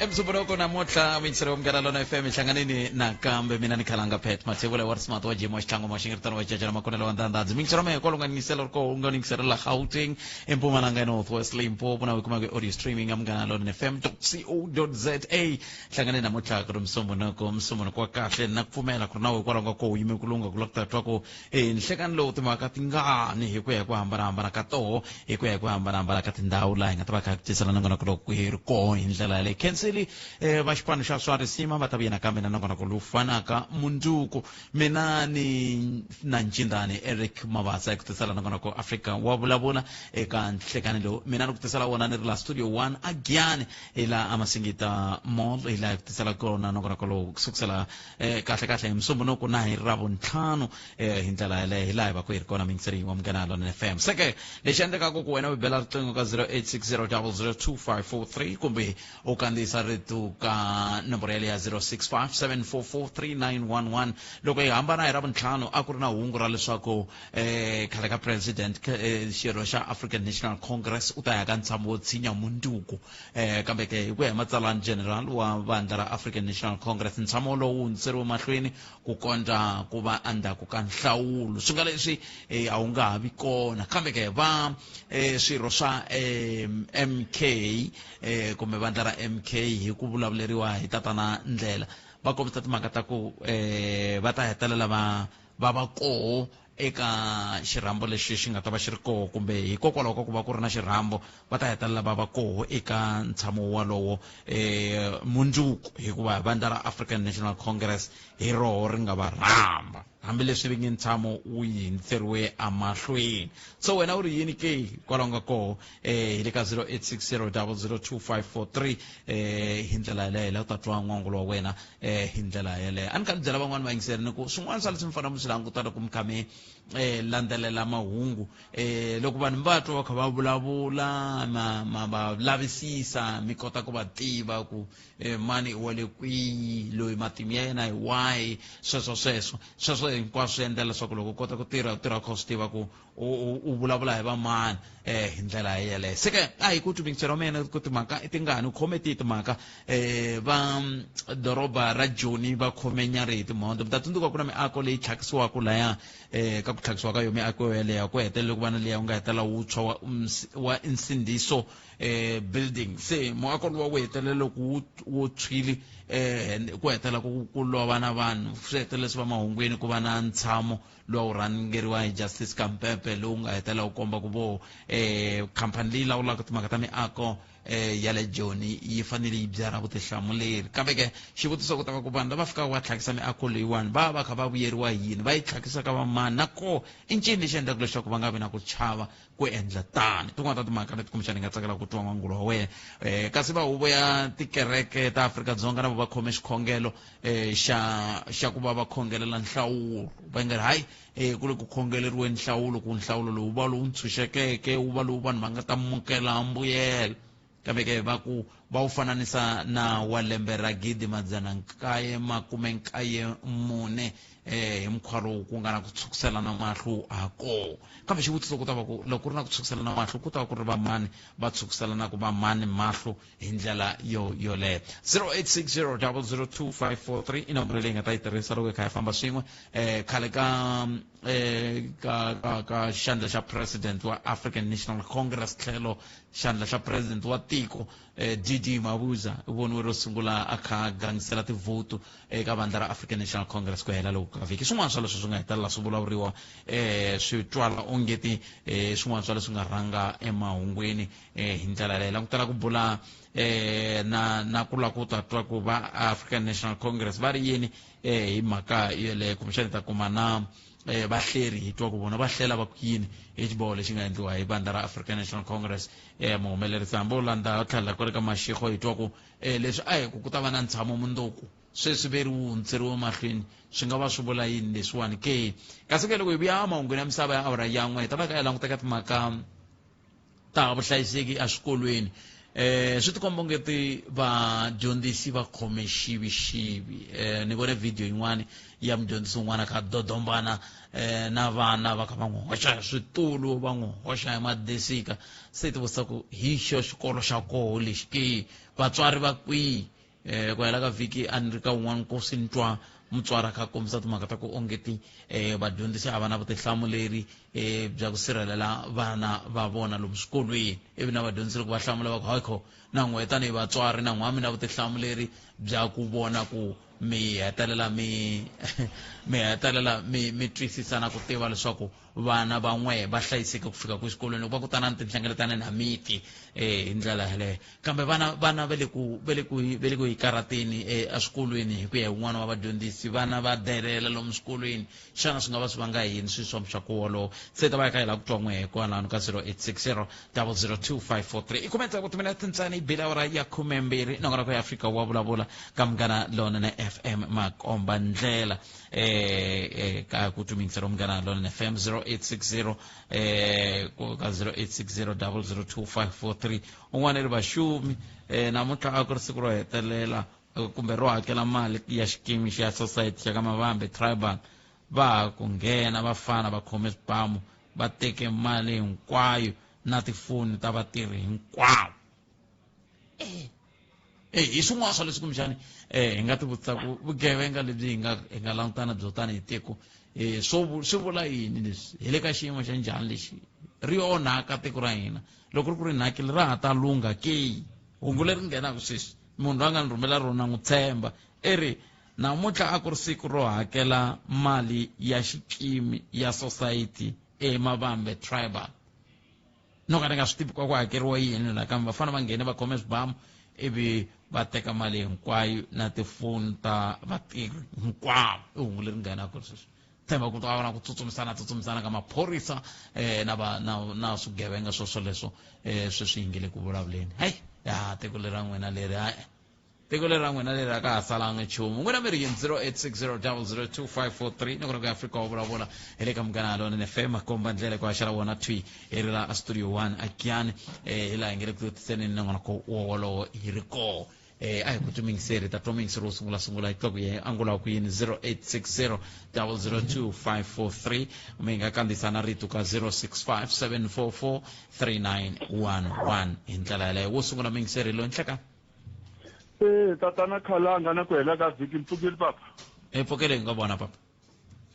Emsumbunuko namuntlha muyingiseri wa Munghana Lona FM, hi hlanganini nakambe. Mina ni khalanga Pet Mathebula wa Smart wa Jimo Xihlango Maxingiritano wa Cacana Makonelo wa Ndandadzi. Muyingiseri wa mehe kwalo nga yingisela ri koho u nga yingisela la Gauteng, eMpumalanga, eNorth West, Limpopo, na u kuma ku audio streaming ya Munghana Lona FM co za. Hlanganeni namuntlha ku ri Musumbunuko, Musumbunuko wa kahle na ku pfumela ku ri na we kwalaho nga koho u yime ku lungha ku la ku ta twa ku nhlekani lowu timhaka tingani hi ku ya hi ku hambanahambana ka toho, hi ku ya hi ku hambanahambana ka tindhawu laha hi nga ta va kha hi ku tisela nongonoko loko hi ri koho hi ndlela yaleyo. Khenseli va xipano xa swa risima va ta vuya nakambe na nongonoko lowu fanaka mundzuku. Mina ni na Ncindani Eric Mabasa hi ku tisela nongonoko Afrika wa vulavula eka nhlekani lowu. Mina ni ku tisela wona ni ri la Studio 1 a Giyani, hi laha a Masingita Mall, hi laha hi ku tisela kona nongonoko lowu kusukisela kahle kahle hi Musumbunuku na hi Ravuntlhanu hi ndlela yaleyo, hi laha hi va ku hi ri kona muyingiseri wa Munghana Lona FM. Se ke lexi endlekaka ku wena u bela riqingho ka 0860002543 kumbe u kandziyisa rito ka nomboro yaleyo ya 0657443911. Loko hi hambana hi Ravuntlhanu a ku ri na hungu ra leswaku khale ka president, xirho xa African National Congress, u ta ya ka ntshamo wo tshinya munduku. Kambe ke hi ku ya hi matsalani general wa vandla ra African National Congress, ntshamo wolowo wu hundziseriwe mahlweni ku kondza ku va endzhaku ka nhlawulo, swi nga leswi a wu nga ha vi kona. Kambe ke va swirho swa MK, kumbe vandla ra MK hi ku vulavuleriwa hi Tatana Ndlela, va kombisa timhaka ta ku va ta hetelela va va va koho eka xirhambo lexi xi nga ta va xi ri koho, kumbe hikokwalaho ka ku va ku ri na xirhambo va ta hetelela va va koho eka ntshamo walowo mundzuku, hikuva vandla ra African National Congress hi roho ri nga va rhamba, hambileswi vi nge ntshamo wu yindzeriwe emahlweni. So wena u ri yini ke kwalaho nga koho? Hi le ka 0860002543 hi ndlela yaleyo la u ta twa n'wangulo wa wena hi ndlela yaleyo. A ni kha ni byela van'wani vayingiseri ni ku swin'wana swa leswi mi fanele mi swi languta loko mi kha mi landzelela mahungu, loko vanhu mi va twa va kha va vulavula, ma va lavisisa, mi kota ku va tiva ku mani i wa le kwihi, loyi matimu ya yena hi wahi, sweswo sweswo sweswo hinkwaswo swi endla leswaku loko u kota ku tirha, u tirha u kha u swi tiva ku u vulavula hi vamani hi ndlela yeleyo. Se ke a hi ku twimingiselo wa mina ku timhaka i tingani, u khome tihi timhaka? Va doroba ra Joni va khome nyarhi hi timhondzo. Mi ta tsundzuka ku na miako leyi tlhakisiwaka laya, ka ku tlhakisiwa ka yo miako yeleyo ku hetelele ku va na liya wu nga hetelela wu tshwa wa Insindiso building. Se muako luwa wu hetelele loko wu tshwile, ku hetelela ku lova na vanhu, swi hetelele swi va mahungwini ku va na ntshamo lowa wu rhangeriwa hi Justice Kampepe lowu nga hetelela wu komba ku vo khampani leyi lawulaka timhaka ta miako ya le Joni yi fanele yi byarha vutihlamuleri. Kambe ke xivutiso ku ta va ku vanhu lava fikaka va tlhakisa miako leyiwani va va kha va vuyeriwa hi yini, va yi tlhakisa ka vamani, na koho i ncini lexi endlaka leswaku va nga vi na ku chava ku endla tani? Tin'wana ta timhaka leti kumbexana hi nga tsakela ku twa n'wangulo wa wena. Kasi va huvo ya tikereke ta Afrika-Dzonga na vo va khome xikhongelo xa ku va va khongelela nhlawulo, va nga ri hayi ku le ku khongeleriweni nhlawulo, ku nhlawulo lowu va lowu ntshunxekeke, wu va lowu vanhu va nga ta mukela mbuyelo. Kambe ke va ku va wu fananisa na wa lembe ra 1994 hi mukhuva lowu ku nga na ku tshukiselana mahlo ha koho. Kambe xivutiso ku ta va ku loko ku ri na ku tshukiselana mahlo, ku ta va ku ri vamani va tshukiselanaka vamani mahlo hi ndlela yo yoleyo? 0860002543 i nomboro leyi nga ta yi tirhisa loko hi kha hi famba swin'we. Khale ka ka xandla xa president wa African National Congress tlhelo xandla xa president wa tiko, DD Mabuza, u voniwe ro sungula a kha a gangisela tivhotu eka vandla ra African National Congress ku hela loko ka vhiki. Swin'wana swa leswi swi nga hetelela swi vulavuriwa swi twala ongeti swin'wana swa leswi nga rhanga emahungwini hi ndlela yaleyo. Langutela ku bula na ku lava ku ta twa ku va African National Congress va ri yini hi mhaka yeleyo, kumbexana hi ta kuma na vahleri hi twa ku vona va hlela va ku yini hi xiboho lexi nga endliwa hi vandla ra African National Congress. Muhumelerisi hambi u landza tlhela kwale ka Mashego hi twa ku leswi a hi ku ku ta va na ntshamo mundzuku, sweswi ve ri wu hundziseriwe mahlweni, swi nga va swi vula yini leswiwani ke? Kasi ke loko hi vuya mahungwini ya misava ya awara ya 1, hi ta va ka hi languta ka timhaka ta vuhlayiseki eswikolweni. Swi tikomba ongeti vadyondzisi va khome xivixivi. Ni vone video yin'wani ya mudyondzisi un'wana kha dodombana na vana va kha va n'wi hoxa hi switulu, va n'wi hoxa hi madesika. Se ti vutisa ku hi xo xikolo xa koho lexi ke, vatswari va kwihi? Ku hela ka vhiki a ni ri ka wun'wana nkosi ni twa mutswari a kha a kombisa timhaka ta ku ongeti vadyondzisi a va na vutihlamuleri bya ku sirhelela vana va vona lomu swikolweni. Ivi na vadyondzisi loko va hlamula va ku hayi kho na n'we tanihi vatswari na n'we a mi na vutihlamuleri bya ku vona ku mi hetelela mi mi hetelela mi mi twisisa na ku tiva leswaku vana va n'we va hlayiseke ku fika ku xikolweni loko va ku tana ni tinhlengeletano na miti hi ndlela yeleyo. Kambe vana vana va le ku va le ku va le ku yi karateni eswikolweni hi ku ya hi wun'wana wa vadyondzisi, vana va delela lomu swikolweni. Xana swi nga va swi vanga yini swilo swa muxaka wolowo? Se ta va hi kha hi lava ku twa n'we kwalano ka 0860 002543. I khume tsevu timinete ntsena yi bile awara ya 12 nongonoko ya Afrika wa vulavula ka Munghana Lonene FM makomba ndlela ka ku tumingisela Munghana Lonene FM 0860 ka 0860 002543. Un'wana ri vaxumi namuntlha a ku ri siku ro hetelela kumbe ro hakela mali ya xikimi xa society xa ka Mavambe Tribal. Va ha ku nghena vafana va khome swibamu va teke mali hinkwayo na tifoni ta vatirhi hinkwavo. Hi swin'wana swa leswi kumbexani hi nga tivutisa ku vugevenga lebyi hi nga hi nga langutana byo tani hi tiko swo swi vula yini leswi, hi le ka xiyimo xa njhani lexi ri onhaka tiko ra hina loko ri ku ri nhakile ra ha ta lungha ke. Hungu leri nghenaka sweswi munhu loyi a nga ni rhumela rona n'wi tshemba i ri namuntlha a ku ri siku ro hakela mali ya xikimi ya society eMavambe Tribal. No ka ni nga swi tivi ku hakeriwa yini la, kambe vafana va nghene va khome swibamu ivi va teka mali hinkwayo na tifoni ta vatirhi hinkwavo. I hungu leri nghenaka sweswi. Tshemba ku ta va na ku tsutsumisana tsutsumisana ka maphorisa na va na na swigevenga swo swoleswo sweswi hi nge le ku vulavuleni. Hayi ya tiko leri ra n'wina leri, hayi tiko leri ra n'wina leri a ka ha salanga nchumu. N'wina mi ri yini? 0860 002543 nongonoko ya Afrika wa vulavula hi le ka Munghana Lonene FM makomba ndlela ku haxela wona thwi hi ri la a studio 1 a Giyani hi laha hi nge le ku tiseneni nongonoko wolowo hi ri koho. A hi ku twi ta twa muyingiseri wo sungula sungula hi twa ku ye angula ku yini. 0860 002543 mi nga kandziyisa na rito ka 065 744 3911 hi ndlela yaleyo. Wo sungula muyingiseri loyi nhleka. Tatana Khalanga na ku hela ka vhiki mpfukile papa. Mpfukile hi nga vona papa.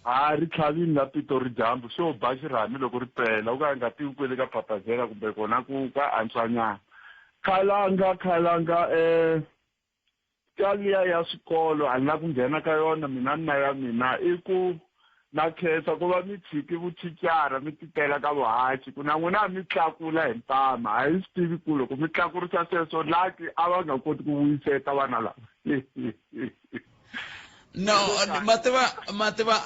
Ha ri tlhavini la Pitori dyambu xo ba xirhami loko ri pela u ka nga tivi kwele ka Phaphazela kumbe kona ku ka antswanyana. Khalanga Khalanga ka liya ya swikolo a ni la ku nghena ka yona mina na ya mina i ku na khensa ku va mi tshiki vuthicara mi titela ka vuhaxi ku na n'wina mi tlakula hi mpama a hi swi tivi ku loko mi tlakurisa sweswo laki a va nga koti ku vuyiseta vana lava. No, mativa mativa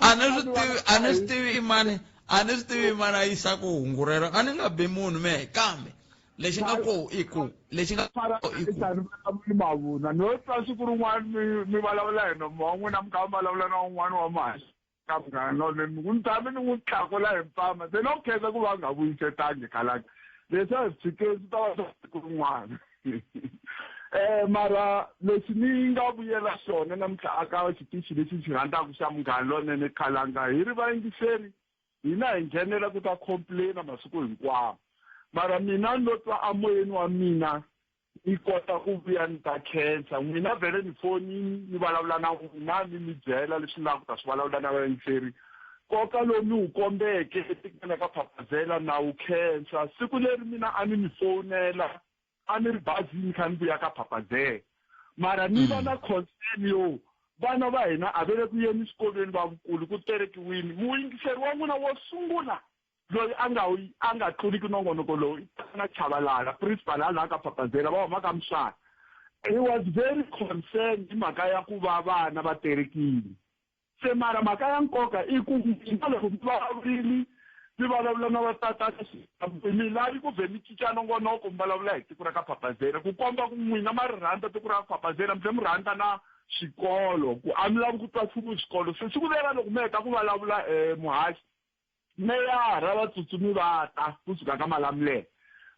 a ni swi tivi a ni swi tivi imani a ni swi tivi imani a yisa ku hungu rero a ni nga bi munhu mehe kambe lexi nga ko i ku lexi nga ko i ku mavunwa no twa siku rin'wana mi mi vulavula hi nomu wa n'wina mi kha mi vulavula na un'wana wa mahaxi ka Munghana Lonene ku ni tshame ni n'wi tlakula hi mpama se no khensa ku va nga vuyisetangi Khalanga leswi a hi swi tshikeni swi ta va swa siku rin'wana. Mara lexi ni nga vuyela xona namuntlha aka xitichi lexi ni xi rhandzaka xa Munghana Lonene Khalanga hi ri vayingiseri hina hi nghenela ku ta complaina masiku hinkwawo mara mina ni lo twa amoyeni wa mina ni kota ku vuya ni ta khensa n'wina vhele ni fonini ni vulavula na n'wina ni mi byela leswi ni lavaka ku ta swi vulavula na vayingiseri. Nkoka lowu mi wu kombeke etikweni ka Phaphazela na wu khensa. Siku leri mina a ni mi fonela a ni ri bazini kha ni vuya ka Phaphazela mara ni va na concern yo vana va hina a va le ku yeni xikolweni va vukulu ku terekiwini. Muyingiseri wa n'wina wo sungula loyi a nga a nga tluliki nongonoko lowu i na Chabalala principal a laha ka Phaphazela va huma ka Mswana. He was very concerned hi mhaka ya ku va vana va terekile. Se mara mhaka ya nkoka i ku mina loko mi vulavurile mi vulavula na vatatana mi lavi ku vhe mi cinca nongonoko mi vulavula hi tiko ra ka Phaphazela ku komba ku n'wina ma ri rhandza tiko ra ka Phaphazela mi tlhela mi rhandza na xikolo ku a mi lavi ku twa nchumu hi xikolo. Se siku lera loko mi heta ku vulavula muhaxi meyara vatsutsumi va ta kusuka ka Malamulele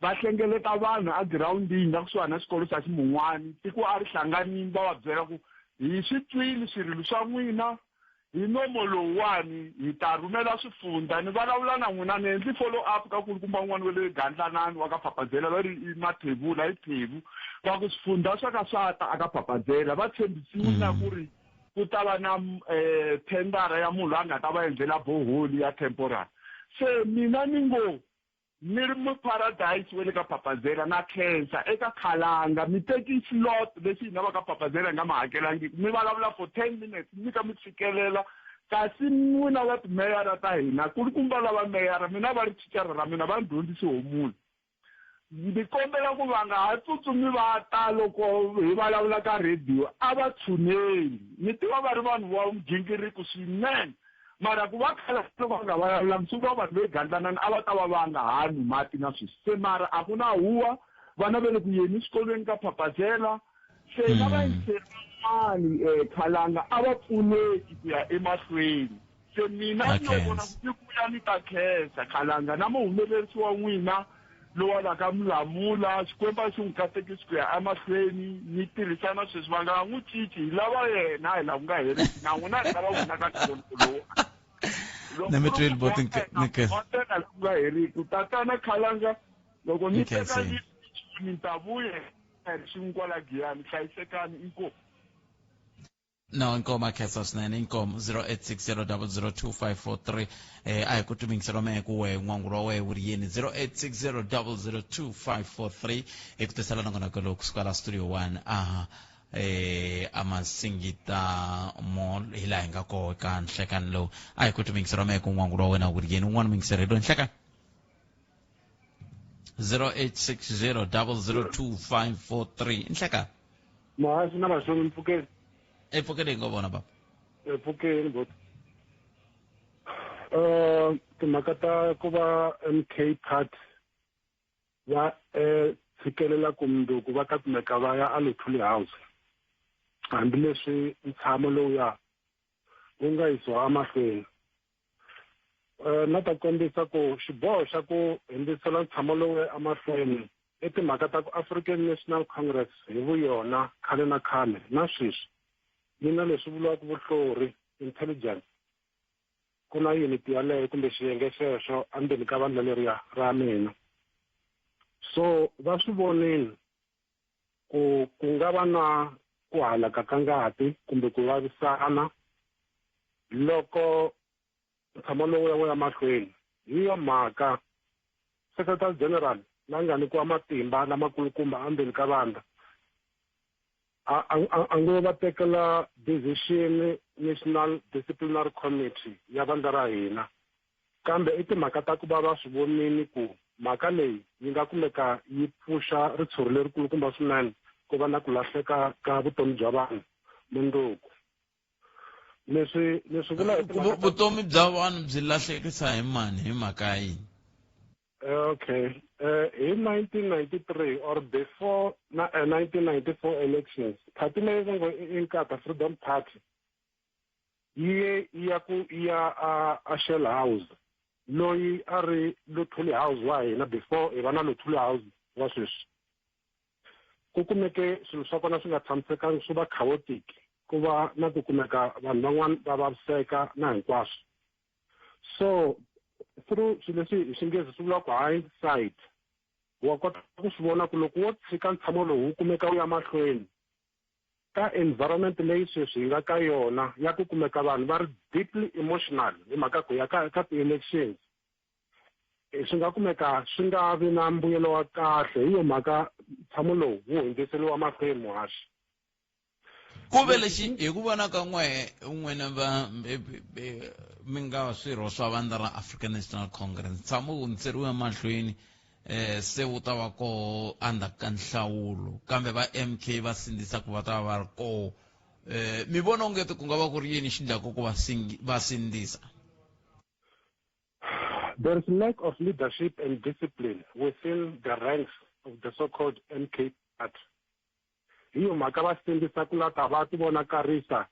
va hlengeleta vanhu egirawundini la kusuhani na xikolo xa Ximun'wani tiko a ri hlanganini va va byela ku hi swi twile swirilo swa n'wina Hi nomo lowuwani hi ta rhumela swifundza ni vulavula na n'wina ni endli follow up ka kulukumba un'wana wa le Gandlanani wa ka Phapazela va ri i Mathebula i Thebu va ku swifundza swa ka swa ta aka Phapazela va tshembisiwile na ku ri ku ta va na thendara ya munhu loyi a nga ta va endlela borehole ya temporary se mina ni ngo Ni ri muparadise wa le ka Papazela, na khensa eka Khalanga. Mi teki slot lexi hina va ka Papazela hi nga mi hakelangiki, mi vulavula for 10 minutes, mi ka mi tshikelela. Kasi n'wina va timeyara ta hina, kulukumba lava meyara, mina va ri thicara ra mina, va ni dyondzise homula. Ndzi kombela ku va nga ha tsutsumi va ta loko hi vulavula ka radio, a va tshuneli. Ni tiva va ri vanhu va migingiriko swinene. Mara ku va khala loko va nga vulavulanga swi vula vanhu ve Gandlanani a va ta va va nga ha nwi mati na sweswi. Se mara a ku na huwa, vana va le ku yeni exikolweni ka Phapazela. Se na vayingiseri van'wani Khalanga a va pfuneki ku ya emahlweni. Se mina ni yo vona ku ni vuya ni ta khensa Khalanga na muhumelerisi wa n'wina lowa la ka Mulamula, Xikwembu a xi n'wi katekisi ku ya emahlweni ni tirhisana sweswi va nga n'wi cinci hi lava yena hi laha ku nga heriki na n'wina hi lava n'wina ka nongonoko lowu. Na mi twile boti Loko ku nga heriki tatana Khalanga loko ni teka ni ta vuya xin'we kwala Giyani hlayisekani inkomu. No, inkomo akhetha swinene inkomo 0860002543 a hi ku tumingiselo mehe ku we n'wangulo wa wehe wu ri yini 0860002543 hi ku tisela nongonoko lowu kusuka la studio 1 aha amasingita mall hi laha hi nga koho eka nhlekani lowu a hi ku tumingiselo mehe ku n'wangulo wa wena wu ri yini un'wana mingiselo hi loyi nhlekani 0860002543 nhlekani Muhaxi na Vaxoni mpfukeni. Epfukeni hi ngo vona baba. Epfukeni bot. Timhaka ta ku va MK Party va tshikelela ku mundzuku va ta kumeka va ya a Luthuli House hambileswi ntshamo lowuya wu nga yisiwa emahlweni. Na ta kombisa ku xiboho xa ku hundzisela ntshamo lowu emahlweni i timhaka ta ku African National Congress hi vuyona khale na khale na sweswi yi na leswi vuriwaka vuhlori, intelligence. Ku na unit yaleyo kumbe xiyenge xexo endzeni ka vandla leriya ra mina. So va swi vonile ku ku nga va na ku halaka ka ngati kumbe ku vavisana loko ntshamo lowu ya wu ya mahlweni. Hi yo mhaka Secretary General la nga nyikiwa matimba lamakulukumba endzeni ka vandla a ngo va tekela decision National Disciplinary Committee ya vandla ra hina kambe i timhaka ta ku va va swi vonile ku mhaka leyi yi nga kumeka yi pfuxa ritshuri lerikulukumba swinene ku va na ku lahleka ka vutomi bya vanhu mundzuku. Leswi leswi vula hi timhaka ta Vutomi bya vanhu byi lahlekisa hi mani hi mhaka ya yini? Okay. Hi 1993 or before na 1994 elections, party leyi va ngo i Inkatha Freedom Party yi ye yi ya ku yi ya a Shell House loyi a ri Luthuli House wa hina before hi va na Luthuli House wa sweswi. Ku kumeke swilo swa kona swi nga tshamisekangi swi va chaotic ku va na ku kumeka vanhu van'wana va vaviseka na hinkwaswo. So through swilo leswi hi xinghezi swi vuriwa ku hindsight wa kota ku swi vona ku loko wo tshika ntshamo lowu wu kumeka wu ya mahlweni ka environment leyi sweswi hi nga ka yona ya ku kumeka vanhu va ri deeply emotional hi mhaka ku ya ka ka ti-elections swi nga kumeka swi nga vi na mbuyelo wa kahle. Hi yo mhaka ntshamo lowu wu hundziseriwa mahlweni muhaxi. Ku ve lexi hi ku vona ka n'wehe n'wina va mi nga swirho swa vandla ra African National Congress ntshamo wu hundziseriwe mahlweni se wu ta va koho endzhaku ka nhlawulo kambe va MK va sindzisa ku va ta va va ri koho mi vona ongeti ku nga va ku ri yini xi endlaka ku va sindzisa? There is lack of leadership and discipline within the ranks of the so-called MK party. Hi yo mhaka va sindzisa ku lava ta va ti vonakarisa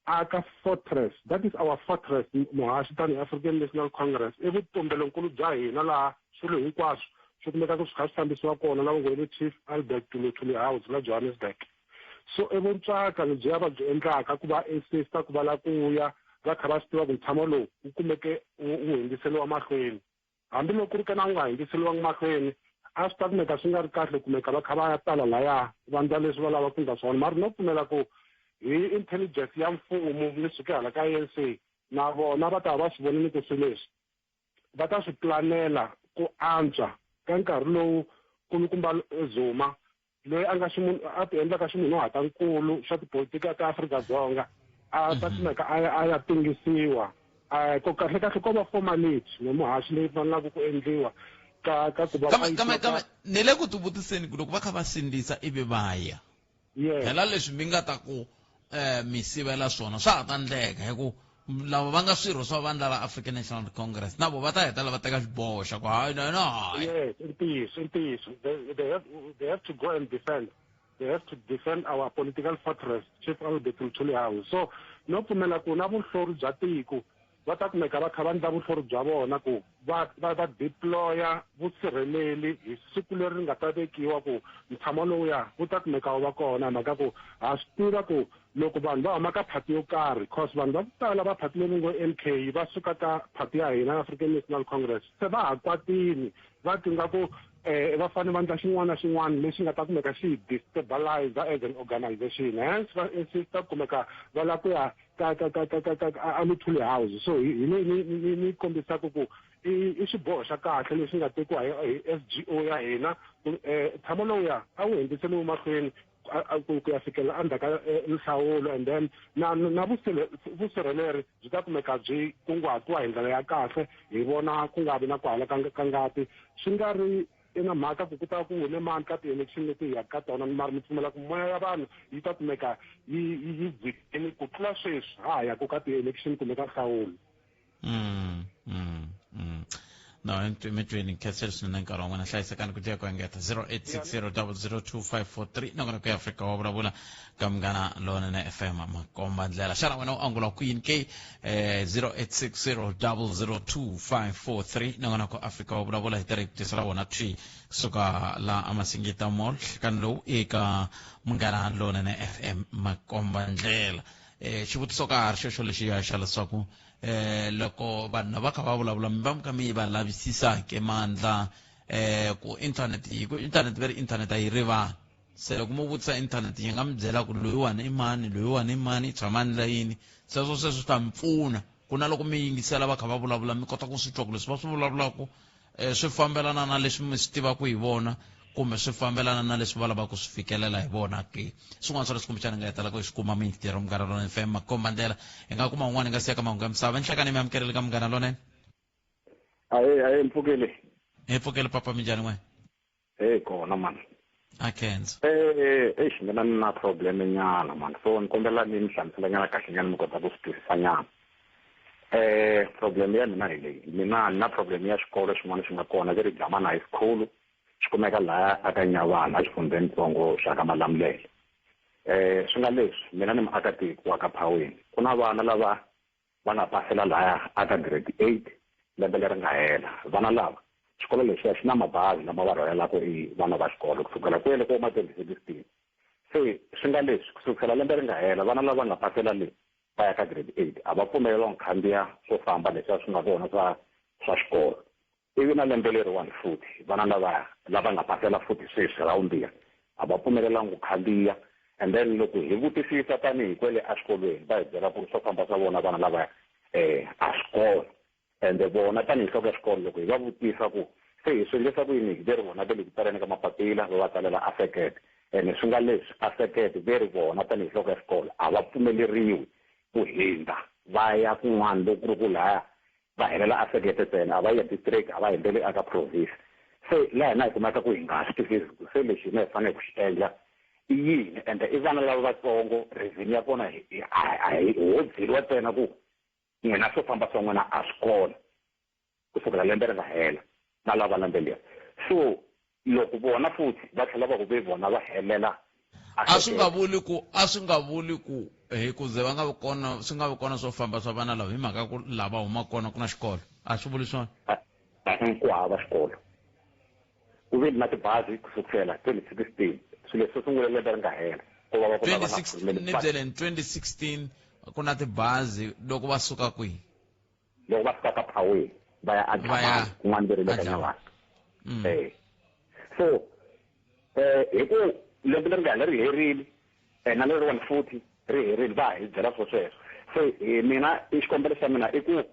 aka fortress. That is our fortress, muhaxi tanihi African National Congress. I vutumbelonkulu bya hina laha swilo hinkwaswo swi kumekaka swi kha swi fambisiwa kona la va ngo Chief Albert Luthuli House la Johannesburg. So i vuntswaka lebyiya va byi endlaka ku va insista ku va la ku ya Va kha va swi tiva ku ntshamo lowu wu kumeke wu hundziseliwa mahlweni. Hambiloko ku ri ka na wu nga hundziseliwangi mahlweni, a swi ta kumeka swi nga ri kahle kumeka va kha va ya tala laya va ndla leswi va lava ku ndla swona. Mara no pfumela ku hi intelligence ya mfumo ni suke hala ka ANC, na vona va ta va va swi vonile ku swilo leswi va ta swi planela ku antswa ka nkarhi lowu kulukumba Zuma, loyi a nga ximunhu a ti endlaka ximunhuhatankulu xa tipolitiki ta Afrika-Dzonga, a ta kumeka a ya tengisiwa. Ko kahle kahle ko va formality no muhaxi leyi fanelaka ku endliwa ka ku va Kambe ni le ku tivutiseni ku loko va kha va sindzisa ivi va ya, phela leswi mi nga ta ku mi sivela swona swa ha ta ndleka, hi ku lava va nga swirho swa vandla ra African National Congress na vo va ta hetelela va teka xiboho xa ku hayi na na hayi. Yes, i ntiyiso, i ntiyiso. They have to go and defend. They have to defend our political fortress, Chief Albert Luthuli House. So no pfumela ku na vuhlori bya tiko va ta kumeka va kha va ndla vuhlori bya vona ku va deploya vusirheleli hi siku leri ri nga ta vekiwa ku ntshamo lowuya wu ta kumeka wu va kona, hi mhaka ku ha swi tiva ku loko vanhu va huma ka phati yo karhi, cause vanhu va ku tala va phati leri ngo MK va suka ka phati ya hina African National Congress, se va ha kwatini, va twi nga ku va fanele va ndla xin'wana na xin'wana lexi nga ta kumeka xi hi destabilize as an organization. Hence va insista kumeka va lava ku ya ka a Luthuli House. So hi ni kombisaka ku i xiboho xa kahle lexi nga tekiwa hi SGO ya hina. Tshamo lowuya a wu hundziseliwi mahlweni ku ya fikela endzhaku ka nhlawulo, and then na vusirheleri byi ta kumeka byi kunguhatiwa hi ndlela ya kahle, hi vona ku nga vi na ku hala ka ngati. Swi nga ri i na mhaka ku ta ku wine mani ka ti-election leti hi yaka ka tona, mara ni pfumela ku moya ya vanhu yi ta kumeka yi dzikini ku tlula sweswi ha ha yaku ka ti-election kumbe ka nhlawulo. No, mi twini, khenseli swinene nkarhi wa n'wina. Hlayisekani ku ku engeta 0860 002543 nakona ku ya Afrika wa vulavula ka Munghana Lonene FM, makomba ndlela. Xana wena u angula ku yini ke? 0860 002543 nakona ku Afrika wa vulavula hi tirhi ku tisela wona thwi kusuka la amasingita Mall nhlikani lowu eka Munghana Lonene FM, makomba ndlela. Xivutiso ka ha ri xexo lexiya xa leswaku loko vanhu lava kha va vulavula, mi va mi kha mi va lavisisa ke mandla ku internet, hi ku internet ve ri internet a yi rivali. Se loko mo vutisa internet, yi nga mi byela ku loyiwani i mani, loyiwani i mani, i tshama ndlela yini. Sweswo sweswo swi ta mi pfuna ku na loko mi yingisela va kha va vulavula, mi kota ku swi twa ku leswi va swi vulavulaka swi fambelana na leswi mi swi tivaka hi vona, kumbe swi fambelana na leswi va lavaka ku swi fikelela hi vona ke. Swin'wana swa leswi kumbexana hi nga hetelaka hi swi kuma mintirho. Munghana Lonene FM, makomba ndlela. Hi nga kuma un'wana hi nga siya ka mahungu ya misava. Nhlekani, mi amukeleli ka Munghana Lonene. Ahe, ahe, mpfukele. Hi pfukele papa, minjhani n'we? Hey, kona mani. A khensa. Eish, mina ni na problem nyana mani, so ni kombela ni mi hlamusela nyana kahle nyana, mi kota ku swi twisisa nyana. Problem ya mina hi leyi: mina ni na problem ya xikolo xin'wana xi nga kona, ve ri Jamana High School, xi kumeka laha aka Nyavana, exifundzhenitsongo xa ka Malamulele. Swi nga leswi, mina ni muakatiko wa ka Phaweni, ku na vana lava va nga pasela laya aka grade 8 lembe leri nga hela. Vana lava, xikolo lexiya xi na mabazi lama va rhwalelaka i vana va xikolo kusukela kwele ko ma 2016. Se swi nga leswi, kusukela lembe ri nga hela, vana lava nga pasela le va ya ka grade 8 a va pfumeleriwa ku khandziya swo famba leswiya swi nga kona swa xikolo. Ivi na lembe leriwani futhi, vana lava nga pasela futhi sweswi ra vumbirhi a va pfumelelangi ku khandziya. And then loko hi vutisisa tanihi kwele exikolweni, va hi byela ku ri swo famba swa vona vana lava a swi kona. Ende vona tanihi nhloko ya xikolo, loko hi va vutisa ku se hi swi endlisa ku yini, ve ri vona ve le ku tsaleni ka mapapila, va va tsalela asekete. Ene swi nga leswi, asekete ve ri vona tanihi nhloko ya xikolo a va pfumeleriwi ku hindza va ya kun'wana, loko ku ri ku laya va helela asekete ntsena, a va ya district, a va hundzeli aka province. Se laha hina hi kumeka ku hi nga swi twisisi ku se lexi hina hi fanele ku xi endla i yini. Ende i vana lava vatsongo, reason ya kona a hi ho byeriwa ntsena ku n'wina swo famba swa n'wina a swi kona kusukela lembe ri nga hela na lava lembe leri. So loko vona futhi va tlhela va ku ve vona va helela. A swi nga vuli ku hi ku ze va nga vi kona, swi nga vi kona swo famba swa vana lava, hi mhaka ku lava huma kona ku na xikolo, a swi vuli swona? Ku hava xikolo. Ku ve na tibazi kusukela 2016, swilo leswi swo sungula lembe ri nga hela, ko va va ku ni byeleni 2016. Ku na tibazi loko va suka kwihi? Loko va suka ka Phaweni va ya Va ya aDlamani, kun'wana ve ri le ka aDlamani. Nyavani. So hi ku lembe leri nga hela ri herile, na leriwani futhi ri herile, va hi byela swo sweswo. Se hi mina i xikombelo xa mina i ku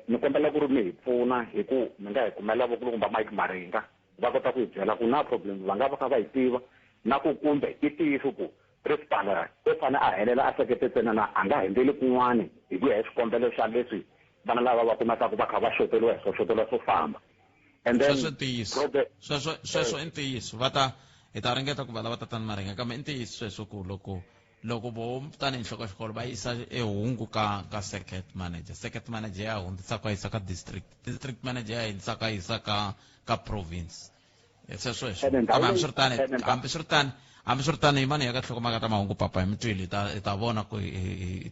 ni kombela ku ri mi hi pfuna hi ku mi nga hi kumela vokulukumba Mike Maringa, va kota ku hi byela ku na problem va nga va kha va yi tiva, na ku kumbe i ntiyiso ku principal u fane a helela a sekete ntsena na a nga hundzeli kun'wani hi ku ya hi xikombelo xa leswi vana lava va kumekaka va kha va xoteriwa hi swo xoteriwa swo famba. And then Sweswo i ntiyiso. Sweswo i ntiyiso. Va ta hi ta ringeta ku va lava tatana Maringa, kambe i ntiyiso sweswo ku loko vo tanihi nhloko ya xikolo va yisa ehungu ka circuit manager, circuit manager ya hundzisa ku yisa ka district, district manager ya hundzisa ku yisa ka province. Sweswo hi swona. Ene ndhawu Kambe leyi- hambiswiritano, ene ndhawu- hambiswiritano yimani ya ka nhlokomhaka ta mahungu, papa hi mi twile, hi ta vona ku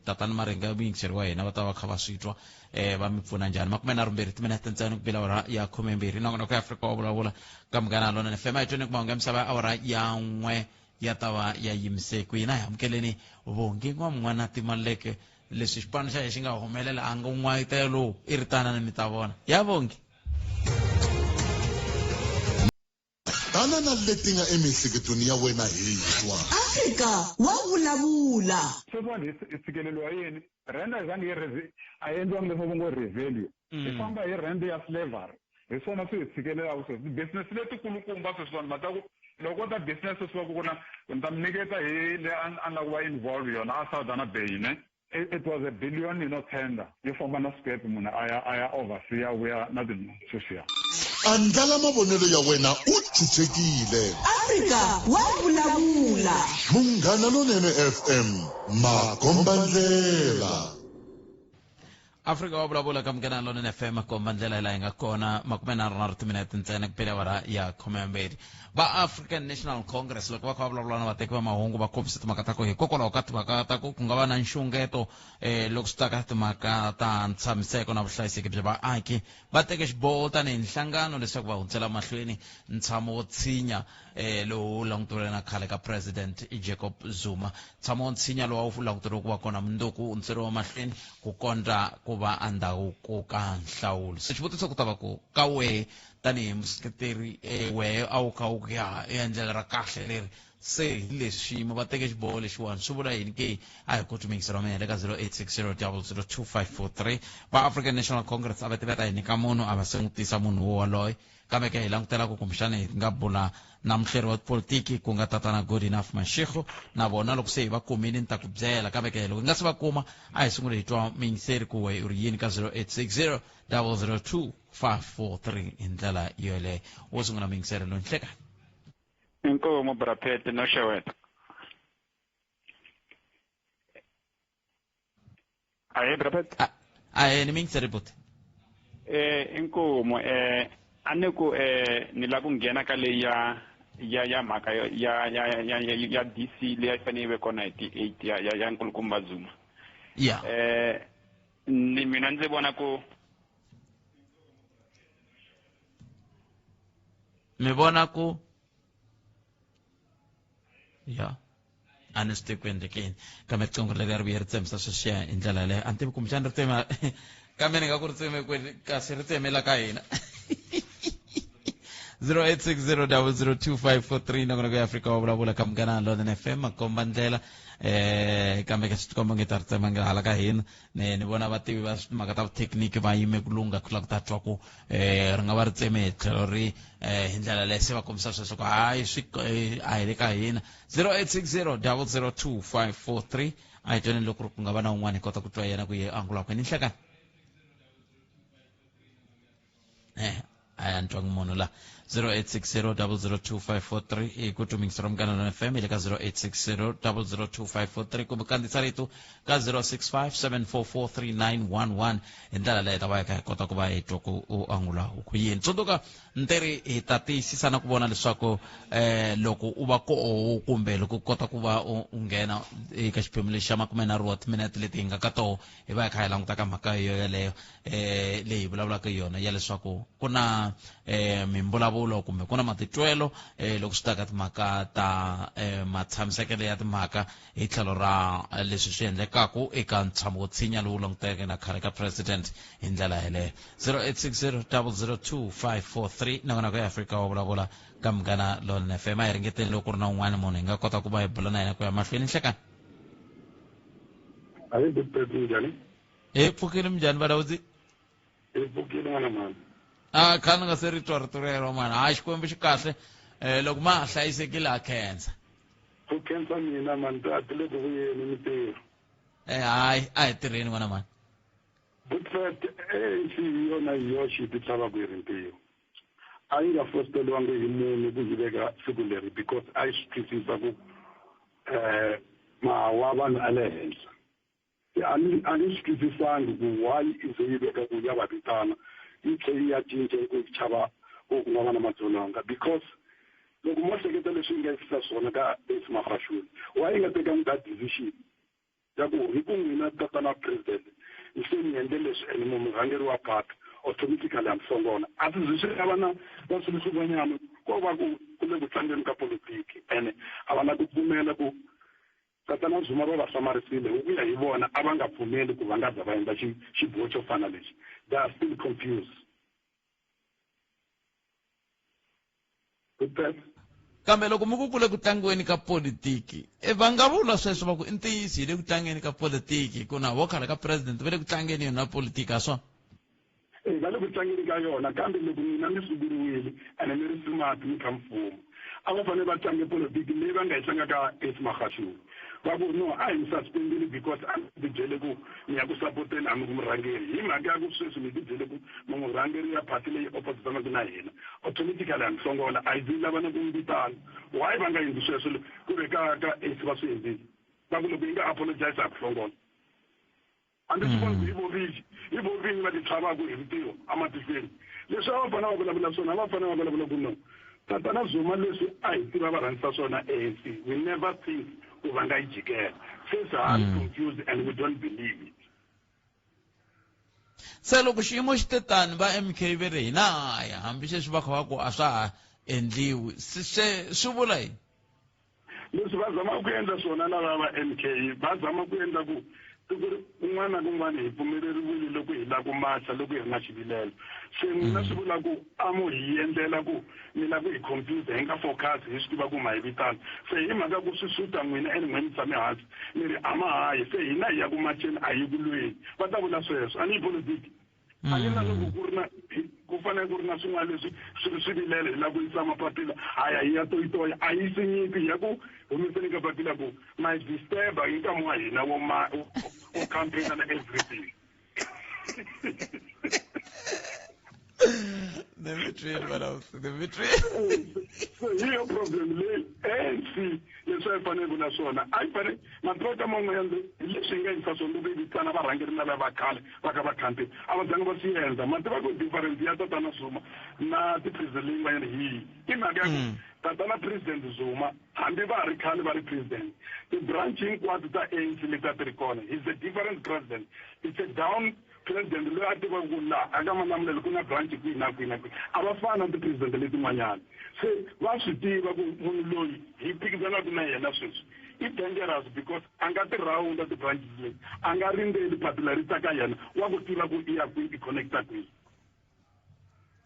tatana Maringa muyingiseri wa hina va ta va kha va swi twa, va mi pfuna njhani. 32 timinete ntsena ku bila awara ya 12, nongonoko ya Afrika wa vulavula ka Munghana Lonene FM. A hi tweni ku mahungu ya misava ya awara ya 1 ya ta va ya yimise ku hina. Hi amukeleni Vongi N'wamun'wana Timaleke, leswi xipano xa hina xi nga humelela a nga n'wayitelo lowu i ri tana ni mi ta vona ya Vongi. Tana na leti nga emiehleketweni ya wena hi twa. Afrika wa vulavula. Sweswiwani hi tshikeleriwa yini? Rand a yi zangi yi a yi endliwangi leswaku va ngo revalue. Hi famba hi rand ya slavery. Hi swona swi hi tshikelelaka sweswi. Ti-business letikulukumba sweswiwani va ta ku loko ta business sweswi va ku ku na ni ta mi nyiketa hi le a ni lava ku va involve yona a Saldanha Bay ne. It was a billion, you know, tender yo famba na skepe munhu a ya a ya oversea a vuya na tinhundzu sweswiya. Andlala mavonelo ya wena u chuchekile. Afrika wa vulavula. Munghana Lonene FM, makombandlela. Afrika wa vulavula ka Munghana Lonene FM, komba ndlela laha hi nga kona. 33 timinete ntsena ku pela awara ya 12. Va African National Congress loko va kha va vulavula na vateki va mahungu va kombisa timhaka ta ku hikokwalaho ka timhaka ta ku ku nga va na nxungeto, loko swi ta ka timhaka ta ntshamiseko na vuhlayiseki bya vaaki, va teke xiboho tanihi nhlangano leswaku va hundzela mahlweni ntshamo wo tshinya, lowu langutiweke na khale ka President Jacob Zuma. Ntshamo wo tshinya lowu a wu languteriwe ku va kona mundzuku wu hundzeriwa mahlweni ku kondza ku va endzhaku ka nhlawulo. Se xivutiso ku ta va ku ka wehe tanihi museketeri, wehe a wu kha u ku ya i endlelo ra kahle leri, se hi leswi xiyimo va teke xiboho lexiwani swi vula yini ke? A hi koti muyingiseri wa mina le ka 0860 002543. Va African National Congress a va tiveta hi nyika munhu, a va se n'wi tisa munhu wo waloye, kambe ke hi langutela ku kumbexana hi nga bula na muhleri wa tipolitiki ku nga tatana Goodenough Mashego na vona loko se hi va kumile ni ta ku byela, kambe ke loko hi nga se va kuma a hi sungule hi twa muyingiseri ku we u ri yini ka 0860 002 543 hi ndlela yoleyo. Wo sungula muyingiseri loyi, nhlekani. Inkomo Brapete no xeweta. Ahe Brapete. Ahe ni muyingiseri buti. Inkomo a ni ku ni la ku nghena ka leyi ya mhaka ya DC leyi a yi fanele yi ve kona hi ti 8 ya nkulukumba Zuma. Ni mina ndzi vona ku Mi vona ku ya a ni swi tivi ku endlekeni, kambe riqingho leri ri vuye ri tsemisa sweswiya hi ndlela yaleyo. A ni tivi kumbexana ri tsema, kambe ni nga ku ri tseme kwini kasi ri tsemela ka hina. 0860 002543, nongonoko ya Afrika wa vulavula ka Munghana Lonene FM, makomba ndlela. Kambe ka swi tikomba nge ta ri tsema nga hala ka hina. Ni vona vativi va timhaka ta vuthekiniki va yime ku lungha ku lava ku ta twa ku ri nga va ri tseme hi tlhelo ri hi ndlela leyi se va kombisa sweswo ku hayi swi a hi le ka hina. 0860 002543, a hi tweni loko ku nga va na un'wana hi kota ku twa yena ku ye angula kwini. Nhlekani. A ya ni twangi munhu la. 0860 002543 i ku tumingisa ra Munghana Lonene FM hi le ka 0860 002543, kumbe kandziyisa rito ka 065 744 3911. Hi ndlela leyi hi ta va hi kha hi kota ku va hi twa ku u angula ku yini. Tsundzuka nteri hi ta tiyisisa na ku vona leswaku loko u va koho kumbe loko u kota ku va u nghena eka xiphemu lexi xa 30 wa timinete leti hi nga ka toho, hi va hi kha hi languta ka mhaka yo yeleyo, leyi hi vulavulaka yona ya leswaku ku na mimbulavulo. mivulavulo kumbe ku na matitwelo um loko swi ta ka timhaka ta um matshamisekelo ya timhaka hi tlhelo ra leswi swi endlekaku eka ntshamo wo tshinya lowu languteke na khale ka president hi ndlela yeleyo. 0860 002 543 nongonoko ya Afrika wa vulavula ka Munghana Lonene FM. A hi ringeteni loko ku ri na un'wana munhu hi nga kota ku va hi bula na yena ku ya mahlweni. Nhlekani. Ahi good day, minjhani? Hi pfukile, minjhani valawudzi? Hi pfukile n'wana mhani. A kha ni nga se ri twa rito rero mani. Ha Xikwembu xi kahle. Eh loko ma ha hlayisekile ha khensa. Ku khensa mina mani, a ti le ku vuyeni mintirho. Eh hayi a hi tirheni n'wana mhani. Good fact, ANC hi yona hi yoxe yi ti tlhavaka hi rintiho. A yi nga fosteriwangi hi munhu ku yi veka siku leri because a yi swi twisisa ku um mahawu vanhu a le henhla. Se a ni a ni swi twisisangi ku why i ze yi veka ku ya va vitana yi tlhe yi ya cinca hi ku yi chava ku ku nga va na madzolonga because loko mo hleketa leswi yi nga yisisa swona ka Ace Magashule, why yi nga tekangi that decision ya ku hi ku n'wina tatana president se mi endle leswi and mu murhangeri wa party automatically ha mi hlongola. A swi zi swi lava na na swilo swin'wanyana ko va ku ku le ku tlangeni ka politiki ene a va na ku pfumela ku tatana Zuma va va hlamarisile hi ku ya hi vona a va nga pfumeli ku va nga za va endla xiboho xo fana lexi. They are still confused. Kambe loko mi ku ku le ku tlangiweni ka politiki, e va nga vula sweswo va ku i ntiyiso hi le ku tlangeni ka politiki, ku na vo khale ka president va le ku tlangeni yona politiki, ha swona? E va le ku tlangeni ka yona, kambe loko n'wina mi sunguriwile ene mi ri smart mi kha mfumo, a va fanele va tlange politiki leyi va nga yi tlanga ka Ace Magashule. Va ku no, a hi mi suspendile because a mi ti byele ku mi ya ku sapoteni, a mi ku murhangeri. Hi mhaka ya ku sweswi mi ti byele ku mi murhangeri ya party leyi oppositanaka na hina, automatically ha mi hlongola, a hi zi lava na ku mi vitana. Why va nga endli sweswo ku ve ka ka Ace va swi endlile? Va ku loko yi nga apologize ha ku hlongola. A ndzi swi voni ku hi vo vinyi, hi vo vinyi va ti tlhavaka hi rintiho ematihlweni. Leswi a va fanele va vulavula swona, a va fanele va vulavula ku no, Tatana Zuma leswi a hi tiva va rhangisa swona ANC, we never think ku va nga yi jikela. Sweswi ha ri confused and we don't believe it. Se loko xiyimo xi te tani, va MK ve ri hina haya, hambi sweswi va kha va ku a swa ha endliwi, se swi vula yini? Leswi va zamaka ku endla swona lava va MK, va zama ku endla ku tiko kun'wana na kun'wana hi pfumeleriwile loko hi lava ku macha loko hi ri na xivilelo. Se n'wina swi vula ku a mo hi endlela ku mi lava ku hi confuse, hi nga focus, hi swi tiva ku ma hi vitana. Se hi mhaka ku swi suta n'wina ene n'wina mi tshame hansi mi ri a ma hayi, se hina hi ya ku macheni a hi ku lweni. Va ta vula sweswo, a ni yi politiki. A ni na loko ku ri na ku fanele ku ri na swin'wana leswi swi ri swivilelo, hi lava ku yisa mapapila, ha ya hi ya toyitoya, a yisi nyimpi, hi ya ku humeseni ka papila ku ma hi disturba hi nkamu wa hina wo ma wo campaign na everything. Dimitri, Dimitri. So hi yo problem leyi ANC leswi a yi fanele ku na swona, a yi fanele matirota man'wanyana hi leswi hi nga endlisa swona loko yi vitana varhangeri lava va khale va kha va campaign, a va zanga va swi endla. Ma tiva ku difference ya tatana Zuma na ti-president leyi n'wanyana hi yihi? I mhaka ya ku tatana president Zuma hambi va ha ri khale va ri president, ti-branch hinkwato ta ANC leti a ti ri kona, he's a different president, it's a down president loyi a tivaka ku laha a ka Malamulele ku na branch kwihi na kwihi na kwihi. A va fani na ti-president letin'wanyana, se va swi tiva ku munhu loyi hi phikizanaka na yena sweswi i dangerous because a nga ti rhawunda ti-branches leti, a nga rindzeli papila ri ta ka yena, wa ku tiva ku i ya kwihi, i connecta kwihi.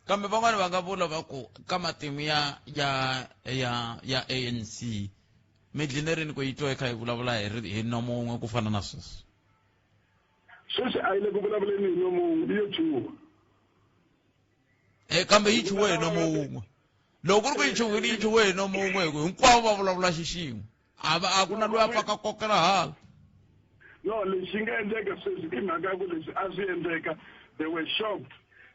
Kambe van'wani va nga vula va ku ka matimu ya ya ya ya ANC mi dline rini ku yi twa yi kha yi vulavula hi hi nomo wun'we ku fana na sweswi? Sweswi a yi le ku vulavuleni hi nomo wun'we, yi yo chuha. E kambe yi chuhe hi nomo wun'we. Loko ku ri ku yi chuhile, yi chuhe hi nomo wun'we, hi ku hinkwavo va vulavula xixin'we, a va a ku na loyi a pfaka kokela hala. No, lexi nga endleka sweswi i mhaka ya ku leswi a swi endleka, they were shocked.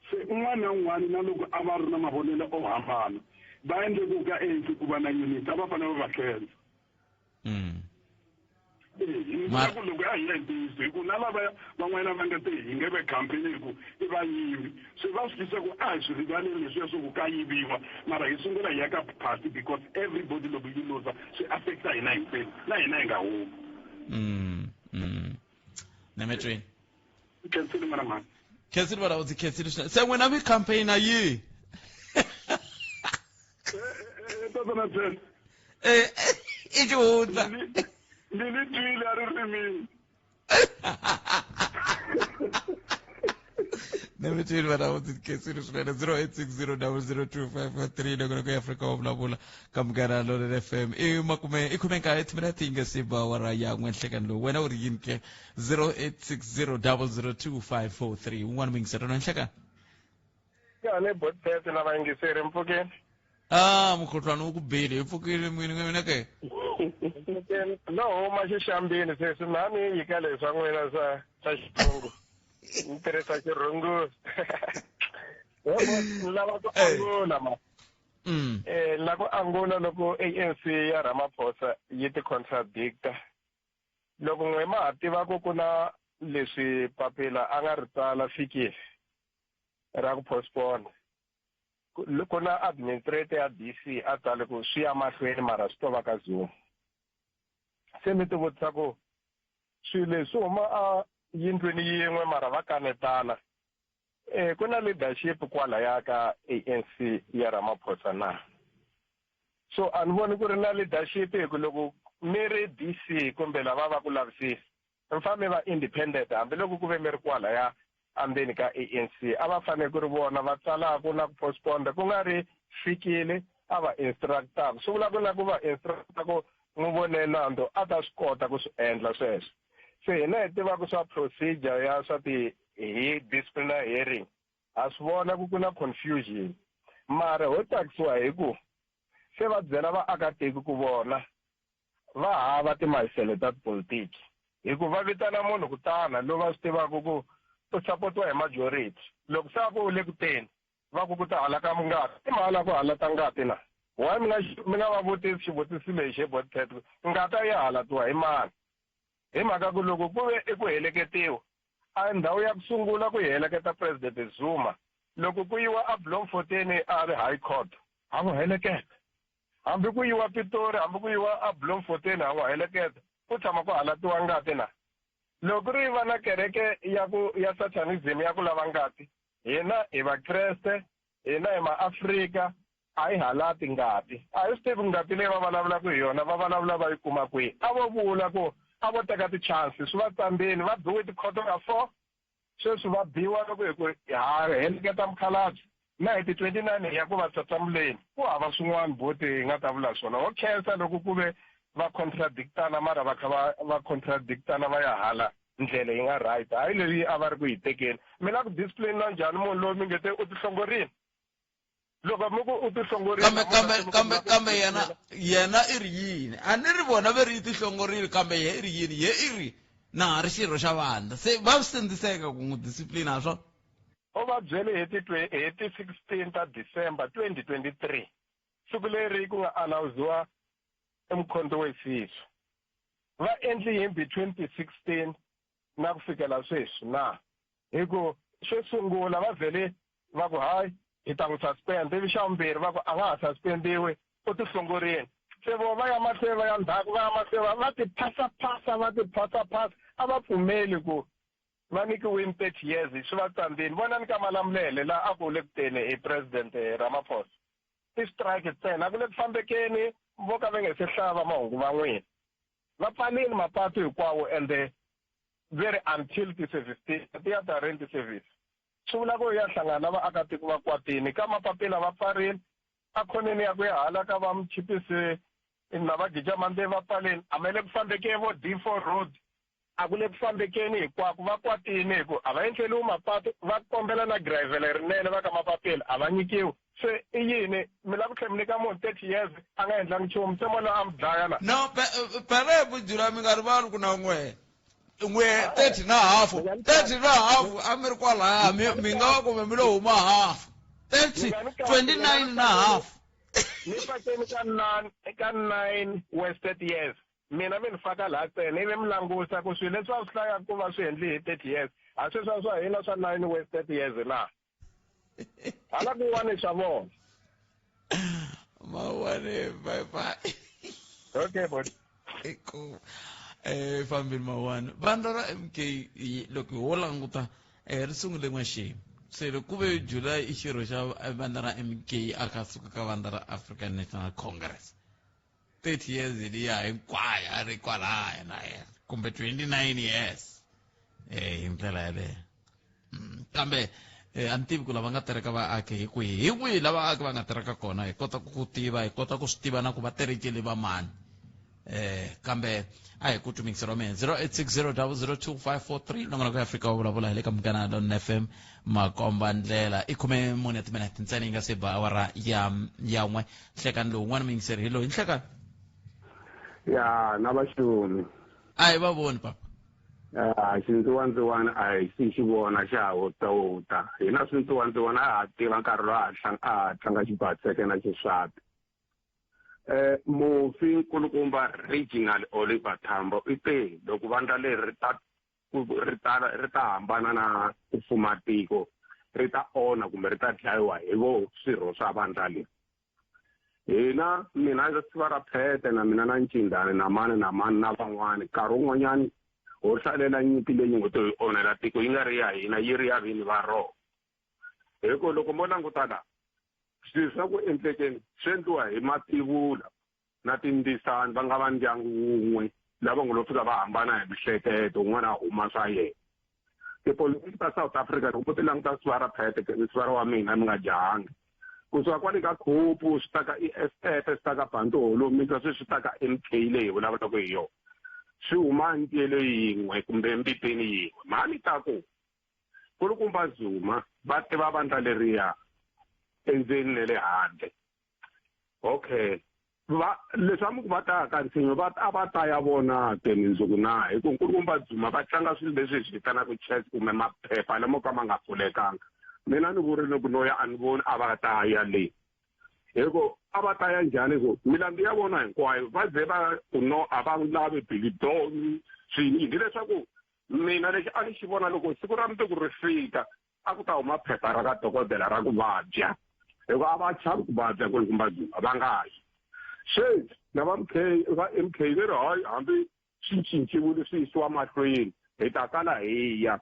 Se un'wana na un'wana na loko a va ri na mavonelo o hambana, va endle ku ka ANC ku va na unity, a va fanele va va khensa. Hi vula ku loko a hi ya hi ntiyiso, hi ku na lava van'wana va nga te hi nge ve campaign hi ku i vayivi, se va swi tisa ku a hi swi rivaleni leswiya swo ku ka yiviwa, mara hi sungula hi ya ka party because everybody loko yi luza swi affecta hina hinkwenu, na hina hi nga humi. Nemetweni. Khensile n'wana mhani. Khensile vana, u ndzi khensile swinene. Se n'wina mi campaign yihi? Tatana Ted. I xihundla. Ni ni twile a ririmini. Na mi twile vana vo tikhensile swinene. 0860 002 loko loko Afrika wa vulavula ka Munghana Lonene FM. I makume i khume nkaye timinete yi nga si ba awara ya n'we nhlekani lowu. Wena u ri yini ke? 0860 002 Wun'wana muyingiseri na nhlekani. Ya le botete na vayingiseri mpfukeni. Ah, mukhuhlwani wu ku bile, hi pfukile mina mina ke. Mpfukeni no huma xixambini sweswi na ni yi ka leswa n'wina swa swa xirhungu. Ni tirhisa xirhungu. Ni lava ku angula ma. La ku angula loko ANC ya Ramaphosa yi ti contradicta. Loko n'we ma ha tiva ku ku na leswi papila a nga ri tsala fikile ra ku postpone. Ku na administrator ya DC a tsale ku swi ya mahlweni mara swi to va ka Zoom. Se mi ti vutisa ku swilo leswi huma a yindlwini yin'we mara va kanetana. Ku na leadership kwalaya ka ANC ya Ramaphosa na. So a ni voni ku ri na leadership hi ku loko mi ri DC kumbe lava va ku lavisisa mi fanele mi va independent hambiloko ku ve mi ri kwalaya endzeni ka ANC a va fanele ku ri vona va tsalaka na ku postpone ku nga ri fikile a va instructaka swi vula ku na ku va instructa ku n'wi vone nandzu a ta swi kota ku swi endla sweswo. Se hina hi tivaka swa procedure ya swa ti hi disciplinary hearing ha swi vona ku ku na confusion mara ho tsakisiwa hi ku se va byela vaakatiko ku vona va hava timayisele ta tipolitiki hi ku va vitana munhu ku tana lowu va swi tivaka ku u sapotiwa hi majority loko se a ku u le ku teni va ku ku ta halaka ngati i mahala ku halata ngati na why mi nga va vutisi xivutiso lexi hi ngati a yi halatiwa hi mani hi mhaka ku loko ku ve i ku heleketiwa a ndhawu ya ku sungula ku yi heleketa President Zuma loko ku yiwa a Bloemfontein a ri High Court ha n'wi heleketa hambi ku yiwa Pitori hambi ku yiwa a Bloemfontein ha n'wi heleketa ku tshama ku halatiwa ngati na loko ri va na kereke ya ku ya satanism ya ku lava ngati hina hi Vakreste hina hi maAfrika a yi halati ngati a hi swi tivi ngati leyi va vulavulaka hi yona va vulavula va yi kuma kwihi a vo vula ku a vo teka ti-chance swi va tsambeni va biwe tikhoto ka 4 sweswi va biwa loko hi ku ha heleketa mukhalabye na hi ti-29 hi ya ku va tsatsamuleni ku hava swin'wana boti hi nga ta vula swona ho khensa loko ku ve va contradictana mara va kha va contradictana va ya hala ndlela yi nga right hayi leyi a va ri ku yi tekeni mi la ku discipline na njhani munhu loyi mi nge te u tihlongorini loko mi ku u tihlongorile kambe yena i ri yini a ni ri vona ve ri yi tihlongorile kambe ye i ri yini ye i ri na ha ri xirho xa vandla se va swi sindziseka ku n'wi discipline ha swona u va byele hi ti 16 ta December 2023 siku leri ku nga announce-iwa eMkhonto weSizwe va endli yini between ti 16 na ku fikela sweswi na hi ku xo sungula va vhele va ku hayi hi ta n'wi suspend ivi xa vumbirhi va ku a nga ha suspendiwi u tihlongorini se vo va ya mahlweni va ya ndzhaku va ya mahlweni va ti phasa va ti phasa a va pfumeli ku va nyikiwini 30 years swi va tsandzeni vonani ka Malamulele laha a ku le ku teni hi President Ramaphosa i strike ntsena a ku le ku fambekeni vo ka va nge se hlava mahungu van'wini va pfalini mapatu hinkwawo ende very until ti-service ti ya ta rent service swi vula ku ya hlangana na vaakatiko va kwatini ka mapapila va pfarini a khoneni ya ku ya hala ka va Mchipisi na va Gijamande va pfaleni a ma le ku fambekeni vo D4 road a ku le ku fambekeni hinkwako va kwatini hi ku a va endleliwi mapatu va kombela na gravel rinene va ka mapapila a va nyikiwi se i yini mi lava ku tlhela mi nyika munhu 30 years a nga endlangi nchumu se munhu a mi dlaya na no pere vujula mi nga rivali ku na n'we 30 na hafu 30 na hafu a mi ri kwalaya mi nga va kumbe mi lo huma hafu 30 29 na hafu ni fakeni ka 9 ka 9 wasted years mina mi ni faka laha ntsena ivi mi langusa ku swilo leswi va swi hlayaka ku va swi endli hi 30 years a sweswi swa hina swa 9 wasted years na hala kun'wana swa vona mawane bye bye okay bot ku fambini mawane vandla ra MK loko ho languta ri sungule n'waxemu. Se loko ku ve July i xirho xa vandla ra MK a kha suka ka vandla ra African National Congress. 30 years liya hinkwayo a ri kwalaya na yena kumbe 29 years eh hi ndlela yaleyo. Kambe a ni tivi ku lava nga tereka vaaki hi kwihi hi kwihi lava vaaki va nga tereka kona, hi kota ku tiva, hi kota ku swi tiva na ku va terekele va mani. Kambe a hi ku twi mingisero wa mina 0860002543 nongonoko ya Afrika wa vulavula hi le ka Munghana Lonene FM makomba ndlela. I 14 ya timinete ntsena yi nga se ba awara ya 1. Nhlekani lowu n'wana muyingiseri hi loyi. Nhlekani. Ya na vaxumi. A hi va voni papa. Xindziwandziwana a hi xi xi vona xa ha wuta. Hina swindziwandziwana a ha tiva nkarhi lowu a ha tlanga xibatseke na xiswati. Mufi nkulukumba Reginald Oliver Tambo i te loko vandla leri ri ta ri ta ri ta hambana na ku fuma tiko ri ta onha kumbe ri ta dlayiwa hi vo swirho swa vandla leri. Hina mina ndzi siva ra phete na mina na Ncindani na mani na mani na van'wani nkarhi wun'wanyani ho hlalela nyimpi leyi ngo to hi onhela tiko yi nga ri ya hina yi ri ya vini va rona. Hi ku loko mo languta la swilo swa ku endlekeni swi endliwa hi mativula na tindzisani va nga va ndyangu wun'we lava ngo lo fika va hambana hi mihleketo un'wana a huma swa yena. Tipolitiki ta South Africa loko mo ti languta siva ra phete siva ra wa mina mi nga jahangi kusuka kwale ka Cope swi ta ka EFF swi ta ka Bantu Holomisa sweswi swi ta ka MK leyi hi vulavulaka hi yona swi huma ntiyelo yin'we kumbe mbiteni yin'we. Mhani ta ku kulukumba Zuma va tiva vandla leriya endzeni na le handle. Okay, va leswi a mi ku va ta ka nsinyo va a va ta ya vona te mindzuku na hi ku nkulukumba Zuma va tlanga swilo leswi hi swi vitanaka chess kumbe maphepha lamo ka ma nga pfulekanga. Mina ni vurile ku no ya a ni voni a va ta ya le hi ku a va ta ya njhani ku milandzu ya vona hinkwayo va ze va ku no a va lavi bilidoni swini hileswaku mina lexi a ni xi vona loko siku ra mundzuku ri fika a ku ta huma phepha ra ka dokodela ra ku vabya hikuva a va chavi ku vabya nkulukumba Zuma va nga yi. Sweswi na va MK va MK ve ri hayi hambi swi cinciwile swi yisiwa mahlweni hi ta kala hi ya.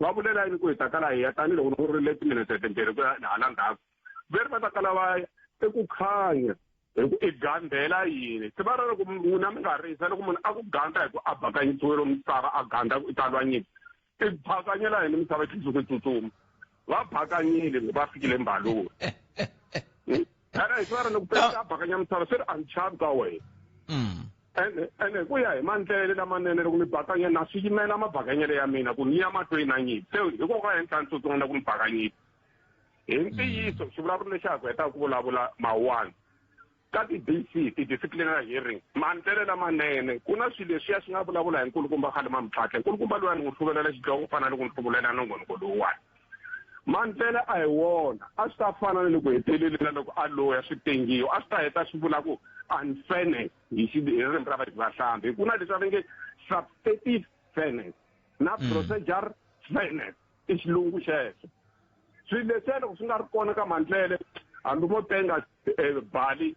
Va vulela yini ku hi ta kala hi ya tanihiloko ni vurile timinete timbirhi ku ya hala ndzhaku ve ri va ta kala va ya i ku khanya hi ku i gandela yini. Se va ri loko n'wina mi nga risa loko munhu a ku ganda hi ku a bakanyisiwile misava a ganda ku i ta lwa nyimpi i bakanyela yini misava yi tsundzuka yi tsutsuma. Va bakanyile va fikile mbaloni. Ana hi swi loko pesa a bakanya misava swi ri a ni chavi ka wena. Ene ku ya hi mandlele lamanene loko mi bakanya na swi yimela mabakanyelo ya mina ku ni ya mahlweni na nyimpi se hikokwalaho ni tlhela ni tsutsuma na ku ni bakanyile. Hi ntiyiso xivulavuri lexi ha ku hetaka ku vulavula mawani ka ti-DC ti-disciplinary hearing mandlele lamanene ku na swilo leswiya swi nga vulavula hi nkulukumba Kgalema Motlanthe. Nkulukumba luya ni n'wi hluvelela xidloko ku fana ni ku ni hluvulela nongonoko lowuwani. Mandlele a hi wona a swi ta fana na le ku heteleleni loko a loya swi tengiwa a swi ta heta swi vula ku unfairness hi ririmi ra vahlambi. Ku na leswi va nge substantive fairness na procedure fairness i xilungu xexo. Swilo leswiya loko swi nga ri kona ka mandlele hambi mo tenga bali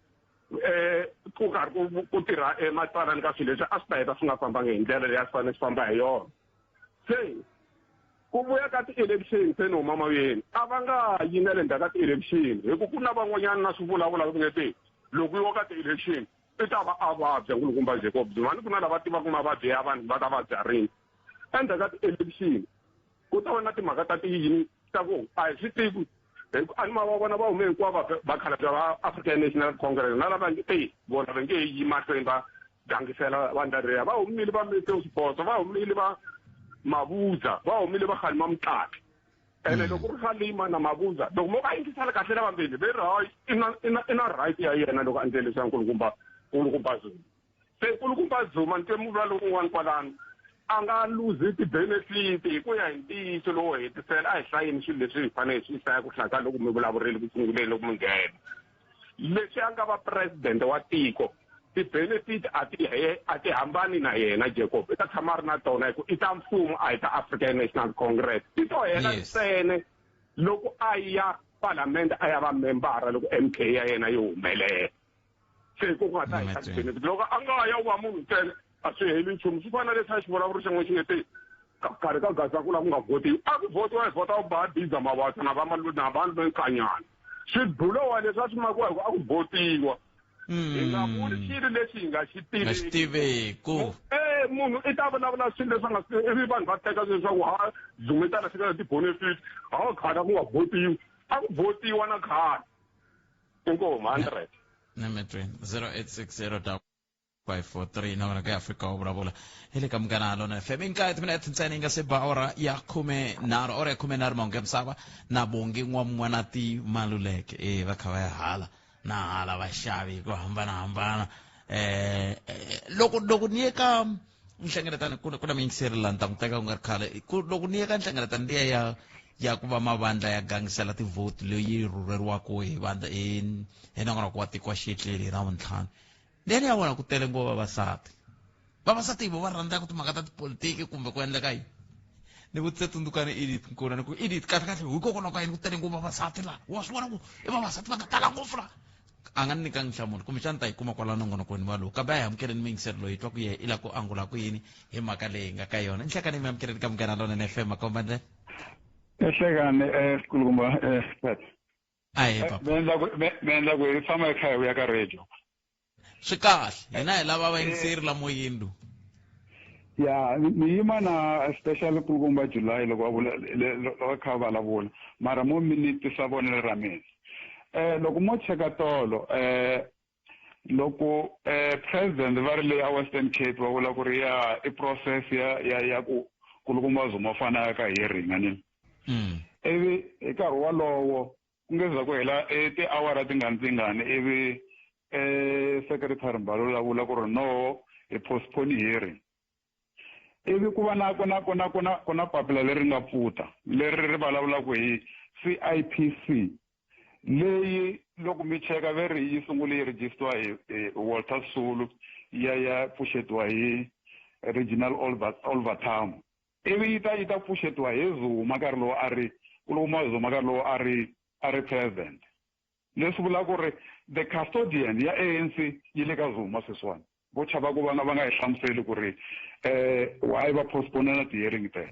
ku karhi ku tirha ematsalani ka swilo leswi a swi ta heta swi nga fambangi hi ndlela leyi a swi fanele swi famba hi yona. Se ku vuya ka ti-election se ni huma mavuyeni a va nga yi na le ndzhaku ka ti-election hi ku ku na van'wanyana na swi vulavula ku nge te loko yiwa ka ti-election i ta va a vabya nkulukumba Jacob Zuma ni ku na lava tivaka mavabyi ya vanhu va ta vabya rini. Endzhaku ka ti-election ku ta va na timhaka ta tiyini ta ku a hi swi tivi hi ku a ni ma va vona va hume hinkwavo vakhalabye va African National Congress na lava nge te vona va nge yi mahlweni va gangisela vandla leriya va humile va Matthew Siphoso va humile va Mabuza va humile va Kgalema Motlanthe. Ene loko ri Kgalema na Mabuza loko mo va yingisela kahle lava vambirhi ve ri hayi i na right ya yena loko a endle leswiya nkulukumba Zuma. Se nkulukumba Zuma ni twe muvula lowun'wana kwalano a nga luzi ti-benefit hi ku ya hi ntiyiso lowo hetisela a hi hlayeni swilo leswi hi fanele hi swi hlaya ku hlaya ka loko mi vulavurile ku sunguleni loko mi nghena. Leswi a nga va president wa tiko ti-benefit a ti hambani na yena Jacob i ta tshama a ri na tona hi ku i ta mfumo a hi ta African National Congress. Ti to hela ntsena loko a ya palamende a ya va membara loko MK ya yena yi humelela. Se ku nga ta heta ti-benefit loko a nga ya va munhu ntsena a swi heli nchumu swi fana na leswi a xi vulavuri xin'we xi nge te Khale ka Gaza kula ku nga votiwi, a ku votiwa, hi vhota va Biza Mabasa na va na vanhu Nkanyana. Swibulowa leswi a swi makiwa hi ku a ku votiwa. Hi nga vuli xilo lexi hi nga xi nga xi tiveku. Tiveku. Munhu i ta vulavula swilo leswi a nga swi, ivi vanhu va teka leswaku ha Zuma i ta lahlekela ti-benefit. Ha khale a ku nga votiwi, a ku votiwa na khale. Inkomu, 100. Nemetweni 0860 543 na wena ka Afrika wa vulavula hi le ka Munghana Lona FM. I nkaye timinete ntsena yi nga se ba ora ya 13, ora ya 13. Mahungu ya misava na Bongi N'wamun'wanati Maluleke. E va kha va ya hala na hala, vaxavi hi ku hambanahambana. Loko ni ye ka nhlengeletano, ku na muyingiseri laha ni ta n'wi teka ku nga ri khale. Loko ni ye ka nhlengeletano liya ya ku va mavandla ya gangisela tivhoti leyi rhurheriwaka hi vandla hi nongonoko wa tiko wa xiyetleli hi Ravuntlhanu, ni ya vona ku tele ngopfu vavasati. Vavasati vo va rhandzaka timhaka ta tipolitiki kumbe ku endleka yini? Ni vutise tsundzukani Edith Nkuna, ni ku, "Edith, kahle kahle hikokwalaho ka yini ku tele ngopfu vavasati laha? Wa swi vona ku i vavasati va nga tala ngopfu laha?" A nga ni nyikangi nhlamulo, kumbexana ta yi kuma kwala nongonokweni walowu. Kambe a hi amukeleni muyingiseri loyi, twa ku ye i la ku angula ku yini hi mhaka leyi nga ka yona. Nhlekani, mi amukeleni ka Munghana Lonene FM, makombandlela. Ehlekani, sikulukumba Pat. Ahe papa. Me endla ku hi tshama hi kha hi vuya ka radio. Swi kahle, hina hi lava vayingiseri la moyeni. Ya, ni yima na especially kulukumba July loko va vula, loko va kha va vulavula, mara mo mi tisa vonelo ra mina. Loko mo cheka tolo, loko president va ri le a Western Cape, va vula ku ri ya i process ya ku kulukumba Zuma fana ya ka hearing ani. Ivi hi nkarhi wolowo ku nge za ku hela tiawara tingani ivi secretary Mbalula vula ku ri no, hi postpone hearing. Ivi ku va na ku na ku na ku na ku na papila leri nga pfuta leri ri vulavulaka hi CIPC, leyi loko mi cheka ve ri yi sungule yi registiwa hi Walter Sisulu, ya pfuxetiwa hi Regional Oliver Tambo, ivi yi ta pfuxetiwa hi Zuma nkarhi lowu a ri kuluma Zuma, nkarhi lowu a ri president. Leswi vulaka ku ri the custodian ya ANC yi le ka Zuma sweswiwani. Vo chava ku va nga hi hlamuseli ku ri why va postpone na ti-hearing teto.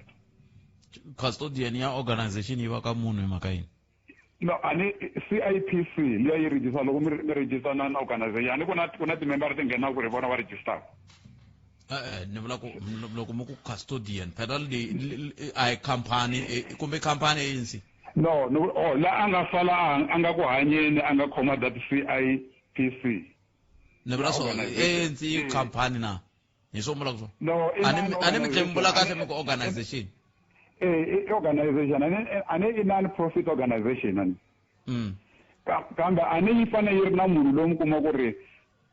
Custodian ya organization yi va ka munhu hi mhaka yini? No, ani CIPC liya yi register, loko mi register na organization, ani ku na ti-member ti nghenaka ku ri vona va register. E-e, ni vula ku loko mi ku custodian phela a hi company, kumbe company ANC? No, oh, la a nga sala a nga ku hanyeni, a nga khoma that CIPC. Ni vula swo ANC yi company na hi swo vulaka swona? No. A ni mi tlhe mi vula kahle, mi ku organization. I organization, ani i non profit organization ani. Kambe ani yi fanele yi ri na munhu loyi mi kuma ku ri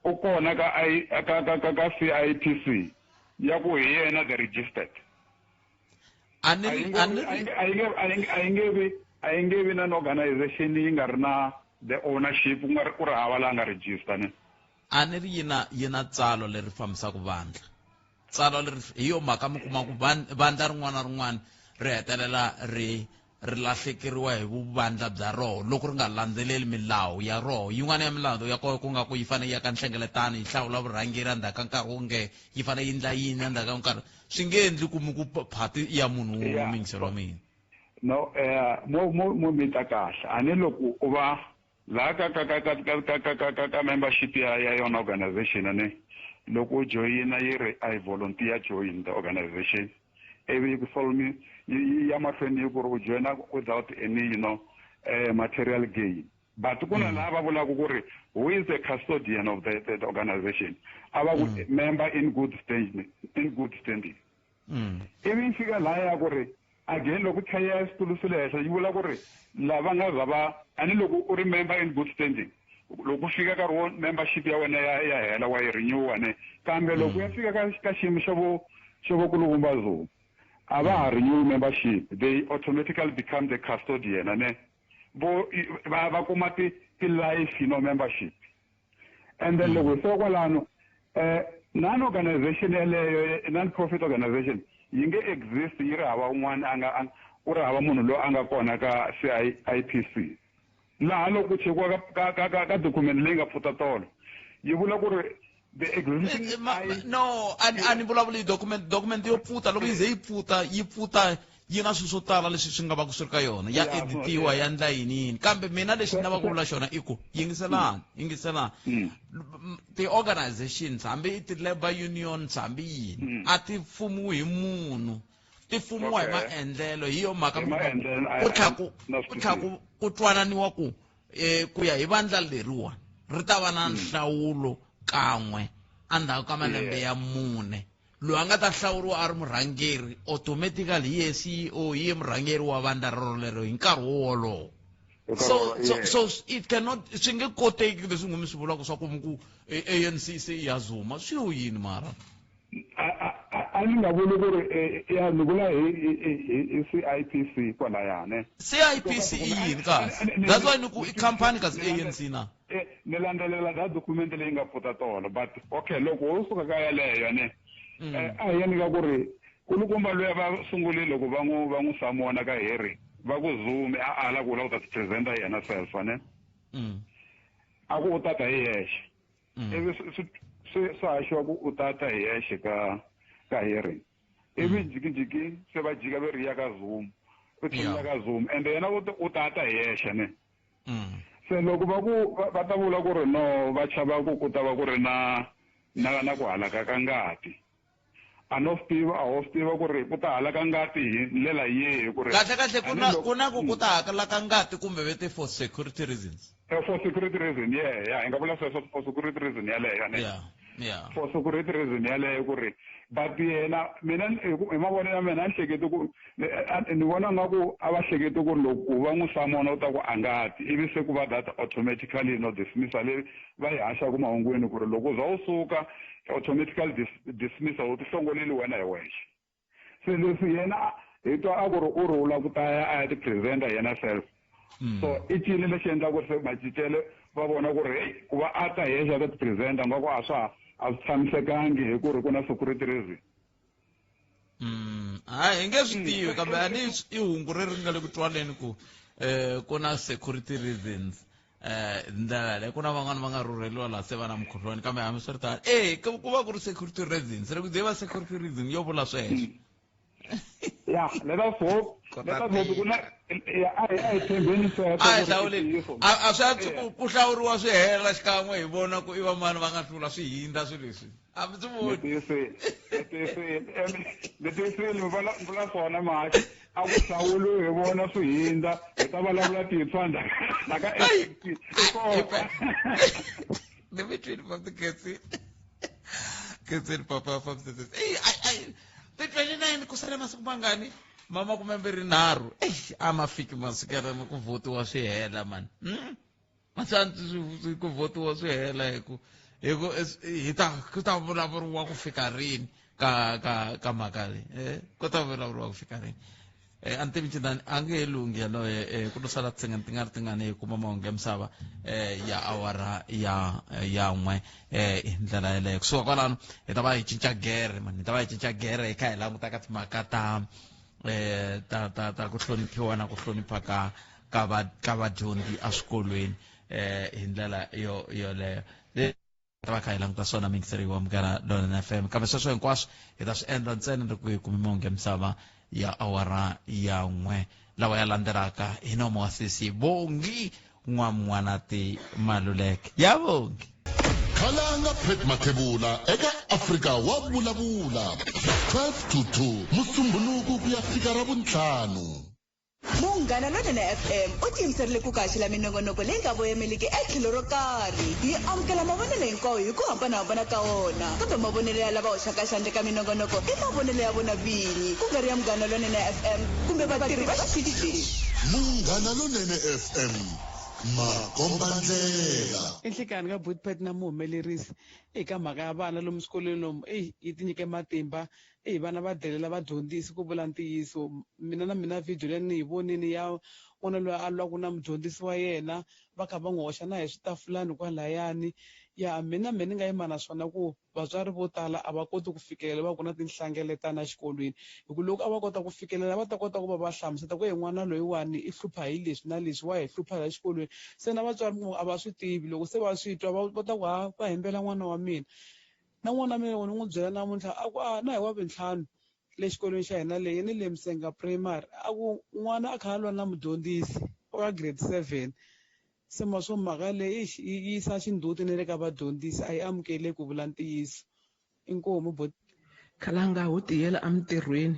u kona ka I ka ka ka ka CIPC ya ku hi yena the registered. A ni ri a ni ri A yi nge vi na organization yi nga ri na the ownership, ku nga ri ku ri hava la nga register ne. A ni ri yi na tsalo leri fambisaka vandla, tsalo leri hi yo mhaka mi kuma ku vandla rin'wana na rin'wana ri hetelela ri lahlekeriwa hi vuvandla bya roho loko ri nga landzeleli milawu ya roho. Yin'wana ya milawu ya kona ku nga ku yi fanele yi ya ka nhlengeletano, yi hlawula vurhangeri endzhaku ka nkarhi, wo nge yi fanele yi endla yini endzhaku ka nkarhi. Swi nge endli ku mi ku phati ya munhu wun'we, muyingiseri wa mina. No, mo mita kahle, ani loko u va laha ka membership ya yona organization, ani loko u joyina yi ri, "I volunteer join the organization," ivi yi ku solemn yi ya mahlweni yi ku ri u joyina without any material gain. But ku na laha va vulaka ku ri who is the custodian of the organization, a va ku member in good standing. Ivi yi fika laha ya ku ri again loko chaya xitulu swi le henhla, yi vula ku ri lava nga za va, ani loko u ri member in good standing, loko ku fika nkarhi wo membership ya wena ya hela, wa yi renewa ne. Kambe loko ya fika ka xiyimo xo vo kulukumba Zuma, a va ha renew membership, they automatically become the custodian, ane vo va kuma ti life membership. And then loko hi fika kwalano, non organization yeleyo, non profit organization, yi nge exist yi ri hava un'wana a nga ku ri hava munhu loyi a nga kona ka CIPC. Laha loko ku chekiwa ka document leyi nga pfuta tolo, yi vula ku ri The existing no, a ni vulavuli hi document. Document yo pfuta, loko yi ze yi pfuta, yi pfuta yi na swilo swo tala leswi swi nga va ku swi ri ka yona, ya editiwa, ya ndla yini yini. Kambe mina lexi ni lavaka ku vula xona i ku yingiselani, yingiselani, ti-organizations, hambi i ti-labor unions, hambi yini, a ti fumiwi hi munhu, ti fumiwa hi maendlelo. Hi yo mhaka ku tlha ku tlha ku twananiwa ku ku ya hi vandla leriwa ri ta va na nhlawulo kan'we endzhaku ka malembe ya 4. Loyi a nga ta hlawuriwa a ri murhangeri automatically hi ye CEO, hi ye murhangeri wa vandla rorolero hi nkarhi wolowo. So it cannot, swi nge koteki leswi n'wi mi swi vulaka swa ku mi ku ANC se ya Zuma swi yo yini mara. A ni nga vuli ku ri ya ni vula hi CIPC kwalayani. CIPC i yini kasi? That's why ni ku i company kasi ANC na. Ni landzelela that document leyi nga pfuta tolo, but okay, loko wo suka ka yaleyo ne, a hi yeni ka ku ri kulukumba loyi va sungule loko va n'wi samona ka Harry, va ku Zuma a ala ku la ku ta ti presenta yena self ne. A ku u tata hi yexe. Ivi swi haxiwa ku u tata hi yexe ka Harry. Ivi jikijiki se va jika ve ri ya ka Zuma. U tlhelela ka Zuma ende yena u tata hi yexe ne. Se loko va ku va ta vula ku ri no va chava ku ku ta va ku ri na na ku halaka ka ngati. A no swi tiva, a ho swi tiva ku ri ku ta halaka ngati hi ndlela yihi ku ri kahle kahle ku na ku ta halaka ngati kumbe vete for security reasons. For security reason, yeah, hi nga vula sweswo for security reason yaleyo ne. Yeah. For security reason yaleyo ku ri but yena mina hi mavonelo ya mina a ni hleketi ku ni vona nga ku a va hleketi ku ri loko va n'wi samona u ta ku a ngati, ivi se ku va that automatically no dismissal leyi va yi haxaka mahungwini ku ri loko za u suka automatically dismissal u tihlongoleli wena hi wexe. Se leswi yena hi twa a ku ri u ri u lava ku ta ya a ya ti presenta yena self. So i cini lexi endlaka ku ri se macincelo va vona ku ri hey, ku va a ta yexe a ta ti presenta nga ku a swa a swi tshamisekangi hi ku ri ku na security reason. Hayi, hi nge swi tivi, kambe a ni i hungu leri nga le ku twaleni ku ku na security reasons. Ndlela leyi ku na van'wani va nga rhurheliwa laha se va na mukhuhlwani, kambe hambiswiritano ku va ku ri security reasons, loko ze va security reason yo vula sweswo. Yeah, let us hope. Let us hope ku na a hi tshembeni sweswo. A hi hlawuleni. A swi antswi ku hlawuriwa swi hela xikan'we hi vona ku i vamani va nga hlula swi hindza swilo leswi. A mi swi voni. Ni tiyisile, vula swona mhaka. A ku hlawuriwi hi vona swi hindza, hi ta vulavula tintshwa ndzhaku ka SABC. Ni mi twini va Khensini. Khensini papa fa msese. Ey, ay, ti 29 ku sale masiku mangani? Ma 23. Ey, a ma fiki masiku ya ku votiwa swi hela man. Maswi ku votiwa swi hela hi ku hi ta ku ta vulavuriwa ku fika rini ka ka ka mhaka leyi. Ku ta vulavuriwa ku fika rini. A ni tivi ncindani a nge he lunghi yaloye, ku to sala ti nga ri tingani hi kuma mahungu ya misava ya awara ya 1 hi ndlela yeleyo. Kusuka kwalano hi ta va hi cinca gere man, hi ta va hi cinca gere hi kha hi languta ka timhaka ta ta ku hloniphiwa na ku hlonipha ka vadyondzi eswikolweni hi ndlela yo yoleyo. Ta va kha hi languta swona mingiseri wa Munghana Lonene FM, kambe sweswo hinkwaswo hi ta swi endla ntsena loko hi kume mahungu ya misava ya awara ya 1 lawa ya landzelaka hi nomo wa sesi Bongi N'wamwanati Maluleke. Ya Bongi. Khalanga Pat Mathebula eka Afrika wa vulavula 12 to 2 Musumbhunuku ku ya fika Ravuntlhanu. Munghana Lonene FM u tiyimiserile ku kaxela minongonoko leyi nga voyemeliki etlhelo ro karhi. Yi amukela mavonelo hinkwawo hi ku hambanahambana ka wona, kambe mavonelo ya lava hoxaka xandla eka minongonoko i mavonelo ya vona vinyi, ku nga ri ya Munghana Lonene FM kumbe vatirhi va xitichi lexi. Munghana Lonene FM, makombandlela. Enhlekani ka Bootpet na muhumelerisi eka mhaka ya vana lomu swikolweni lomu, eyi yi tinyike matimba. Eyi vana va delela vadyondzisi ku vula ntiyiso. Mina na mina video leyi ni yi vonini ya n'wana loyi a lwaka na mudyondzisi wa yena, va kha va n'wi hoxa na hi switafulani kwalayani. Ya mina me ni nga yima na swona ku vatswari vo tala a va koti ku fikelela va ku na tinhlengeletano exikolweni, hi ku loko a va kota ku fikelela va ta kota ku va va hlamusela ku n'wana loyiwani i hlupha hi leswi na leswi, wa hi hlupha la xikolweni. Se na vatswari a va swi tivi, loko se va swi twa va ta ku ha va hembela n'wana wa mina. Na n'wana wa mina loko ni n'wi byela namuntlha a ku a na hi wa vuntlhanu le xikolweni xa hina leyi ni le Msenga Primary a ku n'wana a kha a lwa na mudyondzisi wa grade 7. Se ma swo mhaka leyi eish yi yisa xindzhuti ni le ka vadyondzisi a yi amukeleki ku vula ntiyiso. Inkomu boti. Khalanga ho tiyela emintirhweni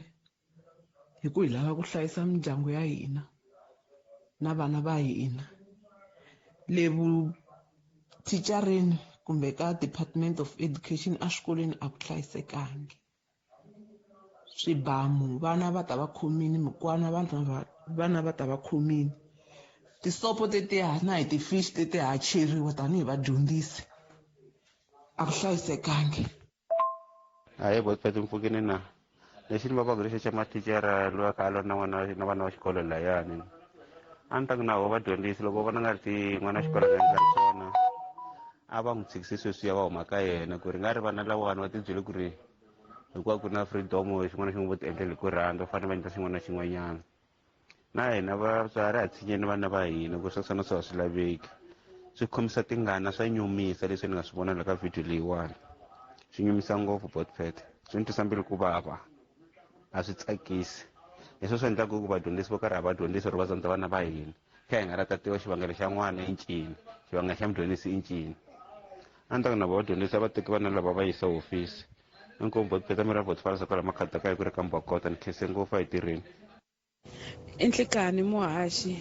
hi ku hi lava ku hlayisa mindyangu ya hina na vana va hina. Le vuthicareni kumbe ka Department of Education eswikolweni a ku hlayisekangi. Swibamu vana va ta va khomile, mikwana vana va vana va ta va khomile. Tisopo tetiya na hi ti-fish tetiya ha cheriwa tanihi vadyondzisi, a ku hlayisekangi. Ahee boti mpfukini na lexi ni vavaka lexi xa mathicara loyi a kha a lwa na n'wana na vana va xikolo layani a ni ta ku na vo vadyondzisi loko va vona nga ri ti n'wana wa xikolo a nga endla swona a va n'wi tshikisi sweswiya va huma ka yena ku ri nga ri vana lawani va tibyele ku ri hikuva ku na freedom xin'wana na xin'wana vo ti endlela hi ku rhandza va fanele va endla xin'wana na xin'wanyana na hina vatswari a tshinyeni vana va hina ku sweswo na swo a swi laveki swi khomisa tingana swa nyumisa leswi ni nga swi vona la ka video leyiwani swi nyumisa ngopfu botpet swi ni twisa mbilu ku vava a swi tsakisi leswi swi endlaka ku vadyondzisi vo karhi a va dyondzisi or va tsandza vana va hina kha hi nga ra ta tiva xivangelo xa n'wana i ncini xivangelo xa mudyondzisi i ncini a ni ta ku na vadyondzisi a va teki vana lava va yisa hofisi inkomu botpet mi ra botfalasa kwala makhata ka hi ku ri ka mbakota ni khense ngopfu a hi tirheni. I nhlikani muhaxi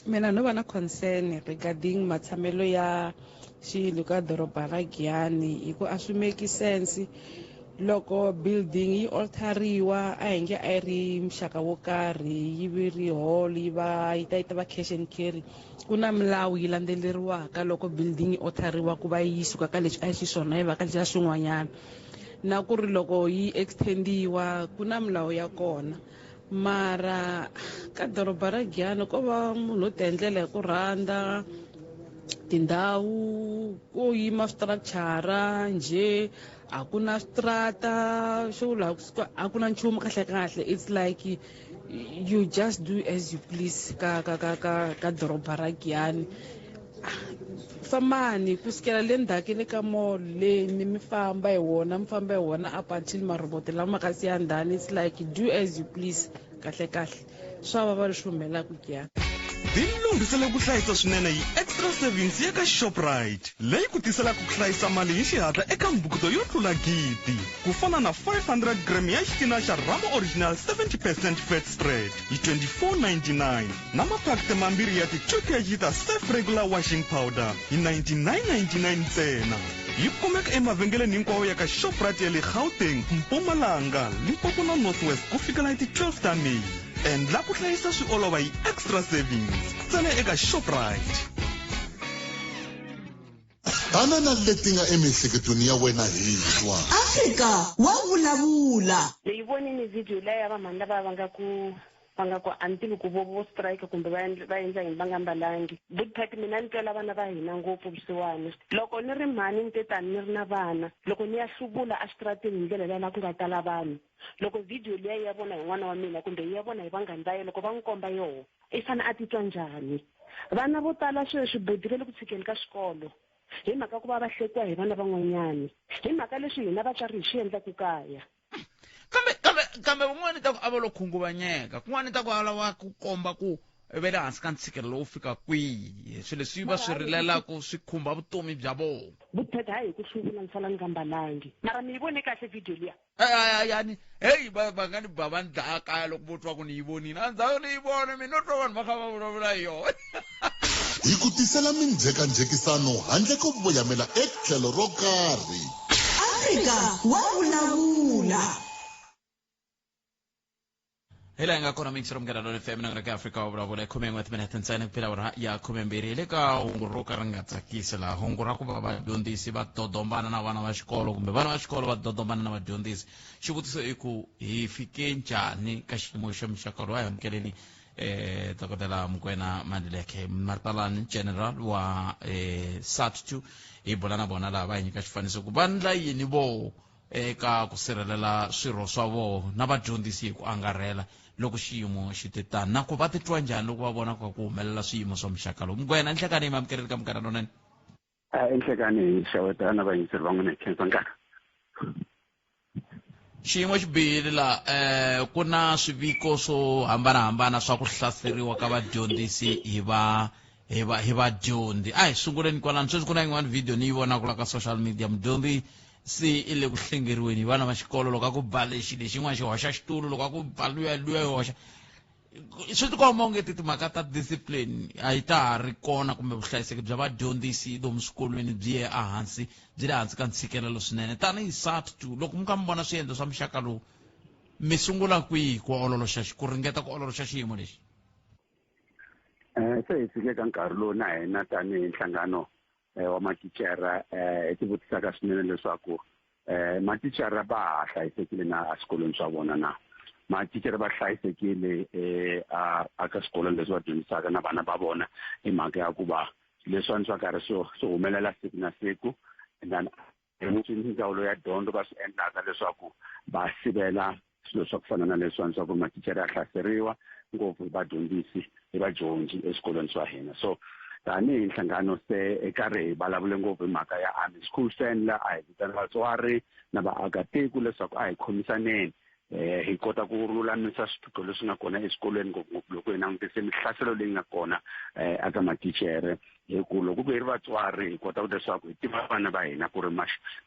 mina no va na concern regarding matshamelo ya xilo ka doroba ra Giyani hi ku a swi make sense loko building yi alter-iwa a hi nge a yi ri muxaka wo karhi yi vi ri hall yi va yi ta yi ta va cash and carry ku na milawu yi landzeleriwaka loko building yi alter-iwa ku va yi suka ka leswi a yi xiswona yi va ka leswiya swin'wanyana na ku ri loko yi extendiwa ku na milawu ya kona mara ka doroba ra Giyani ko va munhu u ti endlela hi ku rhandza tindhawu ko yima structure njhe a ku na switrata xo vula a ku na nchumu kahle kahle it's like you just do as you please ka ka ka ka ka doroba ra Giyani fambani ku sukela le ndzhaku le ka mall le mi mi famba hi wona mi famba hi wona up until maroboti lama ka siyandhani it's like do as you please kahle kahle swa vava leswi humelelaka Giyani. Tilunghisele ku hlayisa swinene hi Extra Savings ya ka Shoprite, leyi ku tiselaka ku hlayisa mali hi xihatla eka mibukuto yo tlula gidi, ku fana na 500 gram ya xitina xa Rama Original 70 percent fat spread hi 24.99 na maphakiti mambirhi ya ti 2 kg ta Surf Regular Washing Powder hi 99.99 ntsena. Yi kumeka emavhengeleni hinkwawo ya ka Shoprite ya le Gauteng, Mpumalanga, Limpopo na North West ku fikela hi ti 12 ta Meyi. Endla ku hlayisa swi olova hi Extra Savings ntsena eka Shoprite. Tana na leti nga emiehleketweni ya wena hi twa. Afrika wa vulavula. Ni yi vonini video liya ya vamhani lava va nga ku va nga ku a ni tivi ku vo vo strike kumbe va endla va endla yini va nga mbalangi. Good Pat mina ni twela vana va hina ngopfu vusiwana. Loko ni ri mhani ni te tani ni ri na vana loko ni ya hluvula exitarateni hi ndlela liya la ku nga tala vanhu loko video liya yi ya vona hi n'wana wa mina kumbe yi ya vona hi vanghani va yena loko va n'wi komba yoho i fane a titwa njhani. Vana vo tala sweswi boti va le ku tshikeni ka xikolo hi mhaka ku va va hlekiwa hi vana van'wanyani hi mhaka leswi hina vatswari hi swi endlaku kaya. Kambe kambe kambe van'wana ta ku a va lo khunguvanyeka kun'wana ta ku a lava ku komba ku va le hansi ka ntshikelelo lowu fika kwihi swilo leswi va swi rilelaka swi khumba vutomi bya vona. Vupheta hayi hi ku hluvula ni sala ni nga mbalangi mara mi yi vone kahle video liya. Yani heyi va nga ni ba va ni dlaya kaya loko vo twa ku ni yi vonile a ndzhaku ni yi vone mina no twa vanhu va kha va vulavula hi yona. Hi ku tisela minjhekanjhekisano handle ko voyamela etlhelo ro karhi. Afrika wa vulavula. Hi laha hi nga kona mixero munghana lona FM na ka Afrika wa vulavula khume n'we timinete ntsena ku phela awara ya 12 hi le ka hungu ro ka ri nga tsakisi laha hungu ra ku va vadyondzisi va dodombana na vana va xikolo kumbe vana va xikolo va dodombana na vadyondzisi xivutiso i ku hi fike njhani ka xiyimo xa muxaka lowu a hi amukeleni eh dokodela Mokoena Maluleke Matalani general wa eh SADTU hi bula na vona laha va hi nyika xifaniso ku va ndla yini vo eka ku sirhelela swirho swa vona na vadyondzisi hi ku angarhela loko xiyimo xi te tani na ku va titwa njhani loko va vona ku ku humelela swiyimo swa muxaka lowu. Mokoena, nhlekani yi mi amukeleli ka Munghana Lonene. Enhlekani hi xeweta na vayingiseri va n'wina hi khensa nkarhi. Xiyimo xi bihile la ku na swiviko swo hambanahambana swa ku hlaseriwa ka vadyondzisi hi va hi va hi vadyondzi. A hi sunguleni kwalano sweswi ku na yin'wana video ni yi vonaka la ka social media mudyondzi se i le ku hlengeriweni hi vana va xikolo loko a ku ba lexi lexin'wana xi hoxa xitulu loko a ku ba luya luya yi hoxa swi tikomba onge ti timhaka ta discipline a yi ta ha ri kona kumbe vuhlayiseki bya vadyondzisi lomu swikolweni byi ye ehansi byi le hansi ka ntshikelelo swinene tanihi SADTU loko mi kha mi vona swiendlo swa muxaka lowu mi sungula kwihi ku ololoxa ku ringeta ku ololoxa xiyimo lexi? Se hi fike ka nkarhi lowu na hina tanihi nhlangano wa mathicara hi tivutisaka swinene leswaku mathicara va ha hlayisekile na eswikolweni swa vona na mathicara va hlayisekile a ka swikolweni leswi va dyondzisaka na vana va vona hi mhaka ya ku va leswiwani swa karhi swo swi humelela siku na siku and then leswi ndzawulo ya dyondzo va swi endlaka leswaku va sivela swilo swa ku fana na leswiwani swa ku mathicara ya hlaseriwa ngopfu hi vadyondzisi hi vadyondzi eswikolweni swa hina. So tanihi nhlangano se ekarhi hi vulavule ngopfu hi mhaka ya army school fan la a hi vitana vatswari na vaakatiko leswaku a hi khomisaneni hi kota ku lulamisa swiphiqo leswi nga kona eswikolweni ngopfungopfu loko hi langutise mihlaselo leyi nga kona eka matichere hi ku loko ku hi ri vatswari hi kota ku leswaku hi tiva vana va hina ku ri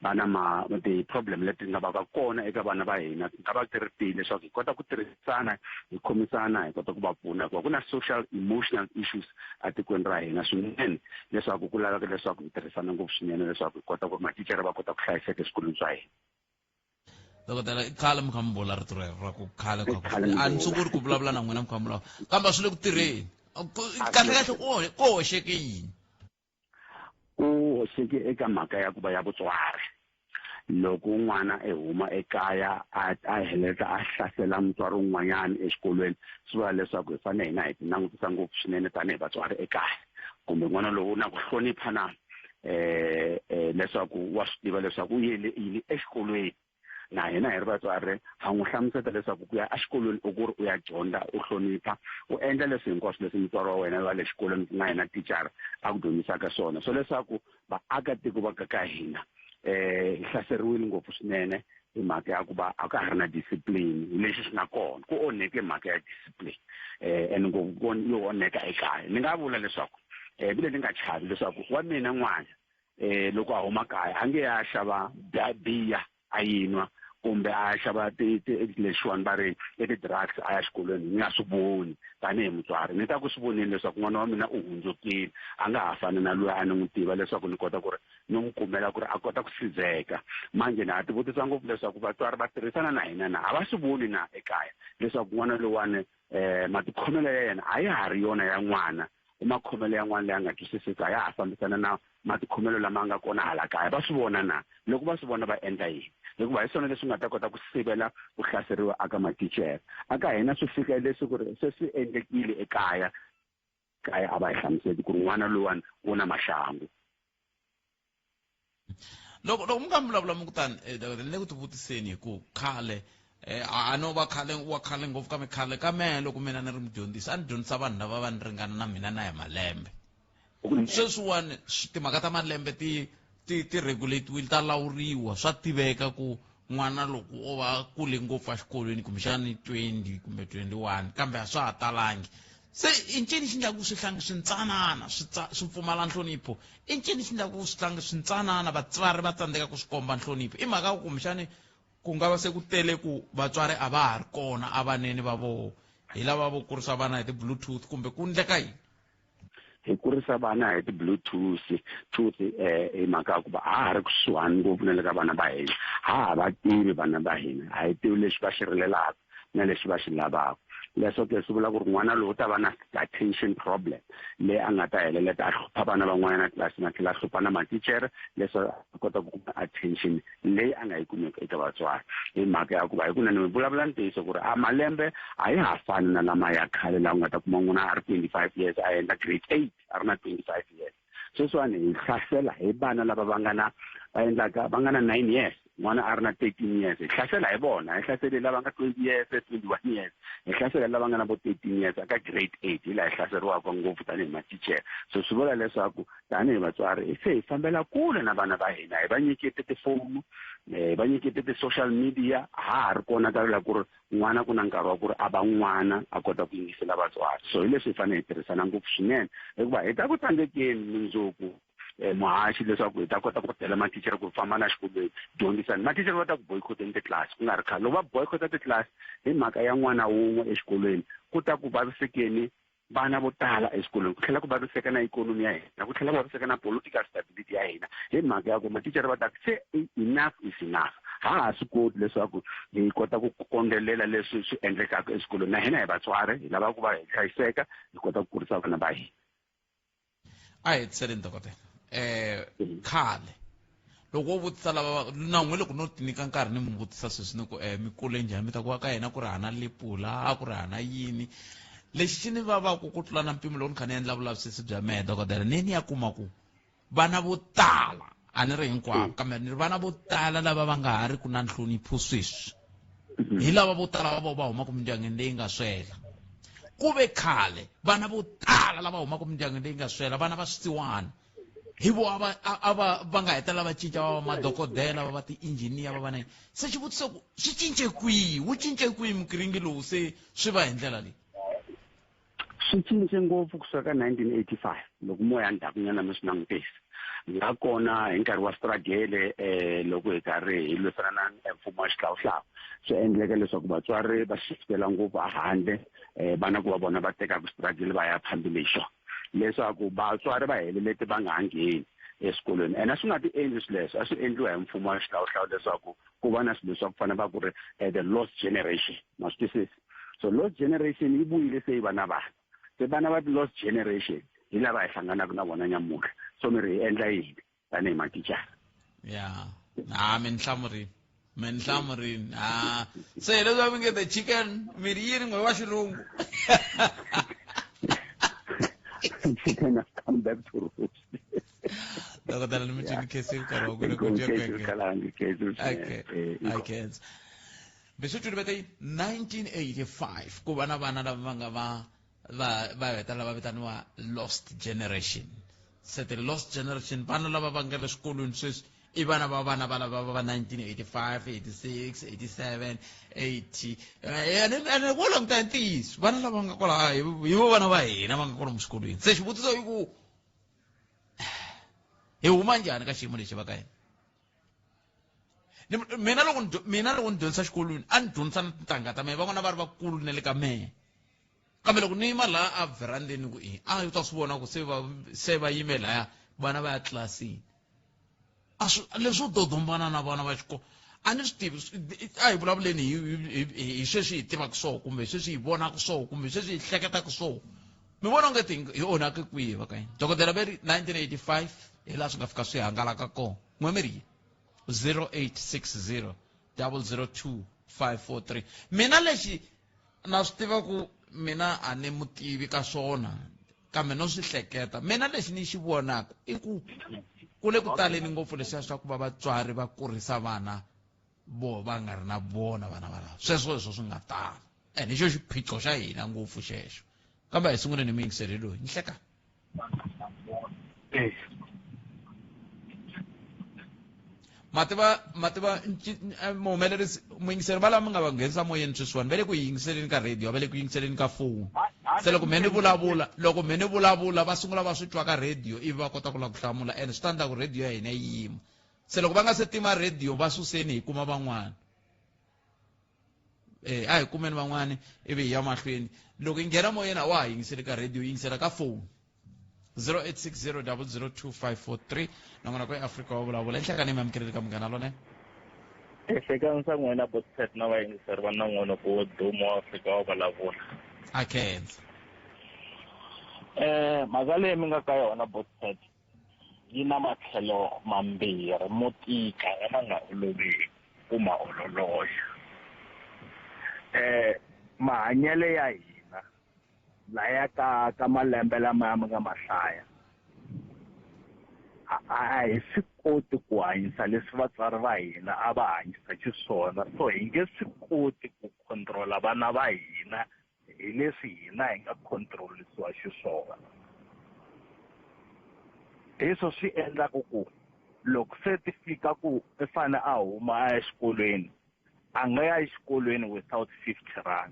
va na ma ti-problem leti nga va ka kona eka vana va hina ti nga va ti ri tihi leswaku hi kota ku tirhisana hi khomisana hi kota ku va pfuna hikuva ku na social emotional issues etikweni ra hina swinene leswaku ku laveka leswaku hi tirhisana ngopfu swinene leswaku hi kota ku ri mathicara va kota ku hlayiseka eswikolweni swa hina. Dokodela i khale mi kha mi vula rito rero ra ku khale I khale mi a ni vula. sunguli ku vulavula na n'wina mi kha mi vulavula kambe a swi le ku tirheni kahle kahle ku hoxeke yini? Ku hoxeke eka mhaka ya ku va ya vutswari loko n'wana e huma ekaya a heleta a hlasela mutswari un'wanyana exikolweni swi vula leswaku hi fanele hina hi ti langutisa ngopfu swinene tanihi vatswari ekaya kumbe n'wana lowu u na ku hlonipha na leswaku wa swi tiva leswaku u yele yini exikolweni na hina hi ri vatswari ha n'wi hlamusela leswaku ku ya exikolweni u ku ri u ya dyondza u hlonipha u endla leswi hinkwaswo leswi mutswari wa wena wa le xikolweni ku nga yena thicara a ku dyondzisaka swona so leswaku vaakatiko va ka ka hina hi hlaseriwile ngopfu swinene hi mhaka ya ku va a ka ha ri na discipline hi lexi xi nga kona ku onheke mhaka ya discipline and ngopfu ku yo onheka ekaya ni nga vula leswaku vile ni nga chavi leswaku wa mina n'wana loko a huma kaya a nge ya xava biya a yinwa kumbe a xava ti lexiwani va ri i ti-drugs a ya xikolweni ni nga swi voni tanihi mutswari ni ta ku swi voneni leswaku n'wana wa mina u hundzukile a nga ha fani na loyi a ni n'wi tiva leswaku ni kota ku ri ni n'wi kumela ku ri a kota ku sizeka manje na ha tivutisa ngopfu leswaku vatswari va tirhisana na hina na a va swi voni na ekaya leswaku n'wana lowani matikhomelo ya yena a ya ha ri yona ya n'wana i makhomelo ya n'wana leyi a nga twisiseki a ya ha fambisana na matikhomelo lama nga kona hala kaya va swi vona na loko va swi vona va endla yini hikuva hi swona leswi nga ta kota ku sivela ku hlaseriwa aka matichere aka hina swi fika leswi ku ri se swi endlekile ekaya kaya a va hi hlamuseli ku ri n'wana lowani u na maxangu. Loko mi nga mi vulavula mi ku tani dokodela ni le ku tivutiseni hi ku khale a no va khale wa khale ngopfu kambe khale ka mehe loko mina ni ri mudyondzisi a ni dyondzisa vanhu lava va ni ringana na mina na hi malembe sweswiwani timhaka ta malembe ti ti ti regulatiwile ta lawuriwa swa tiveka ku n'wana loko o va kule ngopfu exikolweni kumbexani 20 kumbe 21 kambe a swa ha talangi se i ncini xi endlaku swihlangi swintsanana swi pfumala nhlonipho i ncini xi endlaku swihlangi swintsanana vatswari va tsandzeka ku swi komba nhlonipho i mhaka ku kumbexani ku nga va se ku tele ku vatswari a va ha ri kona a vanene va voho hi lava vo kurisa vana hi ti-bluetooth kumbe ku endleka yini? Hi kurisa vana hi ti-bluetooth tooth hi mhaka ya ku va ha ha ri kusuhani ngopfu na le ka vana va hina ha ha va tivi vana va hina a hi tivi lexi va xi rilelaka na lexi va xi lavaka leswo ke swi vula ku ri n'wana lowu u ta va na attention problem leyi a nga ta heleleta a hlupha vana van'wanyana tlilasini a tlhela a hlupha na matichere leswo a kota ku kuma attention leyi a nga yi kumeki eka vatswari hi mhaka ya ku va hi kunene mi vulavula ntiyiso ku ri a malembe a ya ha fani na lama ya khale laha u nga ta kuma n'wana a ri 25 years a endla grade 8 a ri na 25 years sweswiwani hi hlasela hi vana lava va nga na va endlaka va nga na 9 years. N'wana a ri na 13 years, hi hlasela hi vona, hi hlasele lava nga 20 years, 21 years, hi hlasela lava nga na vo 13 years aka grade 8, hi laha hi hlaseriwaka ngopfu tanihi mathichera. So swi vula leswaku tanihi vatswari se hi fambela kule na vana va hina, hi va nyikete tifoni, hi va nyikete ti-social media, ha ha ri kona ka la ku ri n'wana ku na nkarhi wa ku ri a va n'wana a kota ku yingisela vatswari. So hi leswi hi fanele hi tirhisana ngopfu swinene, hikuva hi ta ku tsandzekeni mundzuku muhaxi leswaku hi ta kota ku byela mathichara ku famba na xikolweni dyondzisani. Mathichara va ta ku boycoteni titlilasi ku nga ri khale. Loko va boycota titlilasi hi mhaka ya n'wana wun'we exikolweni, ku ta ku vavisekeni vana vo tala exikolweni, ku tlhela ku vaviseka na ikhonomi ya hina, ku tlhela ku vaviseka na political stability ya hina, hi mhaka ya ku mathichara va ta ku se enough is enough, ha ha swi koti leswaku hi kota ku kondzelela leswi swi endlekaka exikolweni. Na hina hi vatswari hi lava ku va hi hlayiseka, hi kota ku kurisa vana va hina. A hi hetiseleni dokodela. Khale loko wo vutisa lava na n'we, loko no ti nyika nkarhi ni mi vutisa sweswi ni ku mi kule njhani, mi ta ku wa ka hina ku ri hana lepula, a ku ri hana yini. Lexi xi ni vavaku ku tlula na mpimo loko ni kha ni endla vulavisisi bya mehe dokodela, ni ya kuma ku vana vo tala, a ni ri hinkwavo, kambe ni ri vana vo tala lava va nga ha ri ku na nhlonipho sweswi, hi lava vo tala va va humaka mindyangwini leyi nga swela. Ku ve khale vana vo tala lava humaka mindyangwini leyi nga swela, vana va swisiwana, hi vo a va va nga hetelela va cinca va va madokodela, va va ti-engineer, va va na. Se xivutiso ku swi cince kwihi, wu cince kwihi mukiringi lowu se swi va hi ndlela leyi? Swi cince ngopfu kusuka ka 1985, loko mo ya ndzhakunyana mi swi langutisa nga kona hi nkarhi wa struggle, loko hi karhi hi lwisana na mfumo wa xihlawuhlawu, swi endleka leswaku vatswari va shiftela ngopfu ehandle, vana ku va vona va tekaka struggle va ya phambili hi xona, leswaku vatswari va helelete va nga ha ngheni eswikolweni. Ene a swi nga ti endli swilo leswi, a swi endliwa hi mfumo wa xihlawuhlawu leswaku ku va na swilo swa ku fana va ku ri the lost generation, ma swi twisisa? So lost generation yi vuyile se yi va na vana, se vana va ti-lost generation hi lava hi hlanganaka na vona nyamuntlha. So mi ri hi endla yini tanihi mathicara? Ya, a mi ni hlamurini, mi ni hlamurini. A se hi leswi va nge the chicken, mi ri yini n'we wa xilungu? Chicken has come back to roost. Dokodela, ni mi twini khensile nkarhi wa ku okay. Leswi twini vete 1985 ku va na vana lava va nga va va va hetelela va vitaniwa lost generation. Se the lost generation, vana lava va nga le swikolweni sweswi i vana va vana va lava va 1985, 86, 87, 80. Ene wo languta hi ntiyiso, vana lava nga kwala hi vo vana va hina va nga kwala swikolweni. Se xivutiso i ku hi huma njhani ka xiyimo lexi va ka hina? Mina loko mina loko ni dyondzisa xikolweni, a ni dyondzisa na tintangha ta mehe, van'wana va ri vakulu na le ka mehe, kambe loko ni yima laha a verandeni ku i a u ta swi vona ku se va yime laya vana va ya tlilasini, a swi leswo dodombana na vana va xikolo a ni swi tivi. A hi vulavuleni hi sweswi hi tivaka swona, kumbe sweswi hi vonaka swona, kumbe sweswi hi hleketaka swona. Mi vona onge ti hi onhake kwihi va ka hina? Dokodela ve ri 1985 hi laha swi nga fika swi hangalaka kona. N'we mi ri 0860 002 543. Mina lexi na swi tiva ku mina a ni mutivi ka swona, kambe no swi hleketa. Mina lexi ni xi vonaka i ku ku le ku taleni ngopfu leswiya swa ku va vatswari va kurisa vana vo va nga ri na vona vana va lava. Sweswo hi swo swi nga tala, ene hi xo xiphiqo xa hina ngopfu xexo. Kambe a hi sunguleni hi muyingiseri loyi ni hleka. Mativa muhumelerisi muyingiseri va lava mi nga va nghenisa moyeni sweswiwani, va le ku yingiseleni ka radio, va le ku yingiseleni ka foni. Se loko me ni vulavula, loko me ni vulavula va sungula va swi twa ka radio, ivi va kota ku lava ku hlamula, ene swi ta endla ku radio ya hina yi yima. Se loko va nga se tima radio, va suseni hi kuma van'wana. A hi kumeni van'wani ivi hi ya mahlweni. Loko yi nghena moyeni a wa ha yingiseli ka radio, yi yingisela ka phone. 0860 002 543. Nongonoko ya Afrika wa vulavula. Enhlekani mi amukeleli ka Munghana Lonene. Ehlekani swa n'wina Botpet na vayingiseri va nongonoko wo duma wa Afrika wa vulavula. A khensa. Mhaka leyi mi nga ka yona Botpet yi na matlhelo mambirhi mo tika lama nga oloviki ku ma ololoxa. Mahanyelo ya hina laya ka malembe lama ya mi nga ma hlaya. A hi swi koti ku hanyisa leswi vatswari va hina a va hanyisa xiswona, so hi nge swi koti ku controla vana va hina hi leswi hina hi nga controlisiwa xiswona. Hi swo swi endlaku ku loko se ti fika ku i fane a huma a ya exikolweni, a nga ya exikolweni without R50.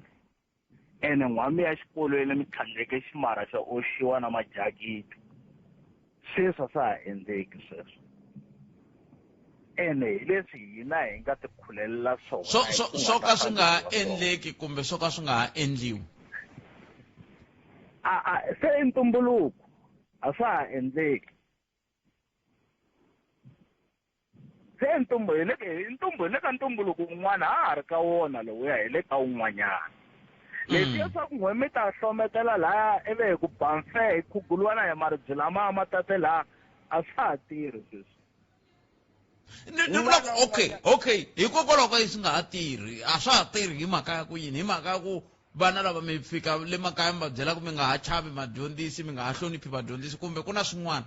Ene n'hwami ya xikolweni mi tlhandleke ximara xa oxiwa na majakiti. Sweswi a swa ha endleki sweswo, ene hi leswi hina hi nga ti khulelela swona. Swo ka swi nga ha endleki kumbe swo ka swi nga ha endliwi? A se i ntumbuluko, a swa ha endleki. Se ntumbu hi le ntumbu hi le ka ntumbuluko wun'wana, ha ha ri ka wona lowuya, hi le ka wun'wanyana. Leswiya swa ku n'we mi ta hlometela laya ivi hi ku bamfe hi khuguliwa na hi maribye lama ma tate laha, a swa ha tirhi sweswi. Ni vula ku okay, hikokwalaho ka yi swi nga ha tirhi, a swa ha tirhi hi mhaka ya ku yini? Hi mhaka ya ku vana lava mi fika le makaya mi va byela ku mi nga ha chavi vadyondzisi, mi nga ha hloniphi vadyondzisi, kumbe ku na swin'wana?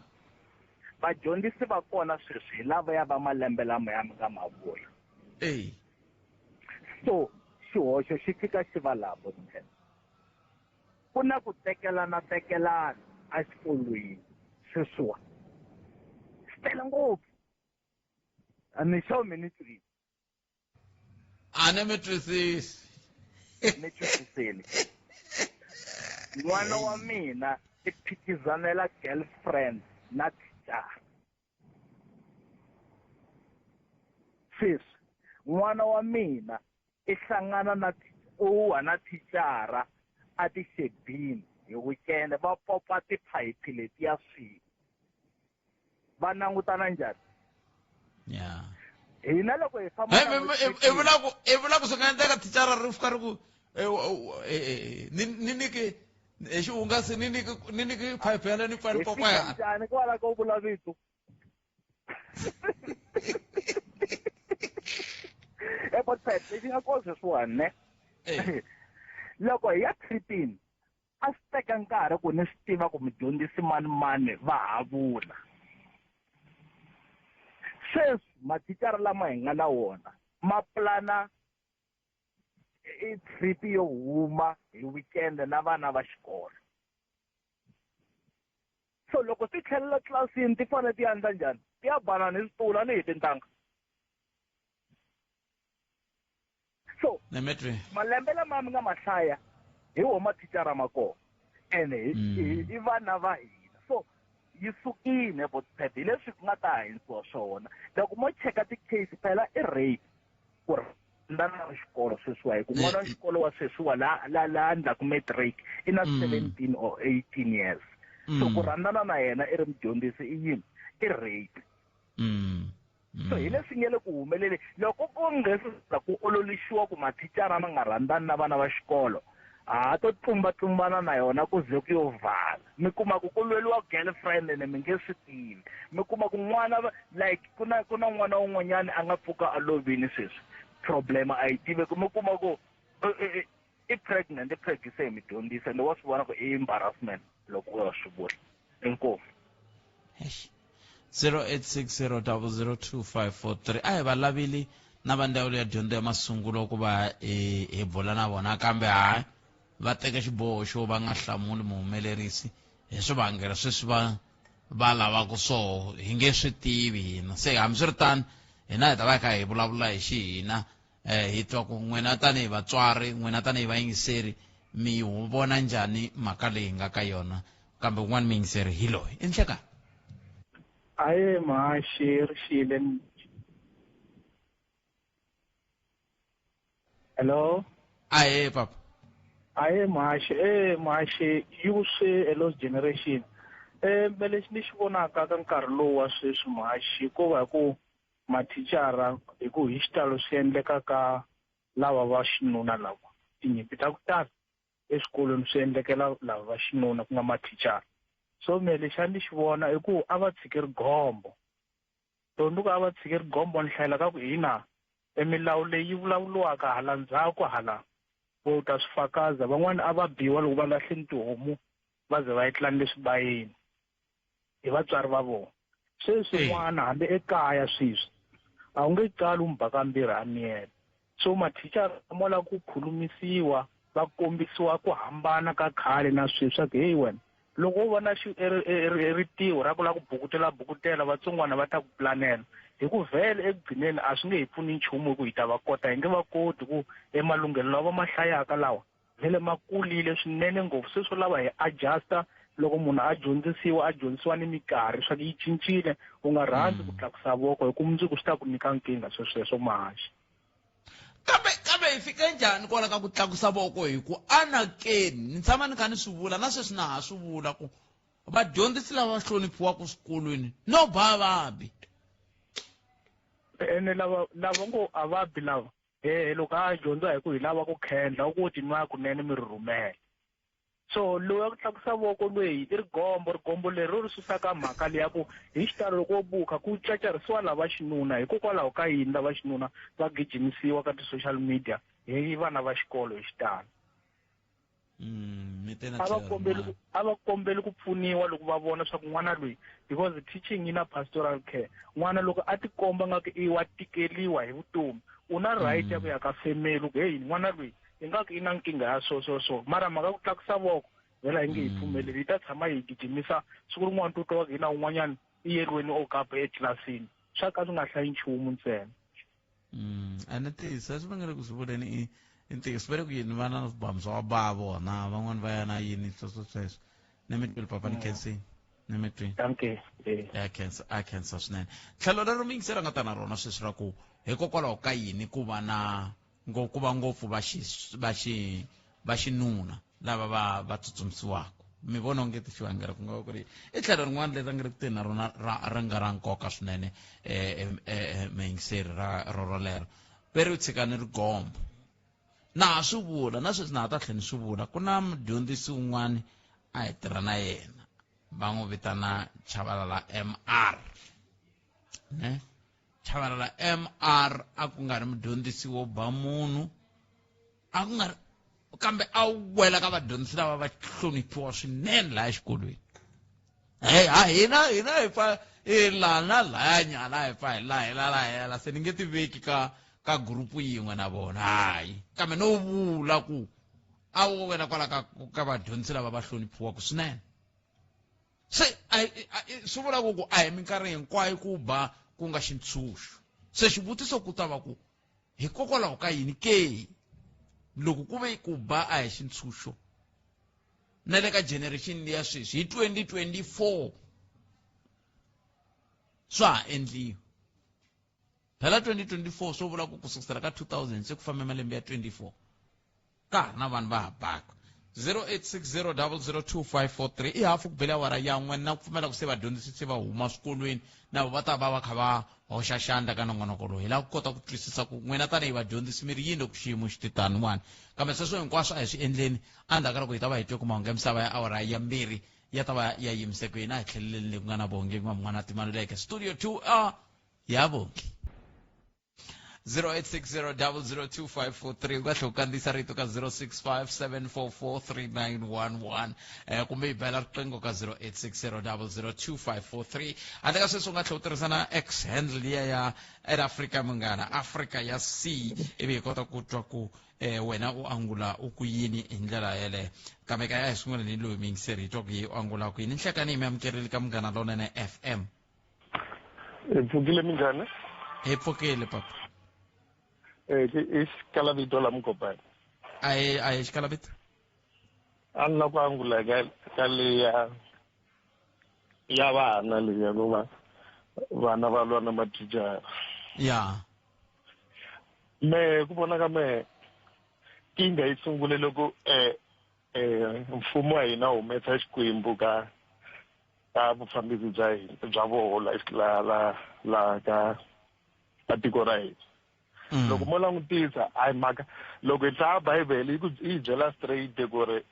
Vadyondzisi va kona sweswi hi lava ya va malembe lama ya mi nga ma vula. So xihoxo xi fika xi va laha bothen, ku na ku tekelana tekelana exikolweni sweswiwa swi tele ngopfu. A ni xo mi ni twini? A ni mi twisisi. Ni twisiseni. N'wana wa mina i phikizanela girlfriend na thicara. Sweswi n'wana wa mina i hlangana na uwa na thicara a tixebini hi weekend, va popa tiphayiphi letiya swin'we, va langutana njhani? Hina loko hi famba I vula ku swi nga endleka thicara ri fika ri ku ni niki hi xihungasi, ni niki phayiphi yaleyo ni pfa ni popa ya Njhani kwala ko vula vito airport? Lexi nga kona sweswiwani ne, loko hi ya tripini a swi teka nkarhi ku ni swi tiva ku mudyondzisi mani mani va ha vula. Sweswi mathicara lama hi nga na wona ma pulana i trip yo huma hi weekend na vana va xikolo. So loko ti tlhelela tlilasini ti fanele ti endla njhani? Ti ya banana hi switulu ni hi tintangha. So malembe lama mi nga ma hlaya hi wo mathicara ma kona, ene i vana va hina. So yi sukile botpet hi leswi ku nga ta hanyisiwa swona. Loko mo cheka ti-case phela i rape ku rhandzana na xikolo sweswiwa, hi ku n'wana wa xikolo wa sweswiwa la endlaku matric i na 17 or 18 years. So ku rhandzana na yena i ri mudyondzisi i yini? I rape. So hi leswi nge le ku humeleli loko ku nge se ku ololixiwa ku mathicara ma nga rhandzani na vana va xikolo, ha to tlumbatlumbana na yona ku ze ku yo vhala. Mi kuma ku ku lweliwa girlfriend ene mi nge swi tivi. Mi kuma ku n'wana like ku na n'wana wun'wanyani a nga pfuka a lovini sweswi, problem a yi tiveki. Mi kuma ku i pregnant, i pregise hi mudyondzisi, ende wa swi vona ku i embarrassment loko u ya swi vula. Inkomu. 0860002543. A hi va lavili na va ndzawulo ya dyondzo ya masungulo ku va hi bula na vona, kambe hayi, va teka xiboho xo va nga hlamuli muhumelerisi hi swivangelo sweswi va va lavaka swoho, hi nge swi tivi hina. Se hambiswiritano hina hi ta va hi kha hi vulavula hi xihina, hi twa ku n'wina tanihi vatswari, n'wina tanihi vayingiseri, mi vona njhani mhaka leyi nga ka yona. Kambe un'wana muyingiseri hi loyi i nhlekani. Aye mahaxi rixile. Hello. Aye papa. Aye mahaxi, mahaxi you say a lost generation. Me lexi ni xi vonaka ka nkarhi lowu wa sweswi mahaxi, ko va hi ku mathicara, hi ku hi xitalo swi endleka ka lava va xinuna, lava tinyimpi ta ku tala eswikolweni swi endlekela lava va xinuna ku nga mathicara. So me lexi a ni xi vona i ku a va tshiki rigombo. So ni ku a va tshiki rigombo, ni hlayela ka ku hina e milawu leyi yi vulavuriwaka hala ndzhaku hala vo ta swi fakaza, van'wani a va biwa loko va lahleni tihomu, va ze va etlela le swibayeni hi vatswari va vona. Sweswi n'wana hambi ekaya sweswi a wu nge qali u n'wi ba kambirhi a miyela. So mathicara mo lava ku khulumisiwa va kombisiwa ku hambana ka khale na sweswi swa ku heyi wena loko wo vona ritiho ra ku lava ku bukutela bukutela vatsongwana va ta ku pulanela hi ku vhele ekugcineni a swi nge hi pfuni nchumu hi ku hi ta va kota hi nge va koti ku emalunghelo lawa va ma hlayaka lawa vhele ma kulile swinene ngopfu se swo lava hi adjusta loko munhu a dyondzisiwa a dyondzisiwa ni minkarhi swa ku yi cincile u nga rhandzi ku tlakusa voko hi ku mundzuku swi ta ku nyika nkingha swesweswo mahaxi. Kambe kambe hi fike njhani kwala ka ku tlakusa voko hi ku anakeni ni tshama ni kha ni swi vula na sweswi na ha swi vula ku vadyondzisi lava hloniphiwaka swikolweni no ba va bi. Ene lava lava ngo a va bi lava hehe loko a dyondza hi ku hi lava ku khendla u ku tinwaya kunene mi ri rhumela. So loyi wa ku tlakusa voko lweyi i rigombo, rigombo leri ro ri susa ka mhaka leya ku hi xitalo loko wo bukha ku cacarhisiwa lava xinuna hikokwalaho ka yini lava xinuna va gijimisiwa ka ti-social media hi vana va xikolo hi xitalo. Mi te na A va tlhelo kombeli rin'wana. ku a va kombeli ku pfuniwa loko va vona swa ku n'wana loyi because teaching yi na pastoral care n'wana loko a tikomba nga ku i wa tikeliwa hi vutomi u na right ya ku ya ka family ku heyi n'wana loyi ingaku i na nkingha ya so so so mara mhaka ku tlakusa voko vhela yi nge hi pfumeleli yi ta tshama yi gijimisa siku rin'wana to twa ku hi na un'wanyana i yeriweni okapu etlilasini swa ka swi nga hlayi nchumu ntsena. A ni ntiyiso leswi va nga le ku swi vuleni i i ntiyiso va le ku yini va na swibamu swa va vona van'wani va ya na yini sweswo sweswo ni mi twile papa ni khensini ni mi twile dankie ya khensa a khensa swinene tlhelo lero miyingiseri a nga ta na rona sweswi ra ku hikokwalaho ka yini ku va na ku va ngopfu va xi va xi va xinuna lava va va tsutsumisiwaka mi vona onge ti xivangelo ku nga va ku ri i tlhelo rin'wana leri nga ri ku teni na rona ra ri nga ra nkoka swinene muyingiseri ra rorolero ve ri tshikani rigombo na ha swi vula na sweswi na ha ta tlhela ni swi vula ku na mudyondzisi un'wana a hi tirha na yena va n'wi vitana Chabalala M_R ne Chabalala M_R a ku nga ri mudyondzisi wo ba munhu a ku nga ri kambe a wela ka vadyondzisi lava va hloniphiwa swinene laha exikolweni hey a hina hina hi pfa hi laha na laya nyana hi pfa hi laha hi la la la se ni nge ti veki ka ka gurupu yin'we na vona hayi kambe no vula ku a wo wela kwala ka ka vadyondzisi lava va hloniphiwaka swinene se swi vula ku ku a hi minkarhi hinkwayo ku ba ku nga xintshunxo se xivutiso ku ta va ku hikokwalaho ka yini ke loko ku ve ku ba a hi xintshunxo na le ka generation liya sweswi hi 2024 swa ha endliwa phela 2024 swo vula ku ku sukusela ka 2000 se ku fambe malembe ya 24 ka ha ri na vanhu va ha baka 0860002543 i hafu ku bela awara ya n'we na ku pfumela ku se vadyondzisi se va huma swikolweni na vo va ta va va kha va hoxa xandla ka nongonoko lowu hi lava ku kota ku twisisa ku n'wina tanihi vadyondzisi mi ri yini loko xiyimo xi titaniwani kambe sweswo hinkwaswo a hi swi endleni endzhaku ka loko hi ta va hi twe ku mahungu ya misava ya awara ya mbirhi ya ta va ya yimise ku yini a hi tlheleleni le ku nga na Bongi n'wana Timaluleke studio 2 a ya Bongi 0860002543 u nga tlhela u kandziyisa rito ka 0657443911 kumbe yi bela riqingho ka 0860002543 handle ka sweswo u nga tlhela u tirhisa na x handle liya ya at Africa Munghana Africa ya C ivi hi kota ku twa ku wena u angula u ku yini hi ndlela yeleyo kambe ka ya hi swin'wana ni loyi muyingiseri hi twa ku yi u angula ku yini nhlekani hi mi amukerile ka Munghana Lonene FM. Hi pfukile minjhani? Hi pfukile papa. I xikalavito la Mukopani. A hi a hi xikalavito. A ni la ku angula ka ka leya ya vana leya ku va vana va lwa na mathicara. Ya. Mehe ku vona ka mehe nkingha yi sungule loko mfumo wa hina wu humesa Xikwembu ka ka vufambisi bya hina bya voho la la la la ka ka tiko ra hina. Loko mo langutisa a hi mhaka loko hi hlaya Bibele yi ku yi hi byela straight ku ri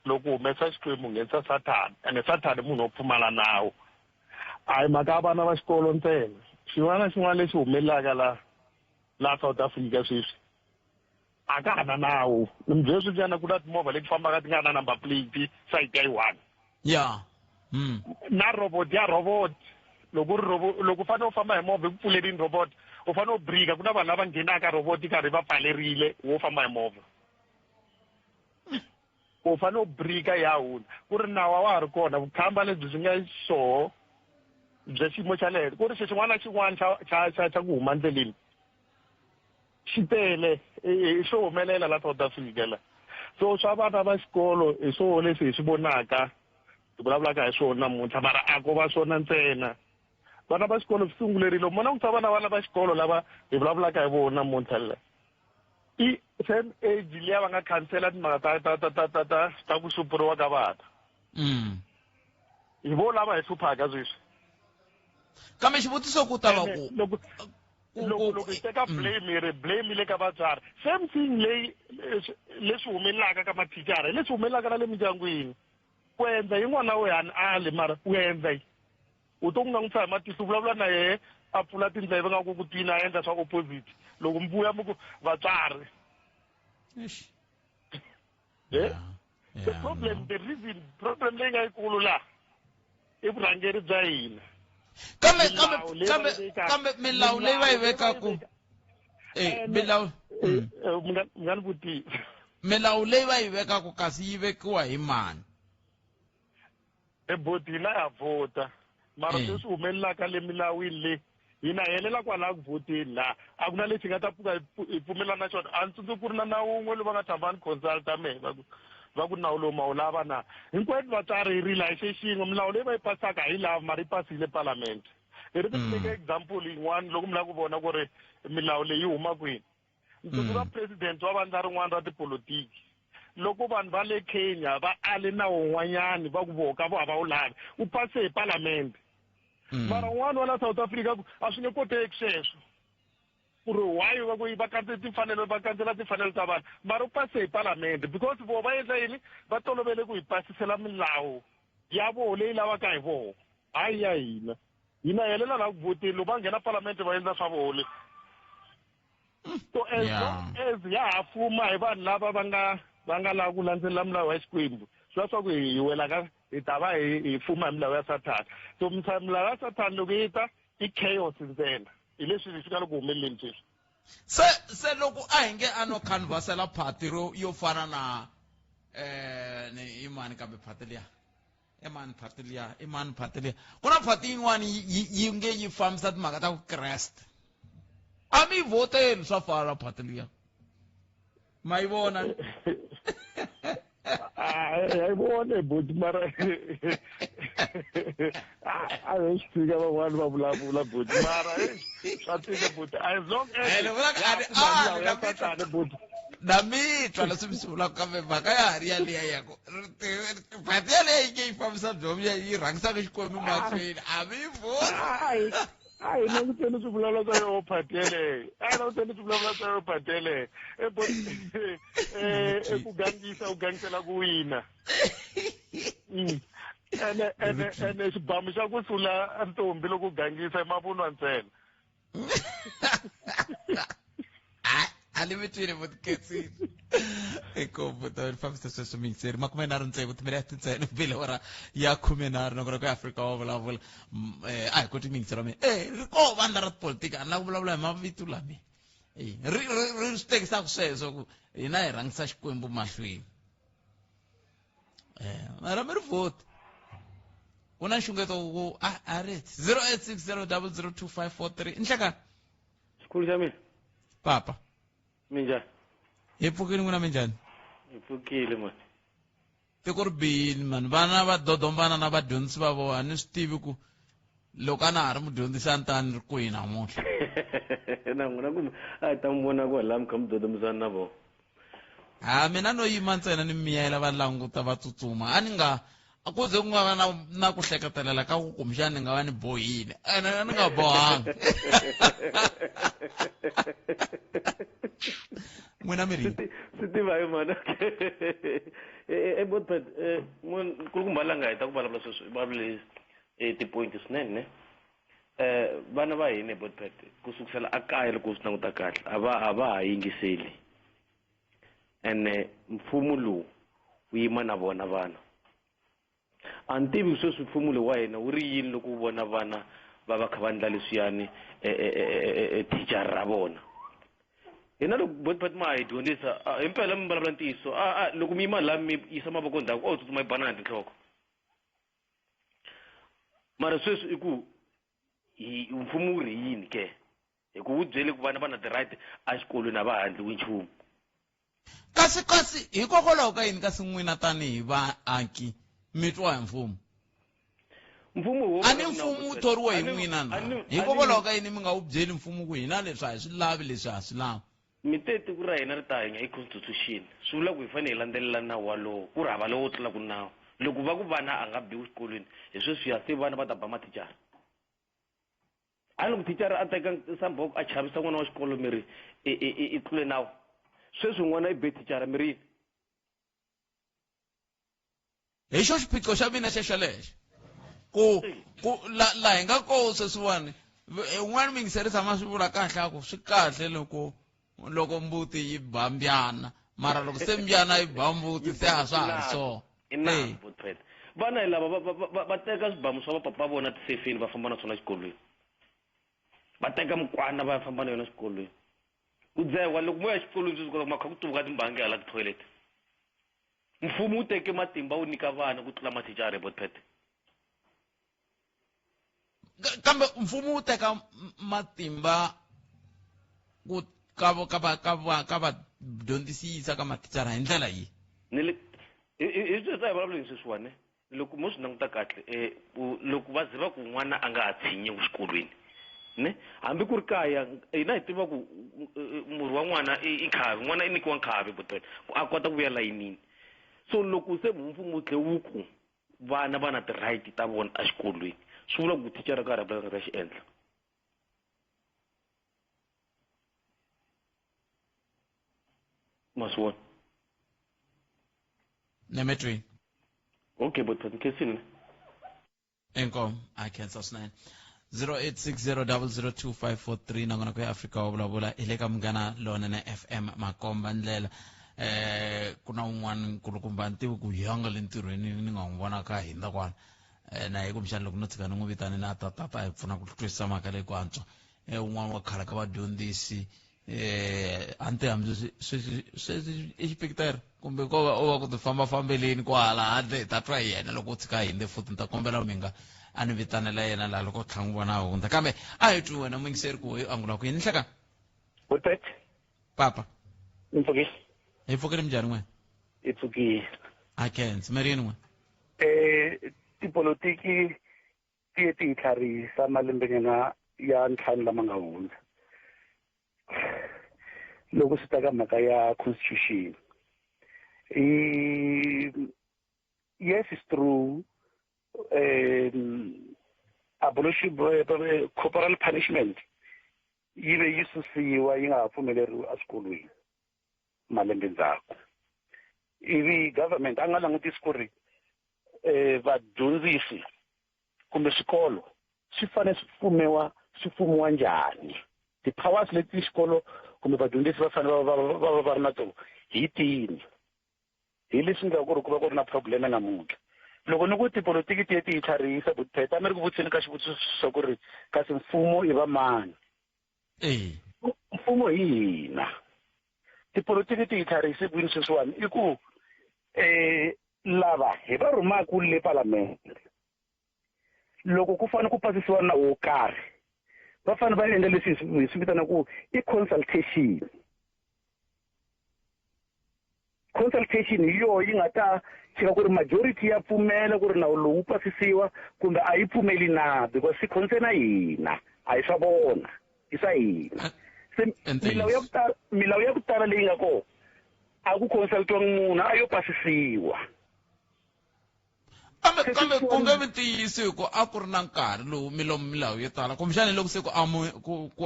loko u humesa Xikwembu u nghenisa Sathana ene Sathana i munhu wo pfumala nawu. A hi mhaka ya vana va xikolo ntsena xin'wana na xin'wana lexi humelelaka la la South Africa sweswi a ka ha na nawu ni mi byele sweswiyana ku na timovha leti fambaka ti nga na number plate side ya yi one ya na robot ya robot Loko ri loko u fanele u famba hi movha ku pfulerini robot, u fanele u brika, ku na vanhu lava nghenaka robot karhi va pfalerile, wo famba hi movha. U fanele u brika ya hundza. Ku ri nawu a wa ha ri kona, vukhamba lebyi byi nga xoho bya xiyimo xa le henhla. Ku ri xilo xin'wana na xin'wana xa ku huma ndleleni xi tele, xo humelela la South Africa la. So swa vana va xikolo hi swoho leswi hi swi vonaka, hi vulavulaka hi swona namuntlha, mara a ko va swona ntsena. Vana va xikolo swi sungulerile. U vona ku vana vana va xikolo lava hi vulavulaka hi vona namuntlha la, i same age liya va nga khansela timhaka ta ku xupuriwa ka vana. Hi vo lava hi hluphaka sweswi. Kambe xivutiso ku ta va ku loko hi teka blame, hi ri blame le ka vatswari. Same thing leyi leswi humelelaka ka mathicara hi leswi humelelaka na le mindyangwini. Ku endla yi n'wana wa wena ali, mara u endla yi u to n'wi langutisa hi matihlo, u vulavula na yehe, a pfula tindleve nga ku ku twini, a endla swa opposite. Loko mi vuya mi ku vatswari. The problem, the reason, problem leyi nga yikulu laha i vurhangeri bya hina. Kambe milawu leyi va yi vekaku, milawu mi nga ni vutisa. Milawu leyi va yi vekaku kasi yi vekiwa hi mani? Eboti hina ha vhota, mara leswi humelelaka le milawini leyi hina helela kwalaha ku vhoteni laha a ku na lexi nga ta pfuka hi pfumelana na xona. A ni tsundzuki ku ri na nawu wun'we lowu va nga tshama va ni consulta mehe va ku nawu lowu ma wu lava na. Hinkwenu vatswari hi rila hi xe xin'we, milawu leyi va yi pasaka a yi lavi, mara yi pasile palamende. Hi ri nyika example yin'wana loko mi lava ku vona ku ri milawu leyi yi huma kwini. Ndzi tsundzuka president wa vandla rin'wana ra tipolotiki, loko vanhu va le Kenya va ale nawu wun'wanyani va ku voka vo a va wu lavi, wu pase hi palamende. Mara un'wana wa la South Africa ku a swi nge koteki sweswo, ku ri why va ku va kandzela timfanelo, va kandzela timfanelo ta vanhu, mara u pase hi palamende because vo va endla yini, va tolovele ku hi pasisela milawu ya voho leyi lavaka hi voho, hayi ya hina. Hina helela laha ku vhoteni, loko va nghena palamende va endla swa voho le. So as long as ya ha fuma hi vanhu lava va nga lava ku landzelela milawu ya Xikwembu, swi vula swa ku hi wela ka hi ta va hi fuma hi milawu ya Sathana. So milawu ya Sathana loko yi ta i chaos ntsena, hi leswi swi nga le ku humeleleni sweswi. Se loko a hi nge a no canvasela phati ro yo fana na ni i mani kambe phati liya, i mani phati liya, i mani phati liya, ku na phati yin'wani yi nge yi fambisa timhaka ta Vukreste, a mi vhoteni swa fana phati liya, ma yi vona? A yi vone buti, mara a hi swi tshika van'wani va vulavula buti, mara swa tika buti, as long as ya Sathana buti. Na mi twa leswi mi swi vulaka, kambe mhaka ya ha ri yaliya ya ku phati yaleyo yi nge yi fambisa byomu yi rhangisaka Xikwembu mahlweni, a mi vhoti. A hi languteni swi vulavula swa yoho phati yeleyo, a hi languteni swi vulavula swa yoho phati yeleyo. Ku gangisa, u gangisela ku wina. Ene xibamu xa ku sula ntombi loko u gangisa i mavunwa ntsena. A ni mi twile vutiketsini. Inkomu ta fambisa sweswo miyingiseri 36 timinete ntsena bile ora ya 13 nongonoko ya Afrika wa vulavula. A hi koti miyingiseri wa mina. Ri koho vandla ra tipolitiki, a ni lava ku vulavula hi mavito lami. Ri swi tekisaka sweswo ku hina hi rhangisa Xikwembu mahlweni. Mara mi ri vhoti. Ku na nxungeto ku a ri 0860002543. Nhlekani. Xikhulu xa mina. Papa. Minjhani? Hi pfukile n'wina minjhani? Hi pfukile mani. Tiko ri bihile mani, vana va dodombana na vadyondzisi va vona, a ni swi tivi ku loko a na ha ri mudyondzisi a ni ta ni ri kwihi namuntlha. Na n'wina kumbe a hi ta mi vona kwalaha mi kha mi dodombisana na vona. Ha mina no yima ntsena ni miyela va languta va tsutsuma, a ni nga ku ze ku nga va na ku hleketelela ka ku kumbexana ni nga va ni bohile, ene a ni nga bohanga. N'wina mi ri swi tiva hi mhani. Botpet, nkulukumba la nga heta ku vulavula sweswi, vulavule ti-point swinene ne. Vana va hina Botpet ku sukusela a kaya loko u swi languta kahle a va ha yingiseli, ene mfumo lowu wu yima na vona vana. A ni tivi sweswi mfumo lowu wa hina wu ri yini loko wu vona vana va va kha va endla leswiyani thicara ra vona. Hina loko botipati ma hi dyondzisa himpela mi vulavula ntiyiso, loko mi yima laha mi yisa mavoko ndzhaku o tsutsuma yi banana hi tinhloko. Mara sweswi i ku hi mfumo wu ri yini ke? Hi ku wu byele ku vana va na ti-right exikolweni a va ha endliwi nchumu. Kasi hikokwalaho ka yini kasi n'wina tanihi vaaki mi twa hi mfumo? Mfumo wo A ni mfumo wu thoriwe hi n'wina na? Hikokwalaho ka yini mi nga wu byeli mfumo ku hina leswi a hi swi lavi, leswi a swi lavi? Mi te tiko ra hina ri ta hanya i constitution, swi vula ku hi fanele hi landzelela nawu walowo, ku ri hava lowo tlulaka nawu. Loko va ku vana a nga biwi xikolweni, hi sweswiya se vana va ta ba mathicara. A loko thicara a teka samboko a chavisa n'wana wa xikolo mi ri i tlule nawu, sweswi n'wana i be thicara mi ri yini? Hi xo xiphiqo xa mina xexolexo ku ku la la hi nga koho sweswiwani, un'wana mi yingiseri tshama swi vula kahle a ku swi kahle loko loko mbuti yi ba mbyana, mara loko se mbyana yi ba mbuti se a swa ha ri swona. I nawu, Botpet. Vana hi lava va teka swibamu swa vapapa vona tisefeni va famba na swona exikolweni, va teka mikwana va ya famba na yona exikolweni. Ku dzahiwa loko mo ya exikolweni sweswi kota ku ma kha ku tuvuka timbangi hala ti-toilet. Mfumo wu teke matimba wu nyika vana ku tlula mathicara, Botpet. Kambe mfumo wu teka matimba ku ka ka ka ka va ka va dyondzisisa ka mathicara hi ndlela yihi? Ni le hi sweswi a hi vulavuleni sweswiwani, loko mo swi languta kahle, loko va ze va ku n'wana a nga ha tshinyiwi xikolweni ne, hambi ku ri kaya hina hi tiva ku murhi wa n'wana i nkhavi, n'wana i nyikiwa nkhavi botela ku a kota ku vuya layinini. So loko se mfumo wu tlhe wu ku vana va na ti-right ta vona exikolweni, swi vula ku thicara ka ha ri nga ta xi endla. Ma swi vona? Nemetweni. Okay, but nkhensini. Inkomu, a khensa swinene. 0860002543 nakona ku ya Afrika wa vulavula hi le ka Munghana Lonene FM Makomba Ndlela. Ku na un'wana nkulukumba ni tivi ku yanga le ntirhweni ni nga n'wi vona ka hindza kwala. Na hi kumbexana loko no tshika ni n'wi vitane na ta ta ta hi pfuna ku twisisa mhaka leyi ku antswa. Un'wana wa khale ka vadyondzisi, a ni tivi hambi sweswi i xipikiteri kumbe ko va o va ku ti fambafambeleni kwahala handle, hi ta twa hi yena loko u tshika hinde futhi. Ni ta kombela mi nga a ni vitanela yena laha loko u tlhela n'wi vona a hundza. Kambe a hi twi wena muyingiseri ku hi angula ku yini. Nhleka Botpet. Papa. Ni pfukile. Hi pfukile minjhani n'wina? Hi pfukile. A khensa. Mi ri yini n'wina? Tipolotiki ti ye ti hi tlharihisa malembenyana ya 5 lama nga hundza. Loko swi ta ka mhaka ya constitution. Yes, it's true. Abolition, corporal punishment yi ve yi susiwa yi nga ha pfumeleriwi eswikolweni malembe ndzhaku. Ivi government a nga langutisi ku ri vadyondzisi kumbe swikolo swi fanele swi pfumiwa, swi fumiwa njhani. Ti-powers leti xikolo kumbe vadyondzisi va fanele va va ri na tona hi tini. Hi leswi endlaka ku ri ku va ku ri na problem namuntlha. Loko ni ku tipolotiki ti ye ti hi tlharihisa, Botpet, a mi ri ku vutiseni ka xivutiso xa ku ri kasi mfumo i va mani? Mfumo hi hina. Tipolotiki ti hi tlharihise kwini sweswiwani? I ku lava hi va rhumaka le palamende, loko ku fanele ku pasisiwa nawu wo karhi, va fanele va endla leswi hi swi vitanaka ku i consultation. Consultation hi yoho yi nga ta tshika ku ri majority ya pfumela ku ri nawu lowu wu pasisiwa kumbe a yi pfumeli na, because swi concern hina, a hi swa vona, i swa hina. Se milawu ya ku tala leyi nga kona a ku consultiwangi munhu, a yo pasisiwa. Kambe ku nge vi ntiyiso hi ku a ku ri na nkarhi lowu milomu milawu yo tala kumbexana loko se ku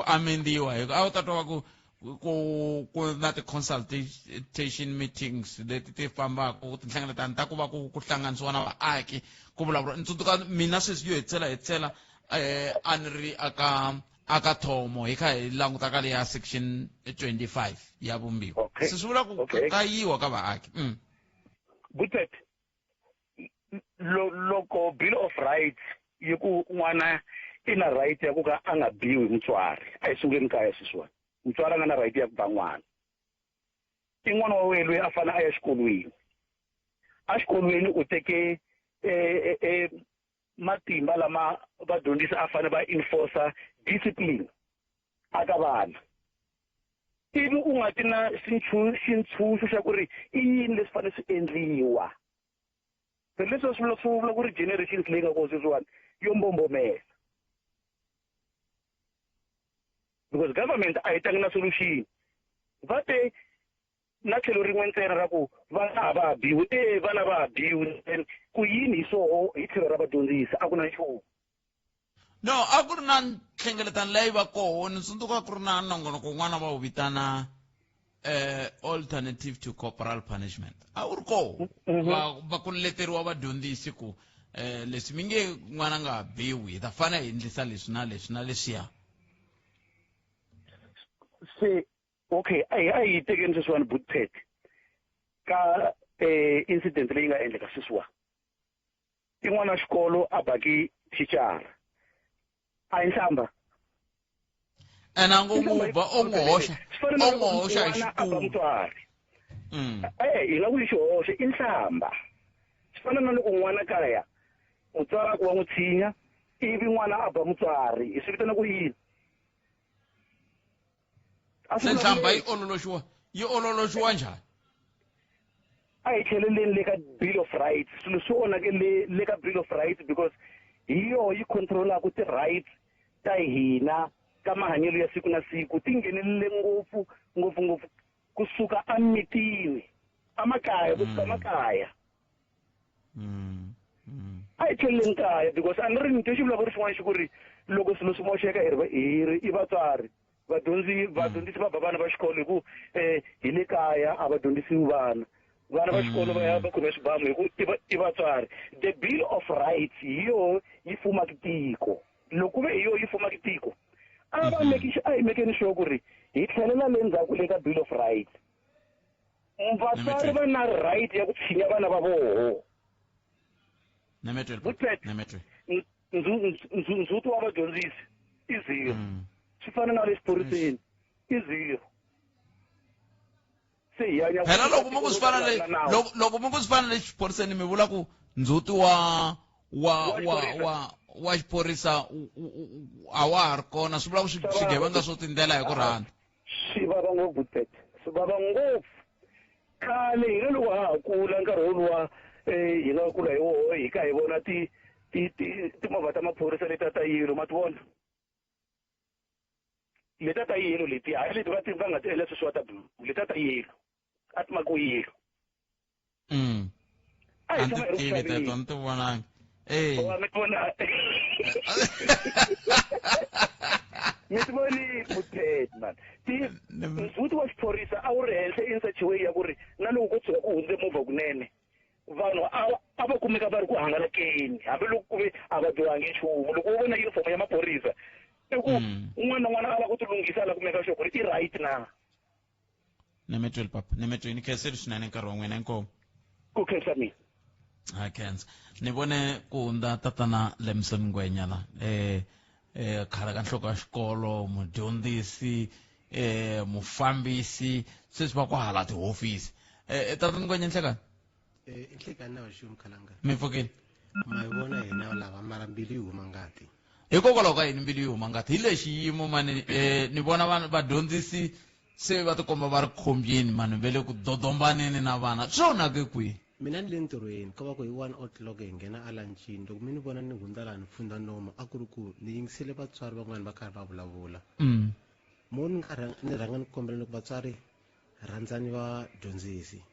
amendiwa, hi ku a wu ta twa va ku ku na ti-consultation meetings leti ti fambaka, tinhlengeletano ta ku va ku hlanganisiwa na vaaki ku vulavula. Ni tsundzuka mina sweswi yo hetisela a ni ri aka thomo hi kha hi languta ka leya section 25 ya vumbiwa. Se swi vula ku ka yiwa ka vaaki. Botpet, loko Bill of Rights yi ku n'wana i na right ya ku ka a nga biwi hi mutswari. A hi sunguleni kaya sweswiwani. Mutswari a nga na right ya ku ba n'wana. I n'wana wa wena loyi a fanele a ya xikolweni. Exikolweni u teke matimba lama vadyondzisi a fanele va enforcer discipline aka vana. Ivi u nga ti na xintshunxo xa ku ri i yini leswi fanele swi endliwa. Phela leswi swi vula swi vula ku ri generations leyi nga kona sweswiwani yo mbombomela. Because government a yi tangi na solution. Va te na tlhelo rin'we ntsena ra ku vana a va ha biwi. E vana va ha biwi then ku yini hi swoho hi tlhelo ra vadyondzisi a ku na nchumu. No, a ku ri na nhlengeletano leyi va koho ni tsundzuka ku ri na nongonoko wun'wana va wu vitana alternative to corporal punishment. A wu ri koho va ku leteriwa vadyondzisi ku leswi mi nge n'wana nga ha biwi hi ta fanele hi endlisa leswi na leswi na leswiya. Se okay, a hi tekeni sweswiwani Bootpad ka incident leyi nga endleka sweswiwani. I n'wana xikolo a baki thicara. A hi nhlamba. Ene a ngo n'wi ba, o n'wi hoxa, o n'wi hoxa hi xitulu. Mutswari. Hi nga ku i xihoxo, i nhlamba. Swi fana na loko n'wana kaya mutswari a ku wa n'wi tshinya, ivi n'wana a ba mutswari, hi swi vitana ku yini? Se nhlamba yi ololoxiwa, yi ololoxiwa njhani? A hi tlheleleni le ka Bill of Rights. Swilo swi onhake le ka Bill of Rights because hi yoho yi control-aka ti-rights ta hina ka mahanyelo ya siku na siku. Ti nghenelele ngopfu, ngopfu, ngopfu kusuka emimitini, emakaya, kusuka emakaya. A hi tlheleleni kaya because a ni ri ni twe xivulavuri xin'wana xi ku ri loko swilo swi moxeka hi ri i vatswari. Vadyondzi, vadyondzisi va ba vana va xikolo hi ku hi le kaya a va dyondzisiwi vana. Vana va xikolo va ya va khome swibamu hi ku i vatswari. The Bill of Rights hi yoho yi fumaka tiko. Loko ku ve hi yoho yi fumaka tiko, a va make a hi mekeni sure ku ri hi tlhelela le ndzhaku le ka Bill of Rights. Vatswari va na right ya ku tshinya vana va voho. Ndzhuti wa vadyondzisi i zero. Swi fana na le xiphoriseni i zero. Se hi hanya Phela loko mi ku swi fana le, loko, loko mi ku swi fana le xiphoriseni mi vula ku ndzhuti wa xiphorisa a wa ha ri kona, swi vula ku swigevenga swo tindlela hi ku rhandza. Swi vava ngopfu, Tete. Swi vava ngopfu. Khale hina loko ha ha kula nkarhi woluwa hi nga kula hi woho hi ka hi vona timovha ta maphorisa letiya ta yellow, ma ti vona? Letiya ta yellow letiya, hayi leti va nga ti endla sweswiwa ta blue, letiya ta yellow, a ti makiwe yellow. A hi A ndzi tshama hi ri ku tivi teto, xaveni. a ndzi ti vonangi. Wa mi vona? Mi ti voni Bootpad, man. Ndzhuti wa xiphorisa a wu ri henhla in such a way ya ku ri na loko ko tshuka ku hundze movha kunene, vanhu a va kumeka va ri ku hangalakeni, hambiloko ku ve a va dyohangi nchumu. Loko wo vona uniform ya maphorisa, i ku un'wana na un'wana a lava ku tilunghisa, a lava ku make sure ku ri i right na. Ni mi twile papa, ni mi twile. Ni khensile swinene nkarhi wa n'wina, inkomu. Ku khensa mina. Ha khensa. Ni vone ku hundza tatana Lemson Ngwenya la. Khale ka nhloko ya xikolo, mudyondzisi, mufambisi, sweswi va kwahala tihofisi. Tatana Ngwenya, nhlekani? Nhlekani na vaxi Mkhalanga. Mi pfukile? Ma yi vona hina lava mara mbilu yi huma ngati. Hikokwalaho ka yini mbilu yi huma ngati? Hi lexi xiyimo mani, ni vona vanhu vadyondzisi se va tikomba va ri khombyeni mani, va le ku dodombaneni na vana. Swi onhake kwihi? Mina ni le ntirhweni, ko va ku hi 1 o'clock hi nghena a lunchini. Loko mi ni vona ni hundza laha ni fundza nomo, a ku ri ku ni yingisele vatswari van'wani va karhi va vulavula. Mo ni nga ni rhanga ni kombela loko vatswari rhandzani vadyondzisi.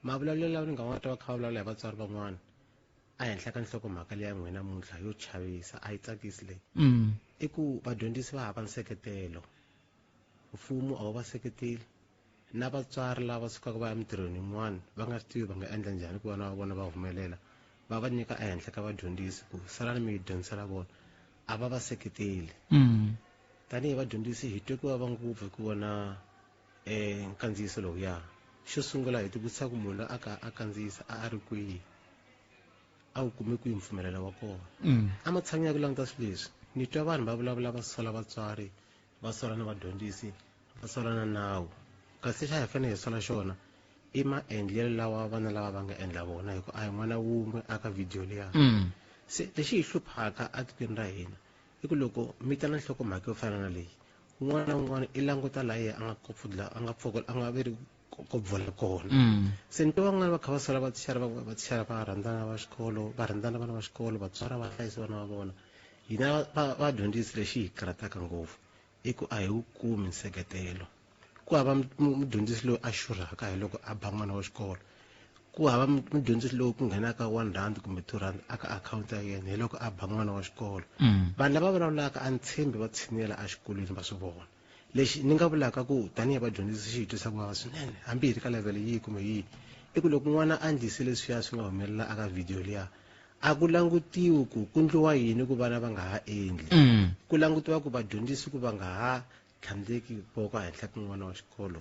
Mavulavulelo lawa ni nga wa twa va kha va vulavula hi vatswari van'wana a henhla ka nhlokomhaka leya n'wina namuntlha yo chavisa, a yi tsakisi leyi. I ku vadyondzisi va hava nseketelo, mfumo a wu va seketeli, na vatswari lava sukaka va ya emitirhweni yin'wana va nga swi tivi va nga endla njhani ku vana va vona va humelela, va va nyika ehenhla ka vadyondzisi ku salani mi yi dyondzisela vona, a va va seketeli. Tanihi vadyondzisi hi twe ku vava ngopfu hi ku vona nkandziyiso lowuya. Xo sungula hi tivutisa ku munhu loyi a ka a kandziyisa a a ri kwihi, a wu kume kwihi mpfumelelo wa kona. Ematshan'wini ya ku languta swilo leswi, Ni twa vanhu va vulavula va sola vatswari, va sola na vadyondzisi, va sola na nawu. Kasi xa hi fanele hi sola xona i maendlelo lawa vana lava va nga endla vona, hi ku a hi n'wana wun'we aka video liya. Se lexi hi hluphaka etikweni ra hina i ku loko mi ta na nhlokomhaka yo fana na leyi, un'wana na un'wana i languta laha yena a nga kopfudla, a nga pfokola, a nga veri kopfula kona. Se ni twa van'wana va kha va sola vathicara, va ku vathicara va rhandzana va xikolo, va rhandzana vana va xikolo, vatswari va hlayisa vana va vona. Hina vadyondzisi lexi hi karhataka ngopfu i ku a hi wu kumi nseketelo. Ku hava mudyondzisi loyi a xurhaka hi loko a ba n'wana wa xikolo. Ku hava mudyondzisi loyi ku nghenaka 1 rand kumbe 2 rand aka akhawunti ya yena hi loko a ba n'wana wa xikolo. Vanhu lava vulavulaka a ni tshembi va tshinela exikolweni va swi vona. Lexi ni nga vulaka ku tanihi vadyondzisi xi hi twisa ku vava swinene, hambi hi ri ka level yihi kumbe yihi, i ku loko n'wana a endlise leswiya swi nga humelela aka video liya, a ku langutiwi ku ku ndliwa yini ku vana va nga ha endli. Ku langutiwa ku vadyondzisi ku va nga ha tlhandleki voko ehenhla ka n'wana wa xikolo,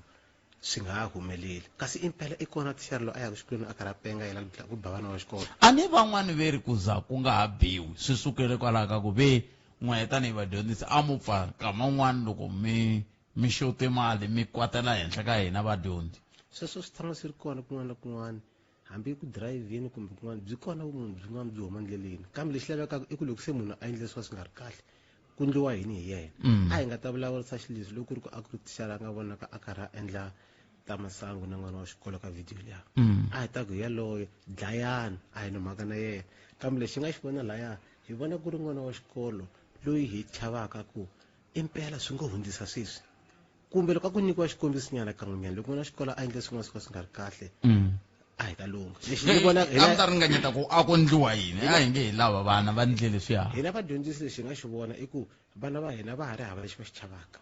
swi nga ha humeleli. Kasi impela i kona thicara loyi a yaka xikolweni a karhi a penga yena ku ba vana va xikolo. A ni van'wani ve ri ku za ku nga ha biwi, swi sukele kwalaho ka ku ve n'we tanihi vadyondzisi a mu pfa nkama wun'wani loko mi xote mali mi kwatela henhla ka hina vadyondzi. Sweswo swi tshama swi ri kona kun'wana na kun'wana, hambi ku dirayivheni kumbe kun'wana, byi kona vumunhu byin'wana byi huma ndleleni. Kambe lexi lavekaka i ku loko se munhu a endle swo swi nga ri kahle, ku ndliwa yini hi yena. A hi nga ta vulavurisa xileswi loko ku ri ku a ku ri thicara a nga vonaka a karhi a endla ta masangu na n'wana wa xikolo ka video liya. A hi ta ku yaloye dlayani, a hi na mhaka na yena. Kambe lexi hi nga xi vona laya, hi vona ku ri n'wana wa xikolo loyi hi chavaka ku impela swi ngo hundzisa sweswi. Kumbe loko a ku nyikiwa xikombiso nyana kan'wenyana, loko n'wana wa xikolo a endle swin'wana swo ka swi nga ri kahle, a hi ta lungha. Lexi ni vona A mi ta ringanyeta ku a ku ndliwa yini, a hi nge hi lava vana va ndle leswiya. Hina vadyondzisi lexi hi nga xi vona i ku vana va hina va ha ri hava lexi va xi chavaka.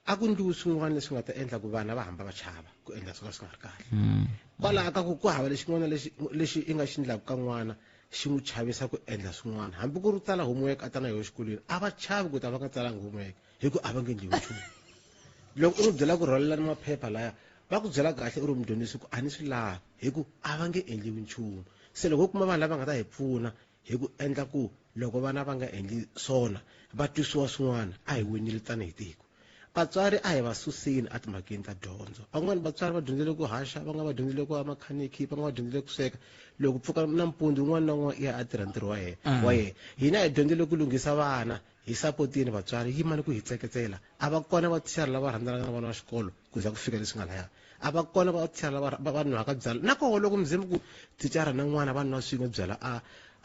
A ku ndliwi swin'wana leswi nga ta endla ku vana va hamba va chava ku endla swo ka swi nga ri kahle. Kwalaho ka ku ku hava lexin'wana lexi i nga xi endlaka ka n'wana xi n'wi chavisa ku endla swin'wana. Hambi ku ri ku tsala homework a ta na yona exikolweni, a va chavi ku ta va nga tsalanga homework hi ku a va nge endliwi nchumu. Loko u n'wi byela ku rhwalela ni maphepha laya, va ku byela kahle u ri mudyondzisi ku a ni swi lavi hi ku a va nge endliwi nchumu. Se loko u kuma vanhu lava nga ta hi pfuna hi ku endla ku loko vana va nga endli swona va twisiwa swin'wana, a hi winile tanihi tiko. Vatswari a hi va suseni etimhakeni ta dyondzo. Van'wani vatswari va dyondzile ku haxa, van'wani va dyondzile ku va makhaniki, van'wani va dyondzile ku sweka. Loko pfuka nampundzu un'wana na un'wana i ya a tirha ntirho wa yena, wa yena. Hina hi dyondzile ku lunghisa vana, hi sapotini vatswari, yimani ku hi tseketsela. A va kona vathicara lava rhandzanaka na vana va xikolo ku za ku fika leswi nga laya. A va kona vathicara lava va nwaka byalwa. Na koho loko mi ze mi ku thicara na n'wana va nwa swin'we byalwa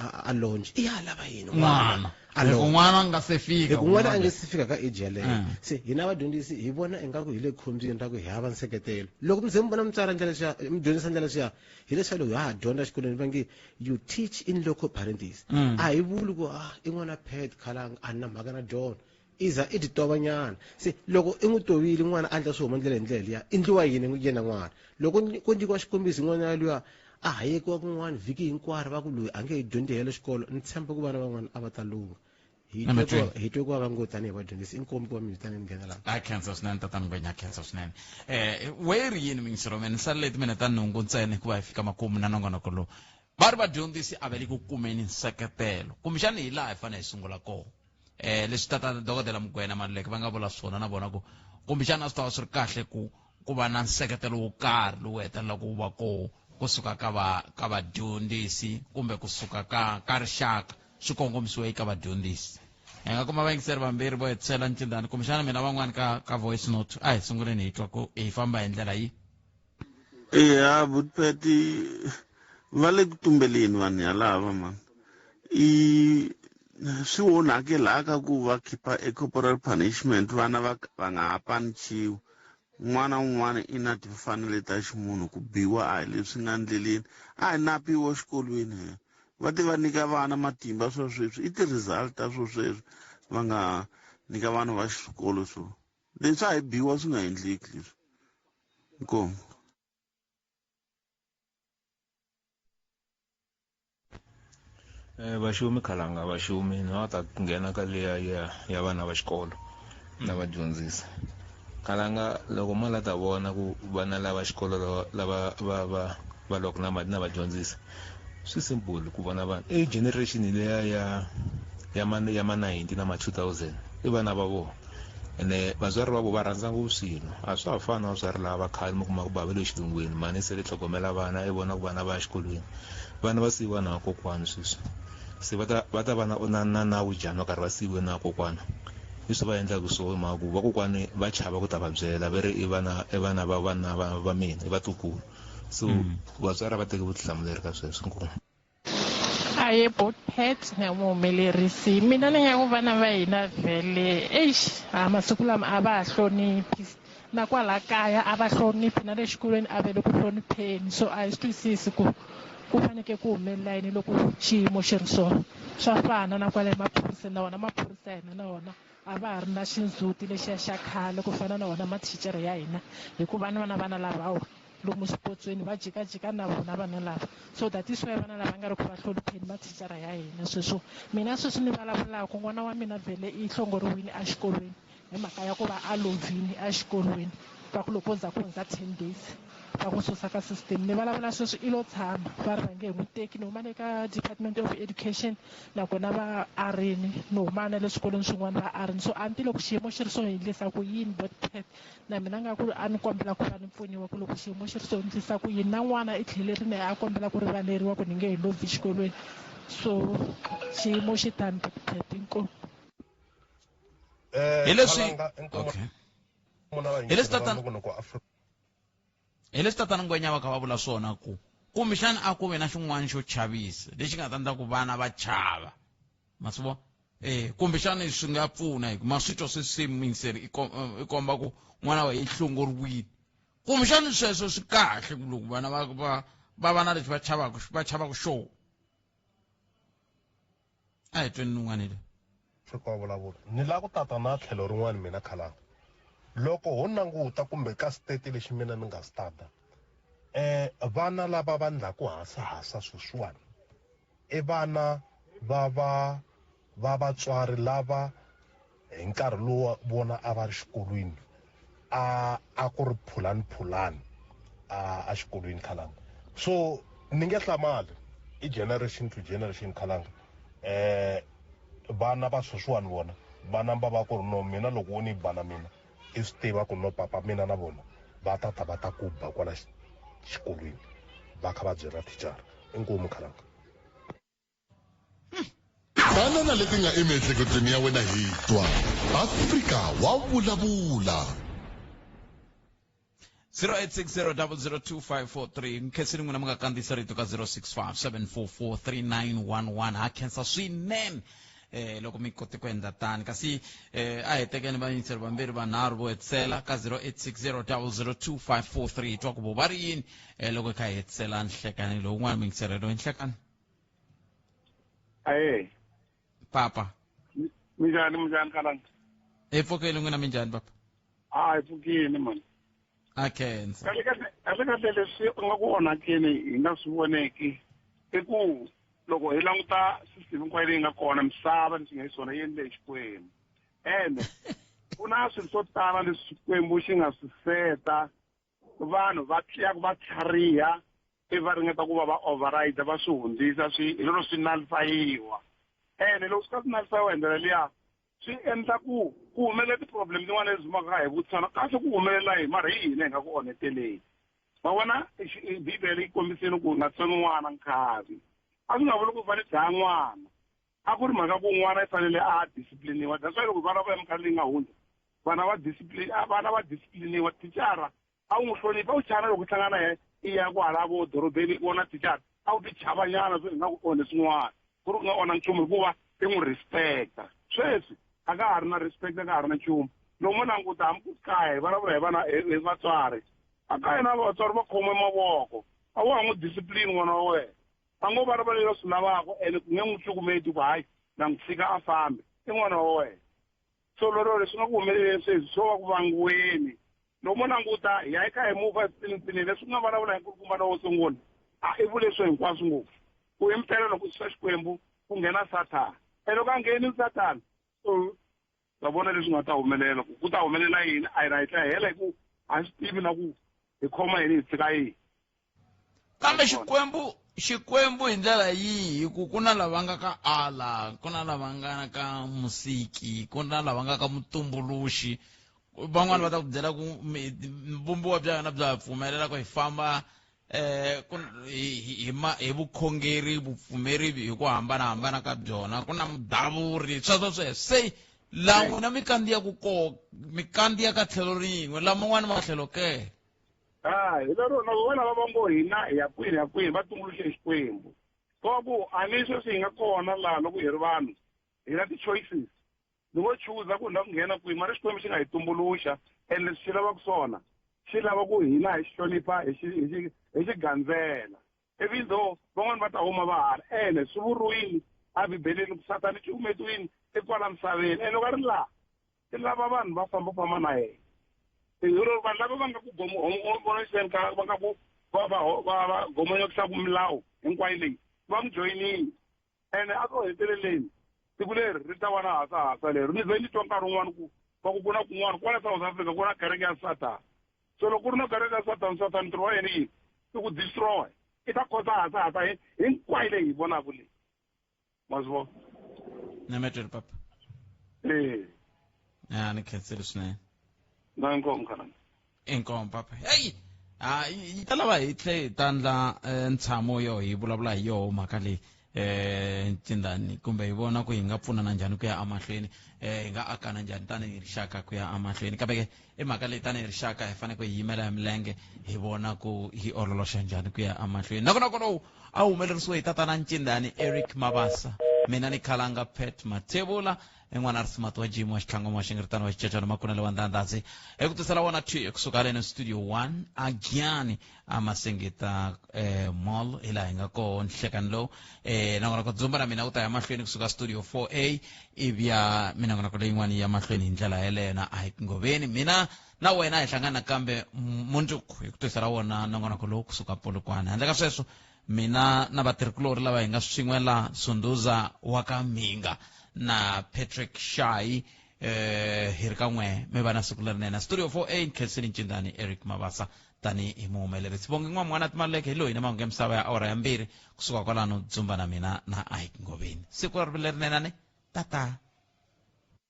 a longe, i ya lava yini n'wana? A Hi ku longe. n'wana a nga se fika Hi ku n'wana a kun'wana. nge se fika ka age yaleyo. Se hina vadyondzisi hi vona ingaku hi le khombyeni ra ku hi hava nseketelo. Loko mi ze mi vona mutswari a endla leswiya, mi dyondzisa ndlela leswiya, hi leswiya loko ha ha dyondza exikolweni va nge you teach in loco parentis. A hi vuli ku i n'wana Pat Khalanga a ni na mhaka na dyona. Iza i ditovanyana. Se loko i n'wi tovile n'wana a endla swo huma ndlela hi ndlela liya, i ndliwa yini yena n'wana? Loko ku nyikiwa xikombiso n'wana luya a hayekiwa kun'wana vhiki hinkwaro va ku loyi a nge he dyondzi helo xikolo, ni tshemba ku vana van'wana a va ta lungha. Hi Number twe ku three. hi twe ku vava ngopfu tanihi vadyondzisi, inkomu ku va mi vitana ni nghena laha. A khensa swinene tatana Ngwenya, a khensa swinene. We ri yini mingisero mina ni salele timinete ta nhungu ntsena hikuva hi fika makumu na nongonoko lowu. Va ri vadyondzisi a va le ku kumeni nseketelo, kumbexana hi laha hi fanele hi sungula kona. Leswi tata dokodela Mugwena Maluleke va nga vula swona na vona ku kumbexana a swi ta va swi ri kahle ku va na nseketelo wo karhi lowu hetelelaka wu va koho kusuka ka vadyondzisi kumbe kusuka ka rixaka swi kongomisiwa eka vadyondzisi. Hi nga kuma vayingiseri vambirhi vo hetisela ncindani, kumbexana mina van'wani ka voice note. A hi sunguleni hi twa ku hi famba hi ndlela yihi. Eya, Vutpeti va le ku tumbeleni vanhu yalava man. I swi onhake laha ka ku va khipa e corporal punishment, vana va nga ha panichiwi. N'wana un'wana i na timfanelo ta ximunhu, ku biwa a hi leswi nga ndleleni. A hi napiwa exikolweni he. Va ti va nyika vana matimba swa sweswi, i ti-result ta swo sweswi va nga nyika vana va xikolo swo. Leswi a hi biwa swi nga endleki leswi. Inkomu. Vaxumi khalanga vaxumi ni va ta nghena ka liya ya vana va xikolo na vadyondzisi. Khalanga loko ma la ta vona ku vana lava xikolo lava va lwaka na vadyondzisi, swi simple ku vona vanhu. I generation liya ya ma ya ma 90 na ma 2000 i vana va vona ene vatswari va vo va rhandza ngopfu swilo a swa ha fani na vatswari lava va khale mi kuma ku bava le xilungwini mhani se le tlhogomela vana i vona ku vana va ya xikolweni vana va siyiwa na kokwani sweswi se va ta va ta va na na na nawu njhani va karhi va siyiwe na kokwana leswi va endlaka swo hi mhaka ku vakokwani va chava ku ta va byela va ri i vana i vana va vana va va mina i vatukulu so vatswari a va teki vutihlamuleri ka sweswo inkomu. Aye bot pet na muhumelerisi mina ni nga ku vana va hina vhele eish ha masiku lama a va ha hloniphi na kwala kaya a va hloniphi na le xikolweni a va le ku hlonipheni so a hi swi twisisi ku ku faneke ku humelela yini loko xiyimo xi ri so swa fana na kwale emaphoriseni na wona maphorisa ya hina na wona a va ha ri na xindzhuti lexiya xa khale ku fana na wona mathicara ya hina hikuva ni vana vana lavawa lomu swipotsweni va jikajika na vona vana lava so that is why vana lava nga ri ku va hlonipheni mathicara ya hina sweswo mina sweswi ni vulavulaka n'wana wa mina vhele i hlongoriwile exikolweni hi mhaka ya ku va a lovile exikolweni va ku loko ko za ku hundza 10 days va ku susa ka system ni vulavula sweswi i lo tshama va ri va nge he n'wi teki ni huma le ka department of education nakona va arini ni huma na le swikolweni swin'wana va arini so a ni ti loko xiyimo xi ri so hi endlisa ku yini bot na mina nga ku a ni kombela ku va ni pfuniwa ku loko xiyimo xi ri so ndlisa ku yini na n'wana i tlhelerile a kombela ku rivaleriwa ku ni nge he lovhi xikolweni so xiyimo xi tani bot inkomu. Hi leswi okay hi leswi tatana hi leswi tatana Ngwenya va kha va vula swona ku kumbexana a ku ve na xin'wana xo chavisa lexi nga ta endla ku vana va chava ma swi vona eh kumbexana swi nga pfuna hi ku ma swi twa swi swi muyingiseri i i komba ku n'wana wa i hlongoriwile kumbexana sweswo swi kahle ku loko vana va va va va na lexi va chavaka va chavaka xona a hi tweni un'wana le Afrika wa vulavula ni lava ku tata na tlhelo rin'wana mina khalanga loko ho languta kumbe ka state lexi mina ni nga stata eh vana lava va ndlaku hasa hasa sweswiwani i vana va va va vatswari lava hi nkarhi lowu vona a va ri xikolweni a a ku ri phulani phulani a a xikolweni khalanga so ni nge hlamali i generation to generation khalanga eh vana va sweswiwani vona va namba va ku ri no mina loko wo ni ba na mina i swi tiva ku no papa mina na vona va ta ta va ta ku ba kwala xikolweni va kha va byela thicara inkomu khalanga Tana na leti nga emiehleketweni ya wena hi twa Afrika wa vulavula. 0860002543 nkhensini n'wina mi nga kandziyisa rito ka 0657443911 ha khensa swinene eh loko mi kote ku endla tani kasi eh a hi tekeni vayingiseri vambirhi vanharhu vo hetisela ka 0860002543 hi twa ku vo va ri yini eh loko hi kha hi hetisela nhlekani lowun'wana muyingiseri loyi nhlekani Aye. Papa. Minjhani minjhani kalanga? Hi pfukile n'wina minjhani papa? A hi pfukile mani. A khensa. Kahle kahle kahle kahle leswi u nga ku onhakeni hi nga swi voneki i ku loko hi languta system hinkwayo leyi nga kona misava leswi nga hi swona yi endle hi Xikwembu ene ku na swilo swo tala leswi Xikwembu xi nga swi seta vanhu va tliyaka va tlhariha ivi va ringeta ku va va override va swi hundzisa swi hi lero swi nalifayiwa ene loko swi ka swi nalifayiwa hi ndlela liya swi endla ku ku humelela ti-problem tin'wana leti humaka hi vutisana kahle ku humelela hi mara hi hina hi nga ku onheteleni ma vona bibele yi kombisile ku nga tsoni n'wana nkhavi a swi nga vuli ku fanele dlaya n'wana a ku ri mhaka ku n'wana i fanele a discipliniwa that's why loko vana va eminkarhi leyi nga hundza vana va discipline vana va discipliniwa thicara a wu n'wi hlonipha u chava loko hlangana yena i ya kwala vo dorobeni i vona thicara a wu ti chavanyana swi nga ku onhe swin'wana ku ri ku nga onha nchumu hikuva i n'wi respecta sweswi a ka ha ri na respect a ka ha ri na nchumu loko mo languta hambi ku kaya hi vulavula hi vana hi vatswari a kaya na vatswari va khome mavoko a wa ha n'wi discipline n'wana wa wena a ngo vulavula leswi a swi lavaka ene ku nge n'wi cukumeti ku hayi na n'wi tshika a fambe i n'wana wa wena so lero leswi nga ku humeleleni sweswi swo va ku vangiweni loko mo languta hi ya eka hi mova eswipinipinini leswi ku nga vulavula hi nkulukumba lowo sungula a i vule swo hinkwaswo ngopfu ku impela loko swi swa xikwembu ku nghena sathana ene loko a ngheni sathana va vona leswi nga ta humelela ku ku ta humelela yini a hi ra hi tla hela hi ku a swi tivi na ku hi khoma yini hi tshika yini. Kambe Xikwembu Xikwembu hi ndlela yihi hi ku ku na lava nga ka Allah, ku na lava nga ka Musiki, ku na lava nga ka Mutumbuluxi. Van'wani va ta ku byela ku vumbiwa bya hina bya pfumelela ku hi famba eh ku hi hi vukhongeri vupfumeri hi ku hambanahambana ka byona ku na mudavuri sweswo sweswo se la n'wina mi kandziyaka ko mi kandziya ka tlhelo rin'we laman'wana matlhelo ke a hi lero na vona va va ngo hina hi ya kwini ya kwini va tumbuluxe Xikwembu ko va ku a ni sweswi hi nga kona laha loko hi ri vanhu hi na ti-choices ni ngo chuza ku ni lava ku nghena kwihi mara Xikwembu xi nga hi tumbuluxa and leswi xi lavaka swona xi lava ku hina hi xi hlonipha hi xi hi xi hi xi gandzela even though van'wani va ta huma va hala ene swi vuriwile a bibeleni ku satani cukumetiwile i kwala misaveni ene loko a ri laha i lava vanhu va fambafamba na yena hi ro vanhu lava va nga ku gomoniseni ka va nga ku va va va va gomonyokisaka milawu hinkwayo leyi va n'wi joyinile ene a ku heteleleni siku leri ri ta va na hasahasa leri ni ze ni twa nkarhi wun'wana ku va ku ku na kun'wana kwala South Africa ku na kereke ya Satan so loko ku ri na kereke ya Satan Satan ntirho wa yena yini i ku destroy i ta kota hasahasa hinkwayo leyi hi vonaka leyi ma swi vona nametweli papa ee ya ni khensile swinene na inkomu khalanga inkomu papa heyi ha yi ta lava hi tlhe hi ta ndla ntshamo yo hi vulavula hi yoho mhaka leyi eh ncindani kumbe hi vona ku hi nga pfunana njhani ku ya emahlweni eh hi nga akana njhani tanihi rixaka ku ya emahlweni kambe ke i mhaka leyi tanihi rixaka hi fanele ku hi yimela hi milenge hi vona ku hi ololoxa njhani ku ya emahlweni nakona kolowu a humelerisiwe hi tatana ncindani Eric Mabasa mina ni khalanga Pat Mathebula i n'wana a ri simati wa jim wa xitlhangu wa xingiritano wa xicecana makunele wa ndandhazi eku tisela wona thwi kusuka haleni studio 1 agyani a masingita eh, mall hi laha hi nga koho nhlekani lowu eh, nakona ku dzumba na mina u ta ya mahlweni kusuka studio 4a ivi ya minongonoko leyin'wana yi ya mahlweni hi ndlela yeleyo na a hi ngoveni mina na wena hi hlangana nakambe mundzuku hi ku tisela wona nongonoko lowu kusuka polokwane handle ka sweswo mina na vatirhikulorhi lava hi nga swin'we la sunduza wa ka mhinga na patrick shai eh hi ri kan'we mi va na siku lerinene studio 4a nkhensini ncindani eric mabasa tani hi muhumelerisi vonge n'wamwana timaleke hi loyi na mahungu ya misava ya awara ya mbirhi kusuka kwalano dzumba na mina na ike ngoveni siku lerinene tata.